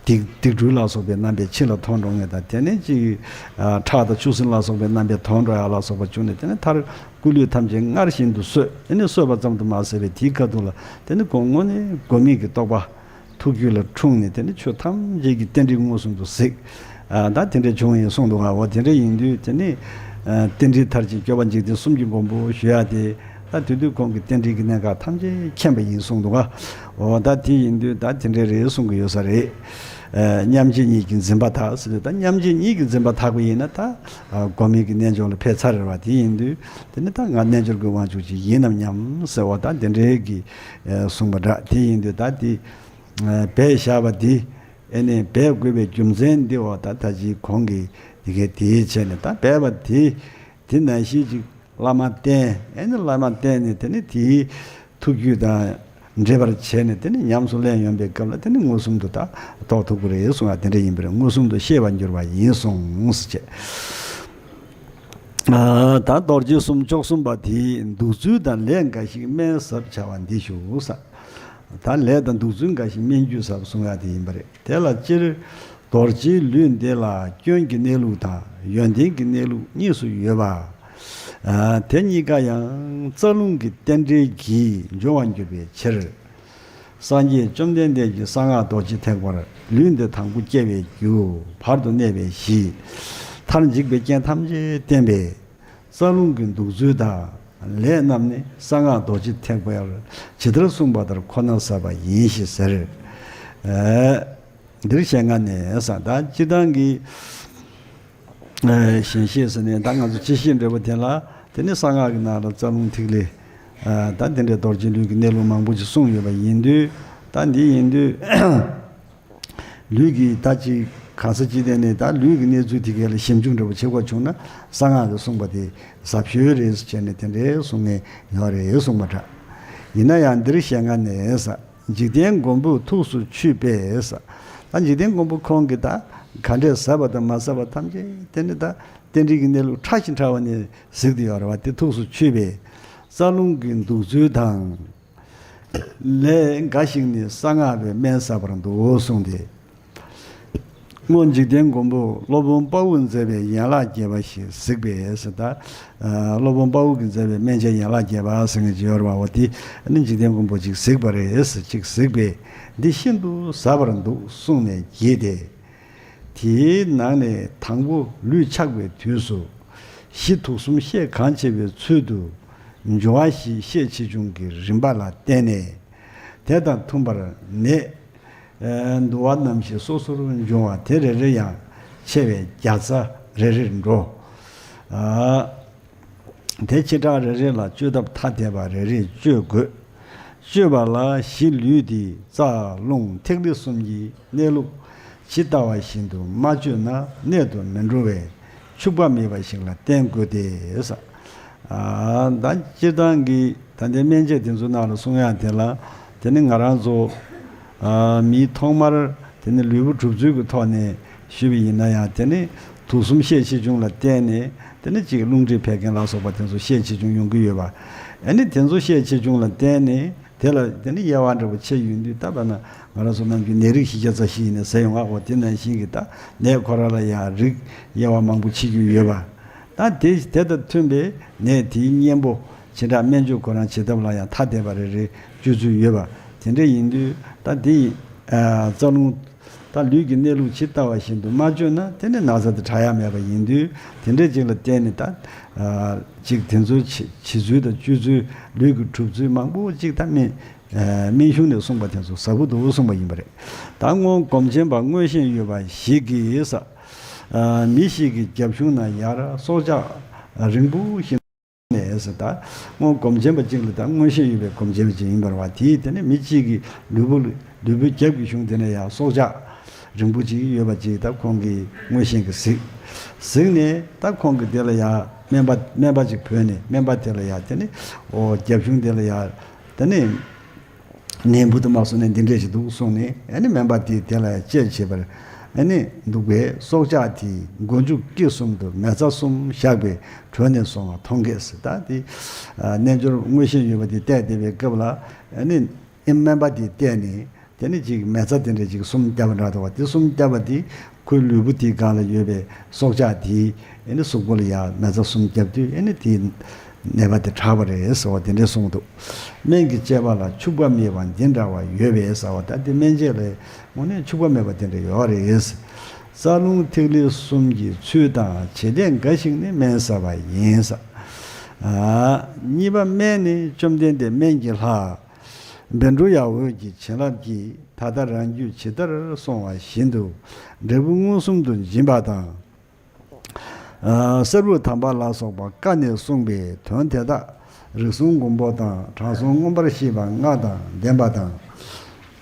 སྡིག་སྡིག་སྦྲུལ་ལ་སོགས་པའི་རྣམ་པས་ཕྱི་ལ་མཐོང་འགྲོ་མཁན་དང་། དེ་ནས་ཅིག་ཨ། ཁྲག་དང་ཆུ་སྲིན་ལ་སོགས་པའི་རྣམ་པས་མཐོང་འགྲོ་ཡག་ལ་སོགས་པ་བྱུང་ནས། དེ་ནས་མཐར་སྐུ་ལུས་ཐམས་ཅད་སྔར་བཞིན་དུ་གསོས། དེ་ནས་གསོས་པ་ཙམ་དུ་མ་ཟད་པའི་དེའི་ཁ་ཐུག་ལ་དེ་ནི་ཁོང་དངོས་གནས་དགོས་མེད་ཀྱི་རྟོགས་པ་ཐུགས་རྒྱུད་ལ་འཁྲུངས་ནས། དེ་ནི་ཆོས་ཐམས་ཅད་ཀྱི་རྟེན་འབྲེལ་མངོན་སུམ་དུ་གཟིགས། ཨ། ད་དེ་འདྲ་བྱུང་ཡིན་གསུངས་འདུག་ག་འོ་དེ་འདྲ་ཡིན་དུས་དེ་ནི། ཨ། རྟེན་འབྲེལ་མཐར་ཕྱིན་སྐྱོབ་པ་འཇིག་རྟེན་གསུམ་གྱི་མགོན་པོ་ཞུ་ཡག་དེ། ད་དེ་དུས་ཁོང་གིས་རྟེན་འབྲེལ་གྱི་གནད་འགག་ཐམས་ཅད་མཁྱེན་པ་ཡིན་གསུངས་འདུག་ག་འོ་ད་དེ་ཡིན་དུས་ད་དེ་འདྲ་རེད་གསུང་གི་ཡོད་ས་རེད། ཨ། མཉམ་རྗེས་གཉིས་ཀྱིས་འཛིན་པ་དག་ཟེར་དུས། ད་མཉམ་རྗེས་གཉིས་ཀྱིས་འཛིན་པ་དག་པ་ཡིན་ན། ད་ཨ། དགོས་མེད་ཀྱི་རྣལ་འབྱོར་ལ་ཕེབས་ཚར་རེད་པ། དེ་ཡིན་དུས་དེ་ནི་ད་ང་རྣལ་འབྱོར་གྱི་དབང་ཕྱུག་ཅིག་ཡིན་ནམ་སྙམ་ཟེར་བ་ད་དེ་འདྲའི་གི་ཨ། གསུངས་པ་འདྲ། དེ་ཡིན་དུས་ད་དེ། བས་བཞག་པ་འདི་ཨེ་ནི་བས་དགོས་པའི་རྒྱུ་མཚན་འདི་འོ་ད་ད་ཅིག་གོང་གི་འདི་གའི་དེའི་ཆེད་ནས་ད་བས་པ་དེ་དེ་ནང་བཞིན་ཅིག་བླ་མ་བསྟེན། ཨེ་ནི་བླ་མ་བསྟེན་ནས་དེ་ནི་དེའི་ཐུགས་རྒྱུད་དང་འདྲེས་པར་བྱས་ནས་དེ་ནི་ཉམས་སུ་ལེན་ཡོང་པའི་སྐབས་ལ་དེ་ནི་མངོན་སུམ་དུ་ད་རྟོགས་ཐུབ་ཀྱི་རེད་གསུང་བ་དེ་འདྲ་ཡིན་པ་རེད། མངོན་སུམ་དུ་ཤེས་པར་འགྱུར་བ་ཡིན་གསུངས་ཟེར་བྱས། ད་རྡོ་རྗེ་གསུམ་བཅུ་གསུམ་པ་དེས་འདུག་ཚུལ་དང་ལས་འགའ་ཞིག་སྨན་ཟབ་བྱ་བ་འདི་ཞུ་ས། ད་ལས་དང་འདུག་ཚུལ་འགའ་ཞིག་སྨན་རྒྱུད་ཟབ་གསུང་ཡ་དེ་ཡིན་པ་རེད། དེ་ལ་སྤྱིར་རྡོ་རྗེའི་ལུས་འདི་ལ་སྐྱོན་གྱི་གནས་ལུགས་དང་ཡོན་ཏན་གྱི་གནས་ལུགས་གཉིས་སུ་ཡོད་པ། དེ་གཉིས་ཀ་ཡང་རྩ་རླུང་གི་རྟེན་འབྲེལ་གྱིས་འབྱུང་བར་འགྱུར་བའི་ཕྱིར། སངས་རྒྱས་བཅོམ་ལྡན་འདས་ཀྱིས་གསང་སྔགས་རྡོ་རྗེ་ཐེག་པར་ལུས་འདི་དང་པོ་སྐྱེ་བའི་རྒྱུ་བར་དུ་གནས་པའི་གཞི། མཐར་འཇིག་པའི་རྐྱེན་ཐམས་ཅད་བསྟན་པས། རྩ་རླུང་གི་འདུག་ཚུལ་དང་ལས་རྣམས་ནི་གསང་སྔགས་རྡོ་རྗེ་ཐེག་པར་ཇི་ལྟར་གསུངས་པ་ལྟར་ཁོ་ན་ཟབ་པ་ཡིན་ཞེས་ཟེར། འདིར་བཤད་སྔ་ནས་ས་ད་སྤྱིར་བཏང་གི་ཞེན་ཤེས་ཟེར་ནས་ད་ང་ཚོ་ཅི་ཤེས་འདྲ་པོ་དེ་ལ་དེ་ནི་གསང་སྔགས་ཀྱི་ནང་ལ་རྩ་རླུང་ཐིག་ལེ། ད་དེ་འདྲའི་རྡོ་རྗེ་ལུས་ཀྱི་གནས་ལུགས་མང་པོ་ཅིག་གསུངས་ཡོད་པ་ཡིན་དུས། ད་འདི་ཡིན་དུས་ལུས་ཀྱི་ད་ཅིག་གང་ས་ཅི་སྟེང་ནས་ད་ལུས་ཀྱི་གནས་ཚུལ་དེ་གའི་ལ་ཞིབ་འཇུག་འདྲ་པོ་བྱེད་དགོས་བྱུང་ན་གསང་སྔགས་ཀྱིས་གསུངས་པ་དེ་ཟབ་ཤོས་རེད་ཟེར་བྱས་ནས་དེ་འདྲའི་གསུང་མཁན་ཡོད་རེད་གསུངས་པ་འདྲ། ཡིན་ན་ཡང་འདིར་བཤད་སྔ་ནས་ས། འཇིག་རྟེན་མགོན་པོས་ཐུགས་སུ་ཆུད་པས། ད་འཇིག་རྟེན་མགོན་པོ་ཁོང་གིས་ད་ག་འདྲས་ཟབ་པ་དང་མ་ཟབ་པ་ཐམས་ཅད་དེ་ནི་ད་རྟེན་འབྲེལ་གྱི་གནས་ལུགས་ཕྲ་ཞིང་ཕྲ་བ་ནས་གཟིགས་ཏེ་ཡོད་རེད་བ། དེ་ཐུགས་སུ་ཆུད་པས། རྩ་རླུང་གི་འདུག་ཚུལ་དང་ལས་འགའ་ཞིག་ནི་གསང་སྔགས་པའི་སྨན་ཟབ་པར་འདུག་གསུངས་ཏེ། སྔོན་འཇིག་རྟེན་མགོན་པོ་སློབ་དཔོན་དཔའ་བོས་མཛད་པའི་ཡན་ལག་བརྒྱད་པ་ཞིག་གཟིགས་པས་ཟེར། ད་སློབ་དཔོན་དཔའ་བོ་གིས་མཛད་པའི་སྨན་དཔྱད་ཡན་ལག་བརྒྱད་པ་ཟེར་མཁན་ཅིག་ཡོད་རེད་བ། འོ་དེ་ནི་འཇིག་རྟེན་མགོན་པོ་ཅིག་གཟིགས་པ་རེད་ཟེར། ཅིག་གཟིགས་པས་འདི་ཤིན་ཏུ་ཟབ་པར་འདུག་གསུངས་ནས་བགྱིས་ཏེ། དེའི་ནང་ནས་དང་པོ་ལུས་ཆགས་པའི་དུས་སུ་གཞི་དུག་གསུམ་ཤས་གང་ཆེ་བའི་ཚུལ་དུ་འབྱུང་བ་བཞི་ཤས་ཆེ་ཆུང་གི་རིམ་པ་ལ་བརྟེན་ནས་དེ་དང་མཐུན་པར་ནད། འདུ་བ་རྣམ་བཞི་སོ་སོར་འབྱུང་བ་དེ་རེ་རེ་ཡང་ཆེ་བས་བརྒྱ་རྩ་རེ་རེར་འགྲོ། དེ་བྱེ་བྲག་རེ་རེ་ལ་བཅོས་ཐབས་ཐ་དད་པ་རེ་རེས་བཅོས་དགོས། བཅོས་པ་ལ་གཞི་ལུས་འདི་རྩ་རླུང་ཐིག་ལེ་གསུམ་གྱི་གནས་ལུགས་ཇི་ལྟ་བ་བཞིན་དུ་མ་བཅོས་ན་གནད་དུ་མི་འགྲོ་བས་འཆུགས་པ་མེད་པ་ཞིག་ལ་བརྟེན་དགོས་ཏེ། ད་སྤྱིར་བཏང་གི་ད་ལྟའི་སྨན་དཔྱད་དེ་ཚོ་ནང་ལ་གསུང་ཡག་དེ་ལ་དེ་ནི་ང་རང་ཚོ་མིའི་ཐོག་མར་དེ་ནི་ལུས་པོ་གྲུབ་ཚུལ་གྱི་ཐོག་ནས་ཞུས་པ་ཡིན་ན་ཡང་དེ་ནི་དུག་གསུམ་ཤས་ཆེ་ཆུང་ལ་བརྟེན་ནས་དེ་ནི་གཅིག་རླུང་མཁྲིས་བད་ཀན་ལ་སོགས་པ་དེ་ཚོ་ཤས་ཆེ་ཆུང་ཡོང་གི་ཡོད་པ། ཨ་ནི་དེ་ཚོ་ཤས་ཆེ་ཆུང་ལ་བརྟེན་ནས་དེ་ལ་དེ་ནི་དབྱེ་བ་འདྲ་པོ་ཕྱེ་ཡོང་དུས་ད་བར་ན་ང་རང་ཚོ་ནམ་རྒྱུན་ནད་རིགས་བཞི་བརྒྱ་རྩ་བཞི་ཡིན་ནས་ཟེར་ཡོང་ང་། འོ་དེ་ནང་བཞིན་གྱི་ད་ནད་ཁོ་རང་ལ་ཡང་རིགས་དབྱེ་བ་མང་པོ་ཕྱེ་རྒྱུ་ཡོད་པ། ད་དེ་དེ་དང་མཐུན་པའི་ནད་དེའི་གཉེན་པོ་བྱེ་བྲག་སྨན་བཅོས་ཁོ་རང་བྱེད་ཐབས་ལ་ཡང་ཐ་དད་པ་རེ་རེ་བཅོས་ཚུལ་ཡོད་པ། དེ་འདྲ་ཡིན་དུས་ད་དེ་ཡི་རྩ་རླུང་ད་ལུས་ཀྱི་གནས་ལུགས་ཇི་ལྟ་བ་བཞིན་དུ་མ་བཅོས་ན་དེ་ནི་ན་ཚ་དེ་དྲག་ཡ་མེད་པ་ཡིན་དུས་དེ་འདྲ་ཅིག་ལ་བརྟེན་ནས་ད་ཅིག་དེ་ཚོའི་བྱེད་བྱེད་ཚུལ་དང་བཅོས་ཚུལ་ལུས་ཀྱི་གྲུབ་ཚུལ་མང་པོ་ཅིག་ད་སྨན་སྨན་གཞུང་ནས་གསུངས་པ་དེ་ཚོ་ཟབ་པོ་འདུག་གསུངས་པ་ཡིན་པ་རེད། ད་སྔོན་སྒོམ་ཆེན་པ་མངོན་ཤེས་ཡོད་པ་ཞིག་གིས་ས། མི་ཞིག་གི་རྒྱབ་གཞུང་ན་ཡར་སྲོག་ཆགས་རིང་པོ་ཞིག་ནས་ཟེར། ད་སྔོན་སྒོམ་ཆེན་པ་གཅིག་ལ་ད་མངོན་ཤེས་ཡོད་པའི་སྒོམ་ཆེན་པ་གཅིག་ཡིན་པར་བ། དེས་དེ་ནས་མི་གཅིག་གི་ལུས་པོ་ལུས་པོའི་རྒྱབ་ཀྱི་གཞུང་དེ་ནས་ཡང་སྲོག་ཆགས་རིང་པོ་གཅིག་ཡོད་པ་གཅིག་ད་ཁོང་གིས་མངོན་ཤེས་ཀྱིས་གཟིགས། གཟིགས་ནས་ད་ཁོང་གིས་དེ་ལ་ཡང་སྨན་པ་སྨན་པ་གཅིག་བོས་ནས་སྨན་པ་དེ་ལ་ཡང་དེ་ནས་འོ་རྒྱབ་གཞུང་དེ་ལ་ཡང་དེ་ནས། ནད་འབུ་དུ་མ་སོང་ནས་འདི་འདྲས་ཞིག་འདུག་གསུངས་ནས་ཨ་ནི་སྨན་པ་དེས་དེ་ལ་དཔྱད་བྱེད་པར་ཨ་ནི་འདུག་པས། སྲོག་ཆགས་དེས་མགོ་མཇུག་དཀྱིལ་གསུམ་དུ་མེ་བཙའ་གསུམ་བཞག་པས་གྲོལ་ནས་སོང་བ་མཐོང་གས་ཟེར། ད་དེ་རྣལ་འབྱོར་མངོན་ཤེས་ཡོད་པ་དེ་བལྟས་བསྡད་པའི་སྐབས་ལ་ཨ་ནི་སྨན་པ་དེས་བལྟས་ནས་དེ་ནི་ཅིག་མེ་བཙའ་དེ་འདྲས་ཅིག་གསུམ་བརྒྱབ་པ་འདྲ་འདུག་བ། དེ་གསུམ་བརྒྱབ་པ་དེ་ཁོའི་ལུས་པོ་དེའི་སྒང་ལ་ཡོད་པའི་སྲོག་ཆགས་དེའི་ཨ་ནི་གཟུགས་པོ་ལ་ཡང་མེ་བཙའ་གསུམ་བརྒྱབ་དུས་ཨ་ནི་དེའི་ནད་པ་དེ་དྲག་པ་རེད་ཟེར་བ་དེ་འདྲས་གསུངས་འདུག་སྨན་གྱི་དཔྱད་པ་ལ་འཆུགས་པ་མེད་པ་འདི་འདྲ་བ་ཡོད་པས་ཟེར་བ། ད་དེ་སྨན་དཔྱད་ལ་དངོས་གནས་འཆུགས་པ་མེད་པ་དེ་འདྲ་ཡོད་རེད། རྩ་རླུང་ཐིག་ལེ་གསུམ་གྱི་ཚུལ་དང་བྱེད་ལས་འགའ་ཞིག་ནི་སྨན་ཟབ་པ་ཡིན་ཟེར། གཉིས་པ་སྨན་ནི་བཅོམ་ལྡན་འདས་སྨན་གྱི་ལྷ་བཻ་ཌཱུརྱ་འོད་ཀྱི་བྱིན་རླབས་ཀྱིས་ད་ལྟ་རང་རྒྱུད་ཇི་ལྟར་གསུངས་པ་བཞིན་དུ་འབྲས་བུ་མངོན་སུམ་དུ་འབྱིན་པ་དང་། ཨ་གསེར་བུམ་དམ་པ་ལ་སོགས་པ་བཀའ་ནས་གསུངས་པའི་དོན་དེ་དག་རིགས་གསུམ་མགོན་པོ་དང་དྲང་སྲོང་མངོན་པར་ཤེས་པ་ལྔ་དང་ལྡན་པ་དང་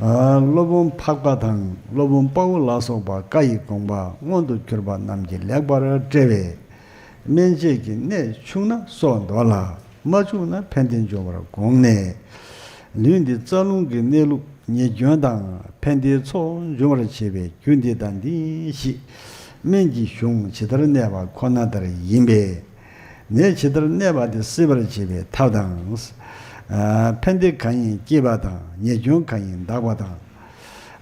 ཨ། སློབ་དཔོན་འཕགས་པ་དང་སློབ་དཔོན་དཔའ་བོ་ལ་སོགས་པ་བཀའ་ཡི་དགོངས་པ་མངོན་དུ་གྱུར་པ་རྣམས་ཀྱིས་ལེགས་པར་བཀྲལ་བས། སྨན་དཔྱད་ཀྱི་གནད་ཕྱུང་ན་སྲོག་འདོར་ལ། མ་ཕྱུང་ན་ཕན་བདེ་འབྱུང་བར་དགོངས་ནས། ལུས་འདི་རྩ་རླུང་གི་གནས་ལུགས་ཉེས་སྐྱོན་དང་ཕན་བདེའི་ཚོགས་འབྱུང་བར་བྱེད་པའི་རྒྱུ་འདི་དང་འདི་ཞེས། སྨན་གྱི་གཞུང་ཇི་ལྟར་གནས་པ་ཁོ་ན་ལྟར་ཡིན་པས། ནད་ཇི་ལྟར་གནས་པ་དེ་སེལ་བར་བྱེད་པའི་ཐབས་དང་། ཨ། ཕན་བདེ་གང་ཡིན་བསྐྱེད་པ་དང་ཉེས་སྐྱོན་གང་ཡིན་འདག་པ་དང་།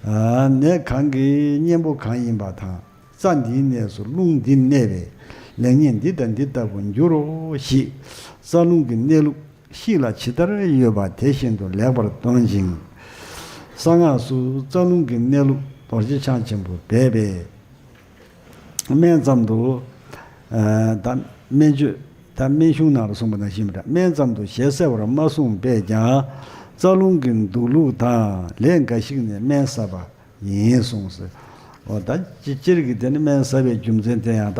ཨ། ནད་གང་གི་གཉེན་པོ་གང་ཡིན་པ་དང་། རྩ་འདིའི་གནས་སུ་རླུང་འདི་གནས་པས་ལེགས་ཉེས་འདི་དང་འདི་ལྟ་བུ་འགྱུར་རོ་ཞེས་རྩ་རླུང་གི་གནས་ལུགས་གཤིས་ལ་ཇི་ལྟར་ཡོད་པ་དེ་བཞིན་དུ་ལེགས་པར་སྟོན་ཅིང་། གསང་སྔགས་སུ་རྩ་རླུང་གི་གནས་ལུགས་རྡོ་རྗེ་འཆང་ཆེན་པོ་སྦས་པས། སྨན་ཙམ་དུ། ཨ། ད་སྨན་བཅོས་ད་སྨན་གཞུང་ནང་ལ་གསུངས་པ་ནང་བཞིན་མི་འདྲ། སྨན་ཙམ་དུ་ཞལ་གསལ་བར་མ་གསུངས་པས་ཀྱང་རྩ་རླུང་གི་འདུག་ལུགས་དང་ལས་འགའ་ཞིག་ནས་སྨན་བསབ་པ་ཡིན་གསུངས་སོ། འོ་ད་སྤྱིར་གྱི་དེ་ནི་སྨན་བསབ་པའི་རྒྱུ་མཚན་དེ་ཡང་ད་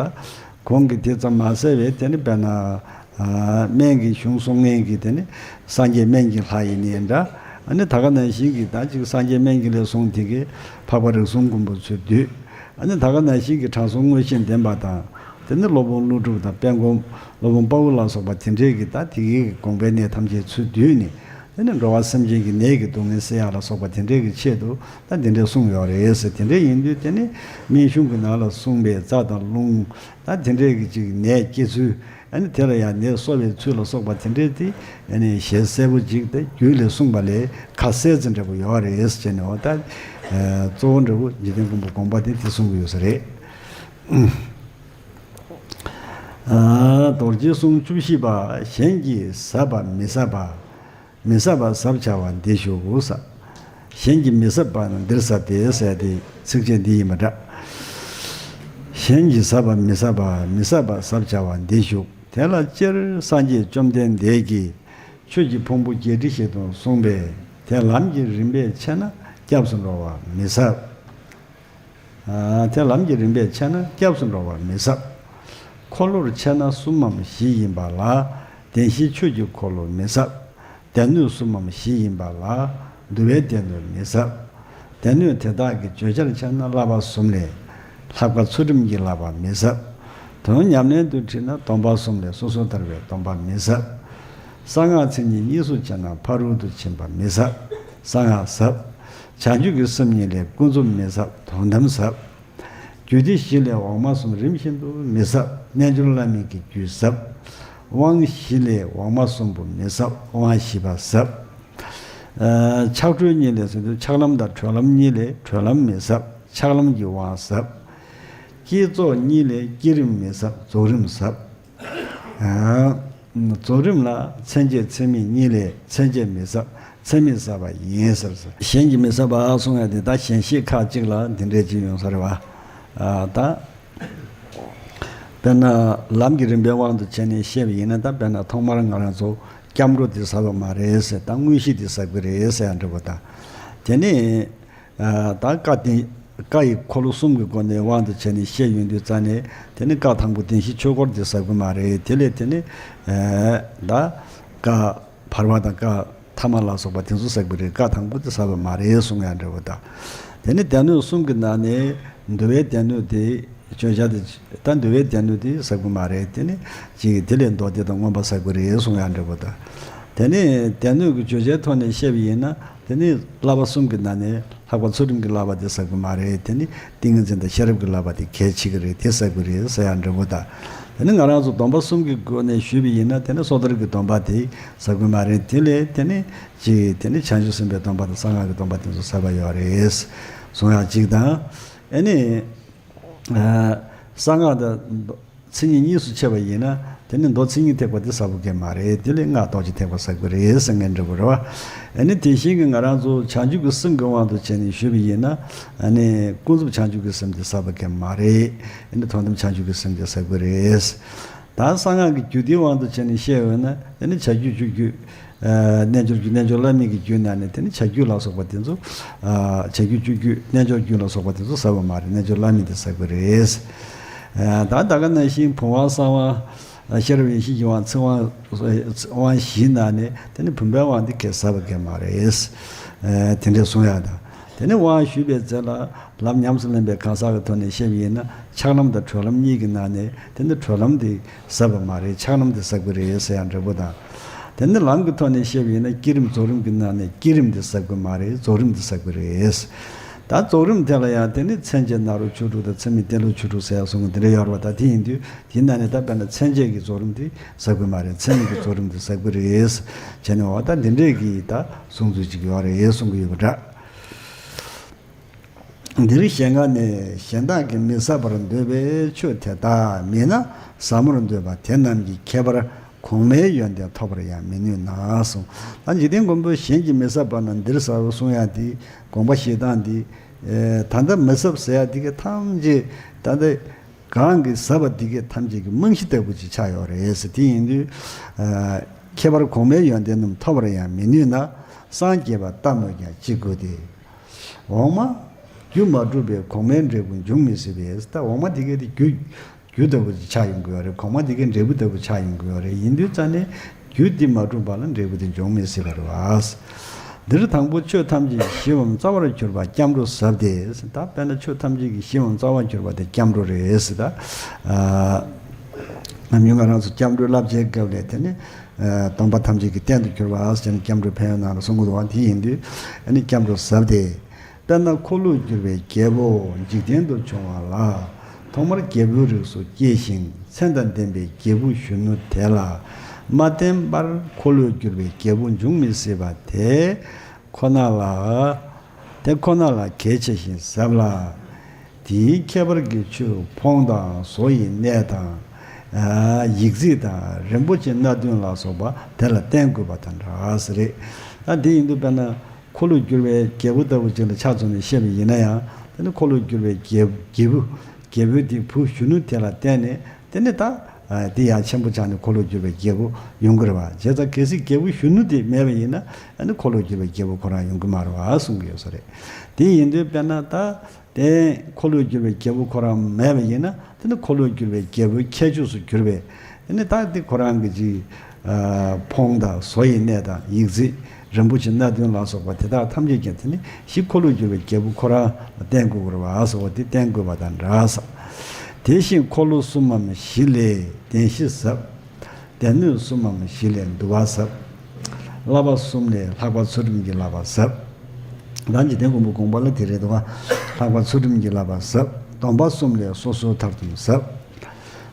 གོང་གི་དེ་ཙམ་མ་བསལ་བས་དེ་ནི་དཔེར་ན། ཨ། སྨན་གྱི་གཞུང་གསུང་མཁན་གྱི་དེ་ནི་སངས་རྒྱས་སྨན་གྱི་ལྷ་ཡིན་ནའི་འདྲ། ཨ་ནི་ད་ག་ནང་བཞིན་གྱི་ད་ཅིག་སངས་རྒྱས་སྨན་གྱི་ལས་གསུངས་དེ་གི་འཕགས་པ་རིགས་གསུམ་མགོན་པོ་ཚུར་འདུས། ཨ་ནི་ད་ག་ནང་བཞིན་གྱི་དྲང་སྲོང་མངོན་ཤེས་ལྡན་པ་དང་། དེ་ནི་སློབ་དཔོན་ཀླུ་སྒྲུབ་དང་དཔལ་མགོན་སློབ་དཔོན་དཔའ་བོ་ལ་སོགས་པ་དེ་འདྲས་ཀྱིས་ད་དེ་གའི་དགོངས་པའི་གནད་ཐམས་ཅད་ཚུར་བསྡུས་ནས། དེ་ནི་འགྲོ་བ་སེམས་ཅན་གྱི་ནད་ཀྱི་སྡུག་བསྔལ་སེལ་ཡག་ལ་སོགས་པ་དེ་འདྲས་ཀྱི་ཆེད་དུ་ད་དེ་འདྲས་གསུངས་ཡོད་རེད་ཟེར། དེ་འདྲས་ཡིན་དུས་དེ་ནི་སྨན་གཞུང་གི་ནང་ལ་གསུངས་པའི་རྩ་དང་རླུང་ད་དེ་འདྲས་ཀྱི་ཅིག་ནད་སྐྱེ་ཚུལ། ཨ་ནི་དེ་ལ་ཡང་ནད་གསོ་བའི་ཚུལ་ལ་སོགས་པ་དེ་འདྲས་དེ་ཨ་ནི་ཞལ་གསལ་པོ་ཅིག་དེ་རྒྱུད་ལས་གསུངས་པ་ལས་ཁ་གསལ་ཙམ་འདྲ་པོ་ཡོད་རེད་ཟེར་ནས། འོ་ད་གཙོ་བོ་འདྲ་པོ་འཇིག་རྟེན་མགོན་པོ་དགོངས་པ་དེ་དེ་གསུང་གི་ཡོད་ས་རེད། ཨ། རྡོ་རྗེ་གསུང་བཅུ་བཞི་པ། གཞན་གྱིས་ཟབ་པ་མི་ཟབ་པ། མི་ཟབ་པ་ཟབ་བྱ་བ་འདི་ཞུ་ས། གཞན་གྱིས་མི་ཟབ་པ་ན་འདིར་ཟབ་སྟེ་ཟེར་ཏེ་ཚིགས་བཅད་འདི་ཡིན་པ་འདྲ། གཞན་གྱིས་ཟབ་པ་མི་ཟབ་པ། མི་ཟབ་པ་ཟབ་བྱ་བ་འདི་ཞུ། དེ་ལ་སྤྱིར་སངས་རྒྱས་བཅོམ་ལྡན་འདས་ཀྱིས་ཆོས་ཀྱི་ཕུང་པོ་བརྒྱད་ཁྲི་བཞི་སྟོང་གསུངས་པས། དེ་ལམ་གྱི་རིམ་པས་ཕྱེ་ན་སྐྱབས་སུ་འགྲོ་བ་མི་ཟབ། ཨ། དེ་ལམ་གྱི་རིམ་པས་ཕྱེ་ན་སྐྱབས་སུ་འགྲོ་བ་མི་ཟབ། འཁོར་ལོར་ཕྱེ་ན་གསུམ་མམ་བཞི་ཡིན་པ་ལ་བདེན་བཞིའི་ཆོས་ཀྱི་འཁོར་ལོ་མི་ཟབ། སྡེ་སྣོད་གསུམ་མམ་བཞི་ཡིན་པ་ལ་འདུལ་བའི་སྡེ་སྣོད་མི་ཟབ། སྡེ་སྣོད་དེ་དག་གི་བརྗོད་བྱར་ཕྱེ་ན་བསླབ་པ་གསུམ་ལས་བསླབ་པ་ཚུལ་ཁྲིམས་ཀྱི་བསླབ་པ་མི་ཟབ། དོན་ཉམས་ལེན་དུ་ཁྲིད་ན་སྡོམ་པ་གསུམ་ལས་སོ་སོར་ཐར་པའི་སྡོམ་པ་མི་ཟབ། གསང་སྔགས་མཚན་ཉིད་གཉིས་སུ་ཕྱེ་ན་ཕ་རོལ་ཏུ་ཕྱིན་པ་མི་ཟབ། གསང་སྔགས་ཟབ། བྱང་ཆུབ་ཀྱི་སེམས་གཉིས་ལས་ཀུན་རྫོབ་མི་ཟབ། དོན་དམ་ཟབ། རྒྱུད་སྡེ་བཞི་ལས་འོག་མ་གསུམ་རིམ་བཞིན་དུ་མི་ཟབ། རྣལ་འབྱོར་བླ་མེད་ཀྱི་རྒྱུད་ཟབ། དབང་བཞི་ལས་འོག་མ་གསུམ་པོ་མི་ཟབ། དབང་བཞི་པ་ཟབ། ཨ། ཆགས་གྲོལ་གཉིས་ལས་ཟེར་དུས་ཆགས་ལམ་དང་གྲོལ་ལམ་གཉིས་ལས་གྲོལ་ལམ་མི་ཟབ། ཆགས་ལམ་གྱི་དབང་ཟབ། བསྐྱེད་རྫོགས་གཉིས་ལས་བསྐྱེད་རིམ་མི་ཟབ། རྫོགས་རིམ་ཟབ། ཨ། རྫོགས་རིམ་ལ་མཚན་བཅས་མཚན་མེད་གཉིས་ལས་མཚན་བཅས་མི་ཟབ། མཚན་མེད་ཟབ་པ་ཡིན་ཟེར་ཟེར། གཞན་གྱིས་མི་ཟབ་པ་གསུང་ཡ་དེ་ད་གཞན་བཤད་ཁག་ཅིག་ལ་འདི་འདྲས་ཅིག་ཡོང་ས་རེད་བ། ཨ། ད་དཔེར་ན་ལམ་གྱི་རིམ་པའི་དབང་དུ་བྱས་ནས་བཤད་པ་ཡིན་ན། ད་དཔེར་ན་ཐོག་མར་ང་རང་ཚོ་སྐྱབས་འགྲོ་དེ་ཟབ་པ་མ་རེད་ཟེར། ད་དངོས་གཞི་དེ་ཟབ་གི་རེད་ཟེར་ཡ་འདྲ་པོ་དང་། དེ་ནས། ཨ། ད་བཀའ་དེ་བཀའ་ཡི་འཁོར་ལོ་གསུམ་གྱི་སྒོ་ནས་དབང་དུ་བྱས་ནས་བཤད་ཡོང་དུས་ཙ་ནས། དེ་ནི་བཀའ་དང་པོ་བདེན་བཞིའི་ཆོས་འཁོར་དེ་ཟབ་གི་མ་རེད། དེ་ལས་དེ་ནི། ཨ། ད་བཀའ་བར་པ་དང་བཀའ་ཐ་མ་ལ་སོགས་པ་དེ་ཚོ་ཟབ་གི་རེད། བཀའ་དང་པོ་དེ་ཟབ་པ་མ་རེད་གསུང་ཡ་འདྲ་པོ་དང་། དེ་ནི་སྡེ་སྣོད་གསུམ་གྱི་ནང་ནས་འདུལ་བའི་སྡེ་སྣོད་དེ། བརྗོད་བྱ་དེ། ད་འདུལ་བའི་སྡེ་སྣོད་དེ་ཟབ་གི་མ་རེད། དེ་ནི་ཅིག་དེ་ལས་མདོ་སྡེ་དང་མངོན་པ་ཟབ་གི་རེད་གསུང་ཡ་འདྲ་པོ་དང་། དེ་ནི་སྡེ་སྣོད་ཀྱི་བརྗོད་བྱའི་ཐོག་ནས་བཤད་པ་ཡིན་ན། དེ་ནི་བསླབ་པ་གསུམ་གྱི་ནང་ནས་ལྷག་པ་ཚུལ་ཁྲིམས་ཀྱི་བསླབ་པ་དེ་ཟབ་གི་མ་རེད། དེ་ནི་ཏིང་ངེ་འཛིན་དང་ཤེས་རབ་ཀྱི་བསླབ་པ་དེ་གལ་ཆེ་གི་རེད། དེ་ཟབ་གི་རེད་ཟེར་ཡ་འདྲ་པོ་དང་། དེ་ནི་ང་རང་ཚོ་སྡོམ་པ་གསུམ་གྱི་སྒོ་ནས་ཞུས་པ་ཡིན་ན། དེ་ནི་སོ་ཐར་གྱི་སྡོམ་པ་དེ་ཟབ་གི་མ་རེད། དེ་ལས་དེ་ནི་ཅིག་དེ་ནི་བྱང་ཆུབ་སེམས་དཔའི་སྡོམ་པ་དང་གསང་སྔགས་ཀྱི་སྡོམ་པ་དེ་ཚོ་ཟབ་པ་ཡོད་རེད་གསུང་ཡ་གཅིག་དང་། ཨ་ནི། ཨ། གསང་སྔགས་དང་མདོ་མཚན་ཉིད་གཉིས་སུ་ཕྱེ་བ་ཡིན་ན། དེ་ནི་མདོ་མཚན་ཉིད་ཐེག་པ་དེ་ཟབ་པོ་གང་མ་རེད། དེ་ལས་སྔགས་རྡོ་རྗེ་ཐེག་པ་ཟབ་གི་རེད་ཟེར་མཁན་འདྲ་པོ་རེད་བ། ཨ་ནི་དེ་བཞིན་གྱི་ང་རང་ཚོ་བྱང་ཆུབ་ཀྱི་སེམས་ཀྱི་དབང་དུ་བྱས་ནས་ཞུས་པ་ཡིན་ན། ཨ་ནི་ཀུན་རྫོབ་བྱང་ཆུབ་ཀྱི་སེམས་དེ་ཟབ་པོ་གང་མ་རེད། ཨ་ནི་དོན་དམ་བྱང་ཆུབ་ཀྱི་སེམས་དེ་ཟབ་གི་རེད། ད་གསང་སྔགས་ཀྱི་རྒྱུད་སྡེའི་དབང་དུ་བྱས་ནས་བཤད་ཡོད་ན། དེ་ནི་བྱ་རྒྱུད་སྤྱོད་རྒྱུད། ཨ། རྣལ་འབྱོར་རྒྱུད། རྣལ་འབྱོར་བླ་མེད་ཀྱི་རྒྱུད་ནང་ནས་དེ་ནི་བྱ་རྒྱུད་ལ་སོགས་པ་དེ་ཚོ། ཨ། བྱ་རྒྱུད་སྤྱོད་རྒྱུད། རྣལ་འབྱོར་རྒྱུད་ལ་སོགས་པ་དེ་ཚོ་ཟབ་པ་མ་རེད། རྣལ་འབྱོར་བླ་མེད་དེ་ཟབ་གི་རེད། ཨ། ད་ད་ག་ནང་བཞིན་བུམ་དབང་གསང་དབང་། ཨ། ཤེས་རབ་ཡེ་ཤེས་ཀྱི་དབང་། ཚིག་དབང་། དབང་བཞིའི་ནང་ནས་དེ་ནི་བུམ་པའི་དབང་དེ་གལ་ཟབ་པ་གང་མ་རེད། ཨ། དེ་འདྲས་གསུང་ཡ་དང་། དེ་ནས་དབང་ཞུས་པའི་རྗེས་ལ་ལམ་ཉམས་སུ་ལེན་པའི་གང་ཟག་གི་ཐོག་ནས་བཤད་པ་ཡིན་ན། ཆགས་ལམ་དང་གྲོལ་ལམ་གཉིས་ཀྱི་ནང་ནས་དེ་ནི་གྲོལ་ལམ་དེ་ཟབ་པ་མ་རེད། ཆགས་ལམ་དེ་ཟབ་ཀྱི་རེད་ཟེར་ཡང་འགྲིག་པོ་དང་། དེ་ནི་ལམ་གྱི་ཐོག་ནས་བཤད་པ་ཡིན་ན། བསྐྱེད་རིམ་རྫོགས་རིམ་གྱི་ནང་ནས་བསྐྱེད་རིམ་དེ་ཟབ་ཀྱི་མ་རེད། རྫོགས་རིམ་དེ་ཟབ་ཀྱི་རེད། ད་རྫོགས་རིམ་དེ་ལ་ཡང་དེ་ནི་མཚན་བཅས་ནཱ་རོ་ཆོས་དྲུག་དང་། མཚན་མེད་ཏེ་ལོ་ཆོས་དྲུག་ཟེར་ཡང་གསུང་གི་དེ་འདྲ་ཡོད་རེད་པ། ད་དེ་ཡིན་དུས་དེའི་ནང་ནས་ད་དཔེར་ན་མཚན་བཅས་ཀྱི་རྫོགས་རིམ་དེ་ཟབ་ཀྱི་མ་རེད། མཚན་མེད་ཀྱི་རྫོགས་རིམ་དེ་ཟབ་ཀྱི་རེད་བྱས་ནས། འོ་ད་འདི་འདྲས་ཀྱི་ད་གསུང་ཚུལ་ཅིག་ཡོད་རེད་གསུང་གི་ཡོད་པ་འདྲ། འདིར་ཞལ་སྔ་ནས། གཞན་དག་གིས་མི་ཟབ་པར་འདོད་པའི་ཆོས་དེ་དག་མིན་ན། ཟབ་མོར་འདོད་པ་དེ་རྣམས་ཀྱིས་ཁྱད་པར་གོང་མའི་ཡོན་ཏན་ཐོབ་པར་ཡང་མི་ནུས་ན་གསུངས། ད་འཇིག་རྟེན་མགོན་པོ་གཞན་གྱིས་མི་ཟབ་པ་ན་འདིར་ཟབ་གསུང་ཡ་དེ་དགོངས་པ་བཞེས་སྟངས་དེ། ཨེ། ད་ལྟ་མི་ཟབ་ཟེར་ཡ་དེ་ག་ཐམས་ཅད་ད་ལྟ་གང་གིས་ཟབ་པ་དེ་ག་ཐམས་ཅད་ཀྱི་རྨང་གཞི་ལྟ་བུ་ཅིག་ཆགས་ཡོད་རེད་ཟེར། དེ་ཡིན་དུས། ཨ། ཁྱད་པར་གོང་མའི་ཡོན་ཏན་རྣམས་ཐོབ་པར་ཡང་མི་ནུས་ན། སངས་རྒྱས་པ་ལྟ་སྨོས་ཀྱང་ཅི་དགོས་ཏེ། འོག་མ་རྒྱུ་མ་གྲུབ་པའི་གོང་མའི་འབྲས་བུ་འབྱུང་མི་སྲིད་པས། ད་འོག་མ་དེ་གའི་དེ་རྒྱུ། རྒྱུ་ལྟ་བུ་ཆགས་ཡོང་གི་ཡོད་རེད། གོང་མ་དེ་གའི་འབྲས་བུ་ལྟ་བུ་ཆགས་ཡོང་གི་ཡོད་རེད། ཡིན་དུས་ཙ་ནས་རྒྱུ་དེ་མ་གྲུབ་པ་ལ་འབྲས་བུ་དེ་འབྱུང་མི་སྲིད་པ་རེད་བ། འདིར་དང་པོ་ཆོས་ཐམས་ཅད་ཞི་བའམ་རྩ་བར་གྱུར་པ་སྐྱབས་འགྲོ་ཟབ་སྟེ། ད་དཔེར་ན་ཆོས་ཐམས་ཅད་ཀྱི་ཞི་བའམ་རྩ་བར་གྱུར་པ་དེ་སྐྱབས་འགྲོ་རེད་ཟེར། ད། ཨ། ང་མྱི་ང་རང་ཚོ་སྐྱབས་འགྲོའི་བསླབ་བྱའི་སྐབས་ལས་དེ་ནི། ཨ། སྟོང་པ་ཐམས་ཅད་ཀྱི་རྟེན་དུ་གྱུར་པ་ཟེར་ནས་སྐྱབས་འགྲོའི་ཕན་ཡོན་ནང་ལ་གསུང་གི་འདུག་བ། དེ་ཡིན་དུས་ཨ་ནི་སྐྱབས་འགྲོ་ཟབ་སྟེ། དཔེར་ན་འཁོར་ལོས་སྒྱུར་བའི་རྒྱལ་པོ་འཇིག་རྟེན་དུ་བྱུང་བ་ལ། ཐོག་མར་རྒྱལ་པོའི་རིགས་སུ་སྐྱེས་ཤིང་མཚན་དང་ལྡན་པའི་རྒྱལ་བུ་གཞོན་ནུ་དེ་ལ་མ་བརྟེན་པར་འཁོར་ལོས་སྒྱུར་བའི་རྒྱལ་པོ་འབྱུང་མི་སྲིད་པ་དེ་ཁོ་ན་ལ། དེ་ཁོ་ན་ལ་གལ་ཆེ་ཞིང་ཟབ་ལ། དེའི་ཁྱད་པར་གྱི་ཆོས་ཕོངས་དང་བཟོ་ཡི་གནས་དང་། ཡིག་རྩིས་དང་རིན་པོ་ཆེ་སྣ་བདུན་ལ་སོགས་པ་དེ་ལ་བརྟེན་དགོས་པ་དང་འདྲ་ཟེར་རེད། ད་དེ་ཡིན་དུས་དཔེར་ན་འཁོར་ལོས་སྒྱུར་བའི་རྒྱལ་པོ་ལྟ་བུ་ཅིག་ལ་ཆ་མཚོན་ནས་བཤད་པ་ཡིན་ན་ཡང་། དེ་ནི་འཁོར་ལོས་སྒྱུར་བའི་རྒྱལ་རྒྱལ་བུ། རྒྱལ་པོའི་དེ་བུ་གཞོན་ནུ་དེ་ལ་བརྟེན་ནས་དེ་ནི་ད། ཨ། དེ་ཡང་ཆེན་པོ་ཆགས་ནས་འཁོར་ལོས་སྒྱུར་བའི་རྒྱལ་པོ་ཡོང་གི་རེད་བ། བྱས་ཙང་གལ་སྲིད་རྒྱལ་པོ་གཞོན་ནུ་དེ་མེད་པ་ཡིན་ན། ཨ་ནི་འཁོར་ལོས་སྒྱུར་བའི་རྒྱལ་པོ་ཁོ་རང་ཡོང་གི་མ་རེད་བ་གསུང་གི་ཡོད་ས་རེད། དེ་ཡིན་དུས་དཔེར་ན་ད། དེ་འཁོར་ལོས་སྒྱུར་བའི་རྒྱལ་པོ་ཁོ་རང་མེད་པ་ཡིན་ན། དེ་ནི་འཁོར་ལོས་སྒྱུར་བའི་རྒྱལ་པོའི་ཁྱད་ཆོས་སུ་གྱུར་པས། དེ་ནི་ད་དེ་ཁོ་རང་གི་ཅིག་ཨ། ཕོངས་དང་བཟོ་ཡི་གནས་དང་ཡིག་རྩིས་རིན་པོ་ཆེ་སྣ་བདུན་ལ་སོགས་པ་དེ་དག་ཐམས་ཅད་ཀྱང་དེ་ནི་གཞི་འཁོར་ལོས་སྒྱུར་བའི་རྒྱལ་པོ་ཁོ་རང་ལ་བརྟེན་དགོས་ཀྱི་རེད་བ་ཟེར་བ་དེ་བརྟེན་དགོས་པ་དང་འདྲ་ས། དེ་བཞིན་འཁོར་ལོ་གསུམ་མམ་བཞི་ལས་བདེན་བཞི་ཟབ། སྡེ་སྣོད་གསུམ་མམ་བཞི་ལས་འདུལ་བ་ཟབ། བསླབ་པ་གསུམ་ལས་ལྷག་པ་ཚུལ་ཁྲིམས་ཀྱི་བསླབ་པ་ཟབ། ད་འཇིག་རྟེན་མགོན་པོ་དགོངས་པ་ལ་དེ་རེད་འདུག་བ། ལྷག་པ་ཚུལ་ཁྲིམས་ཀྱི་བསླབ་པ་ཟབ། སྡོམ་པ་གསུམ་ལས་སོ་སོའི་མཐར་ཐུག་ཟབ།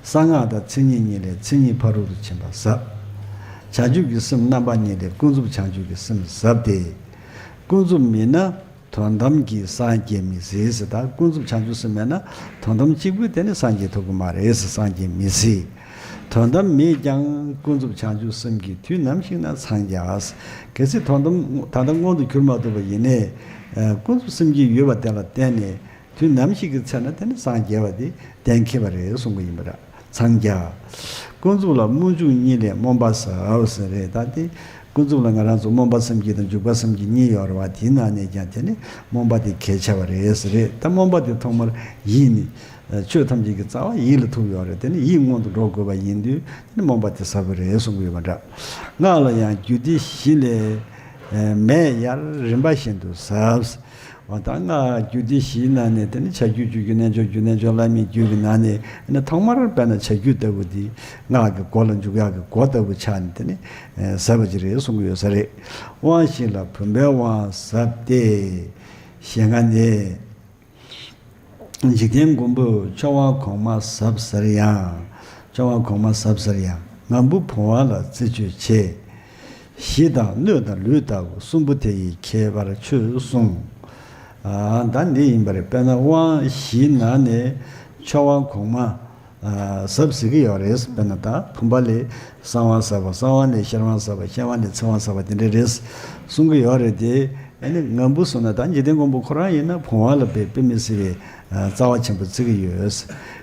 གསང་སྔགས་དང་མཚན་ཉིད་གཉིས་ལས་མཚན་ཉིད་ཕ་རོལ་ཏུ་ཕྱིན་པ་ཟབ། བྱང་ཆུབ་ཀྱི་སེམས་རྣམ་པ་གཉིས་ལས་ཀུན་རྫོབ་བྱང་ཆུབ་ཀྱི་སེམས་ཟབ་སྟེ། ཀུན་རྫོབ་མིན་ན། དོན་དམ་གྱིས་སངས་རྒྱས་མི་སྲིད་ཟེར། ད་ཀུན་རྫོབ་བྱང་ཆུབ་སེམས་མེད་ན་དོན་དམ་གཅིག་པུས་དེ་ནི་སངས་རྒྱས་ཐུབ་ཀྱི་མ་རེད་ཟེར། སངས་རྒྱས་མི་སྲིད། དོན་དམ་མེད་ཀྱང་ཀུན་རྫོབ་བྱང་ཆུབ་སེམས་ཀྱིས་དུས་ནམ་ཞིག་ན་འཚང་རྒྱ་ཟེར། གལ་སྲིད་དོན་དམ་ད་ལྟ་མངོན་དུ་གྱུར་མ་ཐུབ་པ་ཡིན་ནའི། ཨ། ཀུན་རྫོབ་སེམས་བསྐྱེད་ཡོད་པ་དེ་ལ་བརྟེན་ནས་དུས་ནམ་ཞིག་གི་ཚེ་ན་དེ་ནི་སངས་རྒྱས་པ་དེ་གཏན་འཁེལ་བ་རེད་གསུང་གི་ཡིན་པ་འདྲ། འཚང་རྒྱ། ཀུན་རྫོབ་ལ་སྨོན་འཇུག་གཉིས་ལས་སྨོན་པ་ཟབ་ཟེར་རེད། ད་དེ་ཀུན་རྫོབ་ལ་ང་རང་ཚོ་སྨོན་པ་སེམས་བསྐྱེད་དང་འཇུག་པ་སེམས་བསྐྱེད་གཉིས་ཡོད་རེད་བ། དེའི་ནང་ནས་ཀྱང་དེ་ནི་སྨོན་པ་དེ་གལ་ཆེ་བ་རེད་ཟེར་རེད། ད་སྨོན་པ་དེ་ཐོག་མར་ཡིད་ནི། ཆོས་ཐམས་ཅད་ཀྱི་རྩ་བ་ཡིད་ལ་ཐུག་ཡོད་རེད། དེ་ནི་ཡིད་སྔོན་དུ་འགྲོ་དགོས་པ་ཡིན་དུས་དེ་ནི་སྨོན་པ་དེ་ཟབ་པ་རེད་གསུང་གི་ཡོད་པ་འདྲ། སྔགས་ལ་ཡང་རྒྱུད་སྡེ་བཞི་ལས་མེ་ཡར་རིམ་པ་བཞིན་དུ་ཟབ། འོ་ད་སྔགས་རྒྱུད་སྡེ་བཞིའི་ནང་ནས་དེ་ནི་བྱ་རྒྱུད་བཅུ་རྒྱུད་རྣལ་འབྱོར་རྒྱུད་རྣལ་འབྱོར་བླ་མེད་རྒྱུད་ཀྱི་ནང་ནས་ནི་ཐོག་མར་དཔེར་ན་བྱ་རྒྱུད་ལྟ་བུ་འདི་སྔགས་ཀྱི་སྒོ་ལ་འཇུག་ཡག་གི་སྒོ་ལྟ་བུ་ཆགས་ནས་དེ་ནི་ཟབ་པ་ཅིག་རེད་གསུང་གི་ཡོད་ས་རེད། དབང་བཞི་ལ་བུམ་པའི་དབང་ཟབ་སྟེ། ཞེས་ང་ནི། འཇིག་རྟེན་མགོན་པོས་ཕྱོགས་དབང་གོང་མ་ཟབ་ཟེར་ཡང་། ཕྱོགས་དབང་གོང་མ་ཟབ་ཟེར་ཡང་ངམ་བུ་བུང་བ་ལ་རྩི་གཅོད་བྱེད། གཞི་དང་སྣོད་དང་ལུས་ལྟ་བུ་གསུམ་པོ་དེ་ཡི་ཁྱད་པར་ཆོས་གསུངས། ཨ། ད་འདི་ཡིན་པ་རེད། དཔེར་ན་དབང་བཞིའི་ནང་ནས་ཕྱོགས་དབང་གོང་མ། ཨ། ཟབ་ཟེར་གྱི་ཡོད་རེད། དཔེར་ན་ད་བུམ་པ་ལས་གསང་བ་ཟབ་པ། གསང་བ་ལས་ཤེར་དབང་ཟབ་པ། ཤེར་དབང་ལས་ཚིག་དབང་ཟབ་པ་དེ་འདྲ་རེད་གསུང་གི་ཡོད་རེད་དེ། ཨ་ནི་ངམ་བུ་གསུངས་ན་ད་འཇིག་རྟེན་མགོན་པོ་ཁོ་རང་ཡིན་ན་བུང་བ་ལ་དཔེ་དཔེ་མི་སྲིད་པའི་ཨ་རྩ་བ་ཆེན་པོ་བརྩི་གི་ཡོད།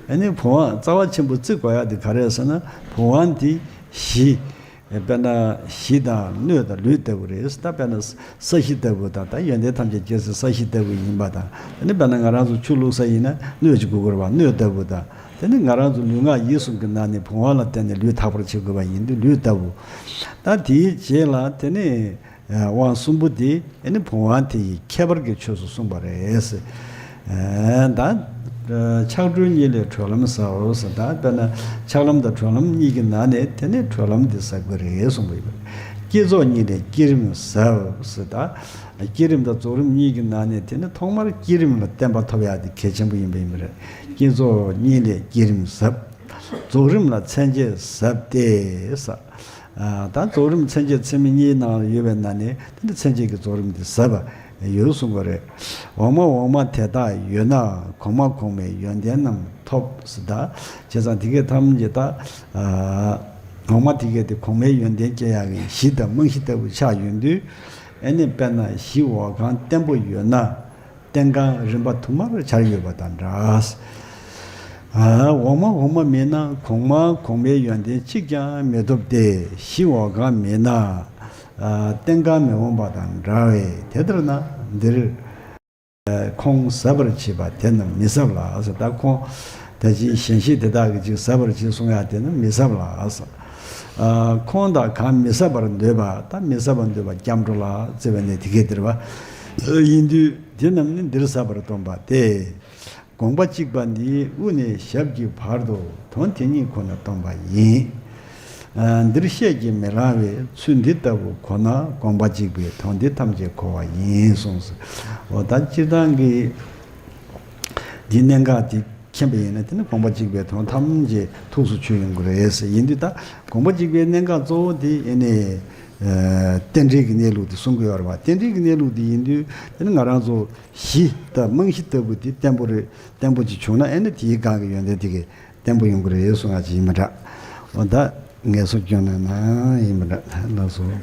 ཨ་ནི་བུང་བ་རྩ་བ་ཆེན་པོ་བརྩི་དགོས་ཡག་དེ་ག་རེ་རེད་ཟེར་ན། བུང་བ་འདི་གཞི། དཔེར་ན་གཞི་དང་སྣོད་དང་ལུས་ལྟ་བུ་རེད། ད་དཔེར་ན་ས་གཞི་ལྟ་བུ་དང་། ད་ཡོན་ཏན་ཐམས་ཅད་སྐྱེ་སའི་ས་གཞི་ལྟ་བུ་ཡིན་པ་དང་། དེ་ནི་དཔེར་ན་ང་རང་ཚོ་ཆུ་བླུགས་ས་ཡིན་ན་སྣོད་ཅིག་དགོས་ཀྱི་རེད་པ། སྣོད་ལྟ་བུ་དང་། དེ་ནི་ང་རང་ཚོ་ལུས་ངག་ཡིད་གསུམ་གྱི་ནང་ནས་བུང་བ་ལ་བརྟེན་ནས་ལུས་དག་པར་བྱེད་དགོས་པ་ཡིན་དུས་ལུས་ལྟ་བུ། ད་དེའི་རྗེས་ལ་དེ་ནི། དབང་གསུམ་པོ་དེ་ཨ་ནི་བུམ་དབང་དེ་ཡི་ཁྱད་པར་གྱི་ཆོས་སུ་གསུངས་པ་རེད། ད་ཆགས་གྲོལ་གཉིས་ལས་གྲོལ་ལམ་ཟབ་ཟེར། ད་དཔེར་ན་ཆགས་ལམ་དང་གྲོལ་ལམ་གཉིས་ཀྱི་ནང་ནས་དེ་ནི་གྲོལ་ལམ་དེ་ཟབ་ཀྱི་རེད་གསུངས་པ་ཡིན་པ་རེད། བསྐྱེད་རྫོགས་གཉིས་ལས་བསྐྱེད་རིམ་ཟབ་ཟེར། ད་བསྐྱེད་རིམ་དང་རྫོགས་རིམ་གཉིས་ཀྱི་ནང་ནས་དེ་ནི་ཐོག་མར་བསྐྱེད་རིམ་ལ་བརྟན་པ་ཐོབ་ཡག་དེ་གལ་ཆེན་པོ་ཡིན་པ་ཡིན་པ་རེད། བསྐྱེད་རྫོགས་གཉིས་ལས་བསྐྱེད་རིམ་ཟབ། རྫོགས་རིམ་ལ་མཚན་བཅས་ཟབ་སྟེ་ཟེར། ད་རྫོགས་རིམ་མཚན་བཅས་ཚད་མེད་གཉིས་ནང་ལ་ཡོད་པའི་ནང་ནས་དེ་འདྲ་མཚན་བཅས་ཀྱི་རྫོགས་རིམ་དེ་ཟབ་པ་ཡོད་གསུངས་པ་རེད། འོག་མ་འོག་མ་དེ་དག་ཡོད་ན། གོང་མ་གོང་མའི་ཡོན་ཏན་རྣམས་ཐོབ་ཟེར། ད་བྱས་ཙང་དེ་གའི་ཐམས་ཅད་ད་འོག་མ་དེ་གའི་དེ་གོང་མའི་ཡོན་ཏན་སྐྱེ་ཡག་གི་གཞི་དང་རྨང་གཞི་ལྟ་བུ་ཆགས་ཡོང་དུས། ཨ་ནི་དཔེར་ན་གཞི་འོག་གང་བརྟན་པོ་ཡོད་ན། རྟེན་གང་རིམ་པ་དུ་མར་འཆར་ཡོད་པ་དང་འདྲ། འོག་མ་འོག་མ་མེད་ན་གོང་མ་གོང་མའི་ཡོན་ཏན་གཅིག་ཀྱང་མི་ཐོབ་སྟེ། གཞི་འོག་གང་མེད་ན་རྟེན་གང་མི་འོང་བ་དང་འདྲ་བས། དེ་ལྟར་ན་འདིར་ཁོང་ཟབ་པར་བྱེད་པ་དེ་རྣམས་མི་ཟབ་ལ་ཟེར། ད་ཁོང་ད་ཅི་གཞན་གཞི་དེ་དག་གི་ཅིག་ཟབ་པར་བྱེད་གསུང་ཡག་དེ་རྣམས་མི་ཟབ་ལ་ཟེར། ཁོང་དག་གང་མི་ཟབ་པར་འདོད་པ། ད་མི་ཟབ་པར་འདོད་པ་སྐྱབས་འགྲོ་ལ་བརྩི་བ་ནི་དེ་སྐད་འདིར་བ་ཡིན་དུས། དེ་རྣམས་ནི་འདིར་ཟབ་པར་སྟོན་པ་སྟེ། དགོངས་པ་གཅིག་པ་འདིའི་དབུ་ནས་ཞབས་ཀྱི་བར་དུ་དོན་དེ་ཉིད་ཁོ་ན་སྟོན་པ་ཡིན། འདིར་བཤད་ཀྱིས་མི་ལང་བའི་ཚུལ་འདི་ལྟ་བུ་གོ་ན། དགོངས་པ་གཅིག་པའི་དོན་འདི་ཐམས་ཅད་གོ་བ་ཡིན་གསུངས་སོ། འོ་ད་སྤྱིར་བཏང་གི་འདི་གནད་འགག་དེ་མཁྱེན་པ་ཡིན་ན། དེ་ནི་དགོངས་པ་གཅིག་པའི་དོན་ཐམས་ཅད་ཐུགས་སུ་ཆུད་ཡོང་གི་རེད་ཟེར། ཡིན་དུས་ད་དགོངས་པ་གཅིག་པའི་གནད་འགག་གཙོ་བོ་དེ་ཨེ་ནས་རྟེན་འབྲེལ་གྱི་གནས་ལུགས་དེ་གསུང་གི་ཡོད་རེད་བ། རྟེན་འབྲེལ་གྱི་གནས་ལུགས་དེ་ཡིན་དུས་དེ་ནི་ང་རང་ཚོ་གཞི་དང་རྨང་གཞི་ལྟ་བུ་དེ་བརྟན་པོ་རེད། བརྟན་པོ་ཅིག་བྱུང་ན་ཨེ་ནི་དེའི་སྒང་གི་ཡོན་ཏན་དེ་གས་བརྟན་པོ་ཡོང་གི་རེད་གསུང་ཡག་ཅིག་ཡིན་པ་འདྲ། འོ་ད་ངལ་གསོ་སྐྱོན་ན་ན་ཡིན་པ་འདྲ། ལགས་སོ།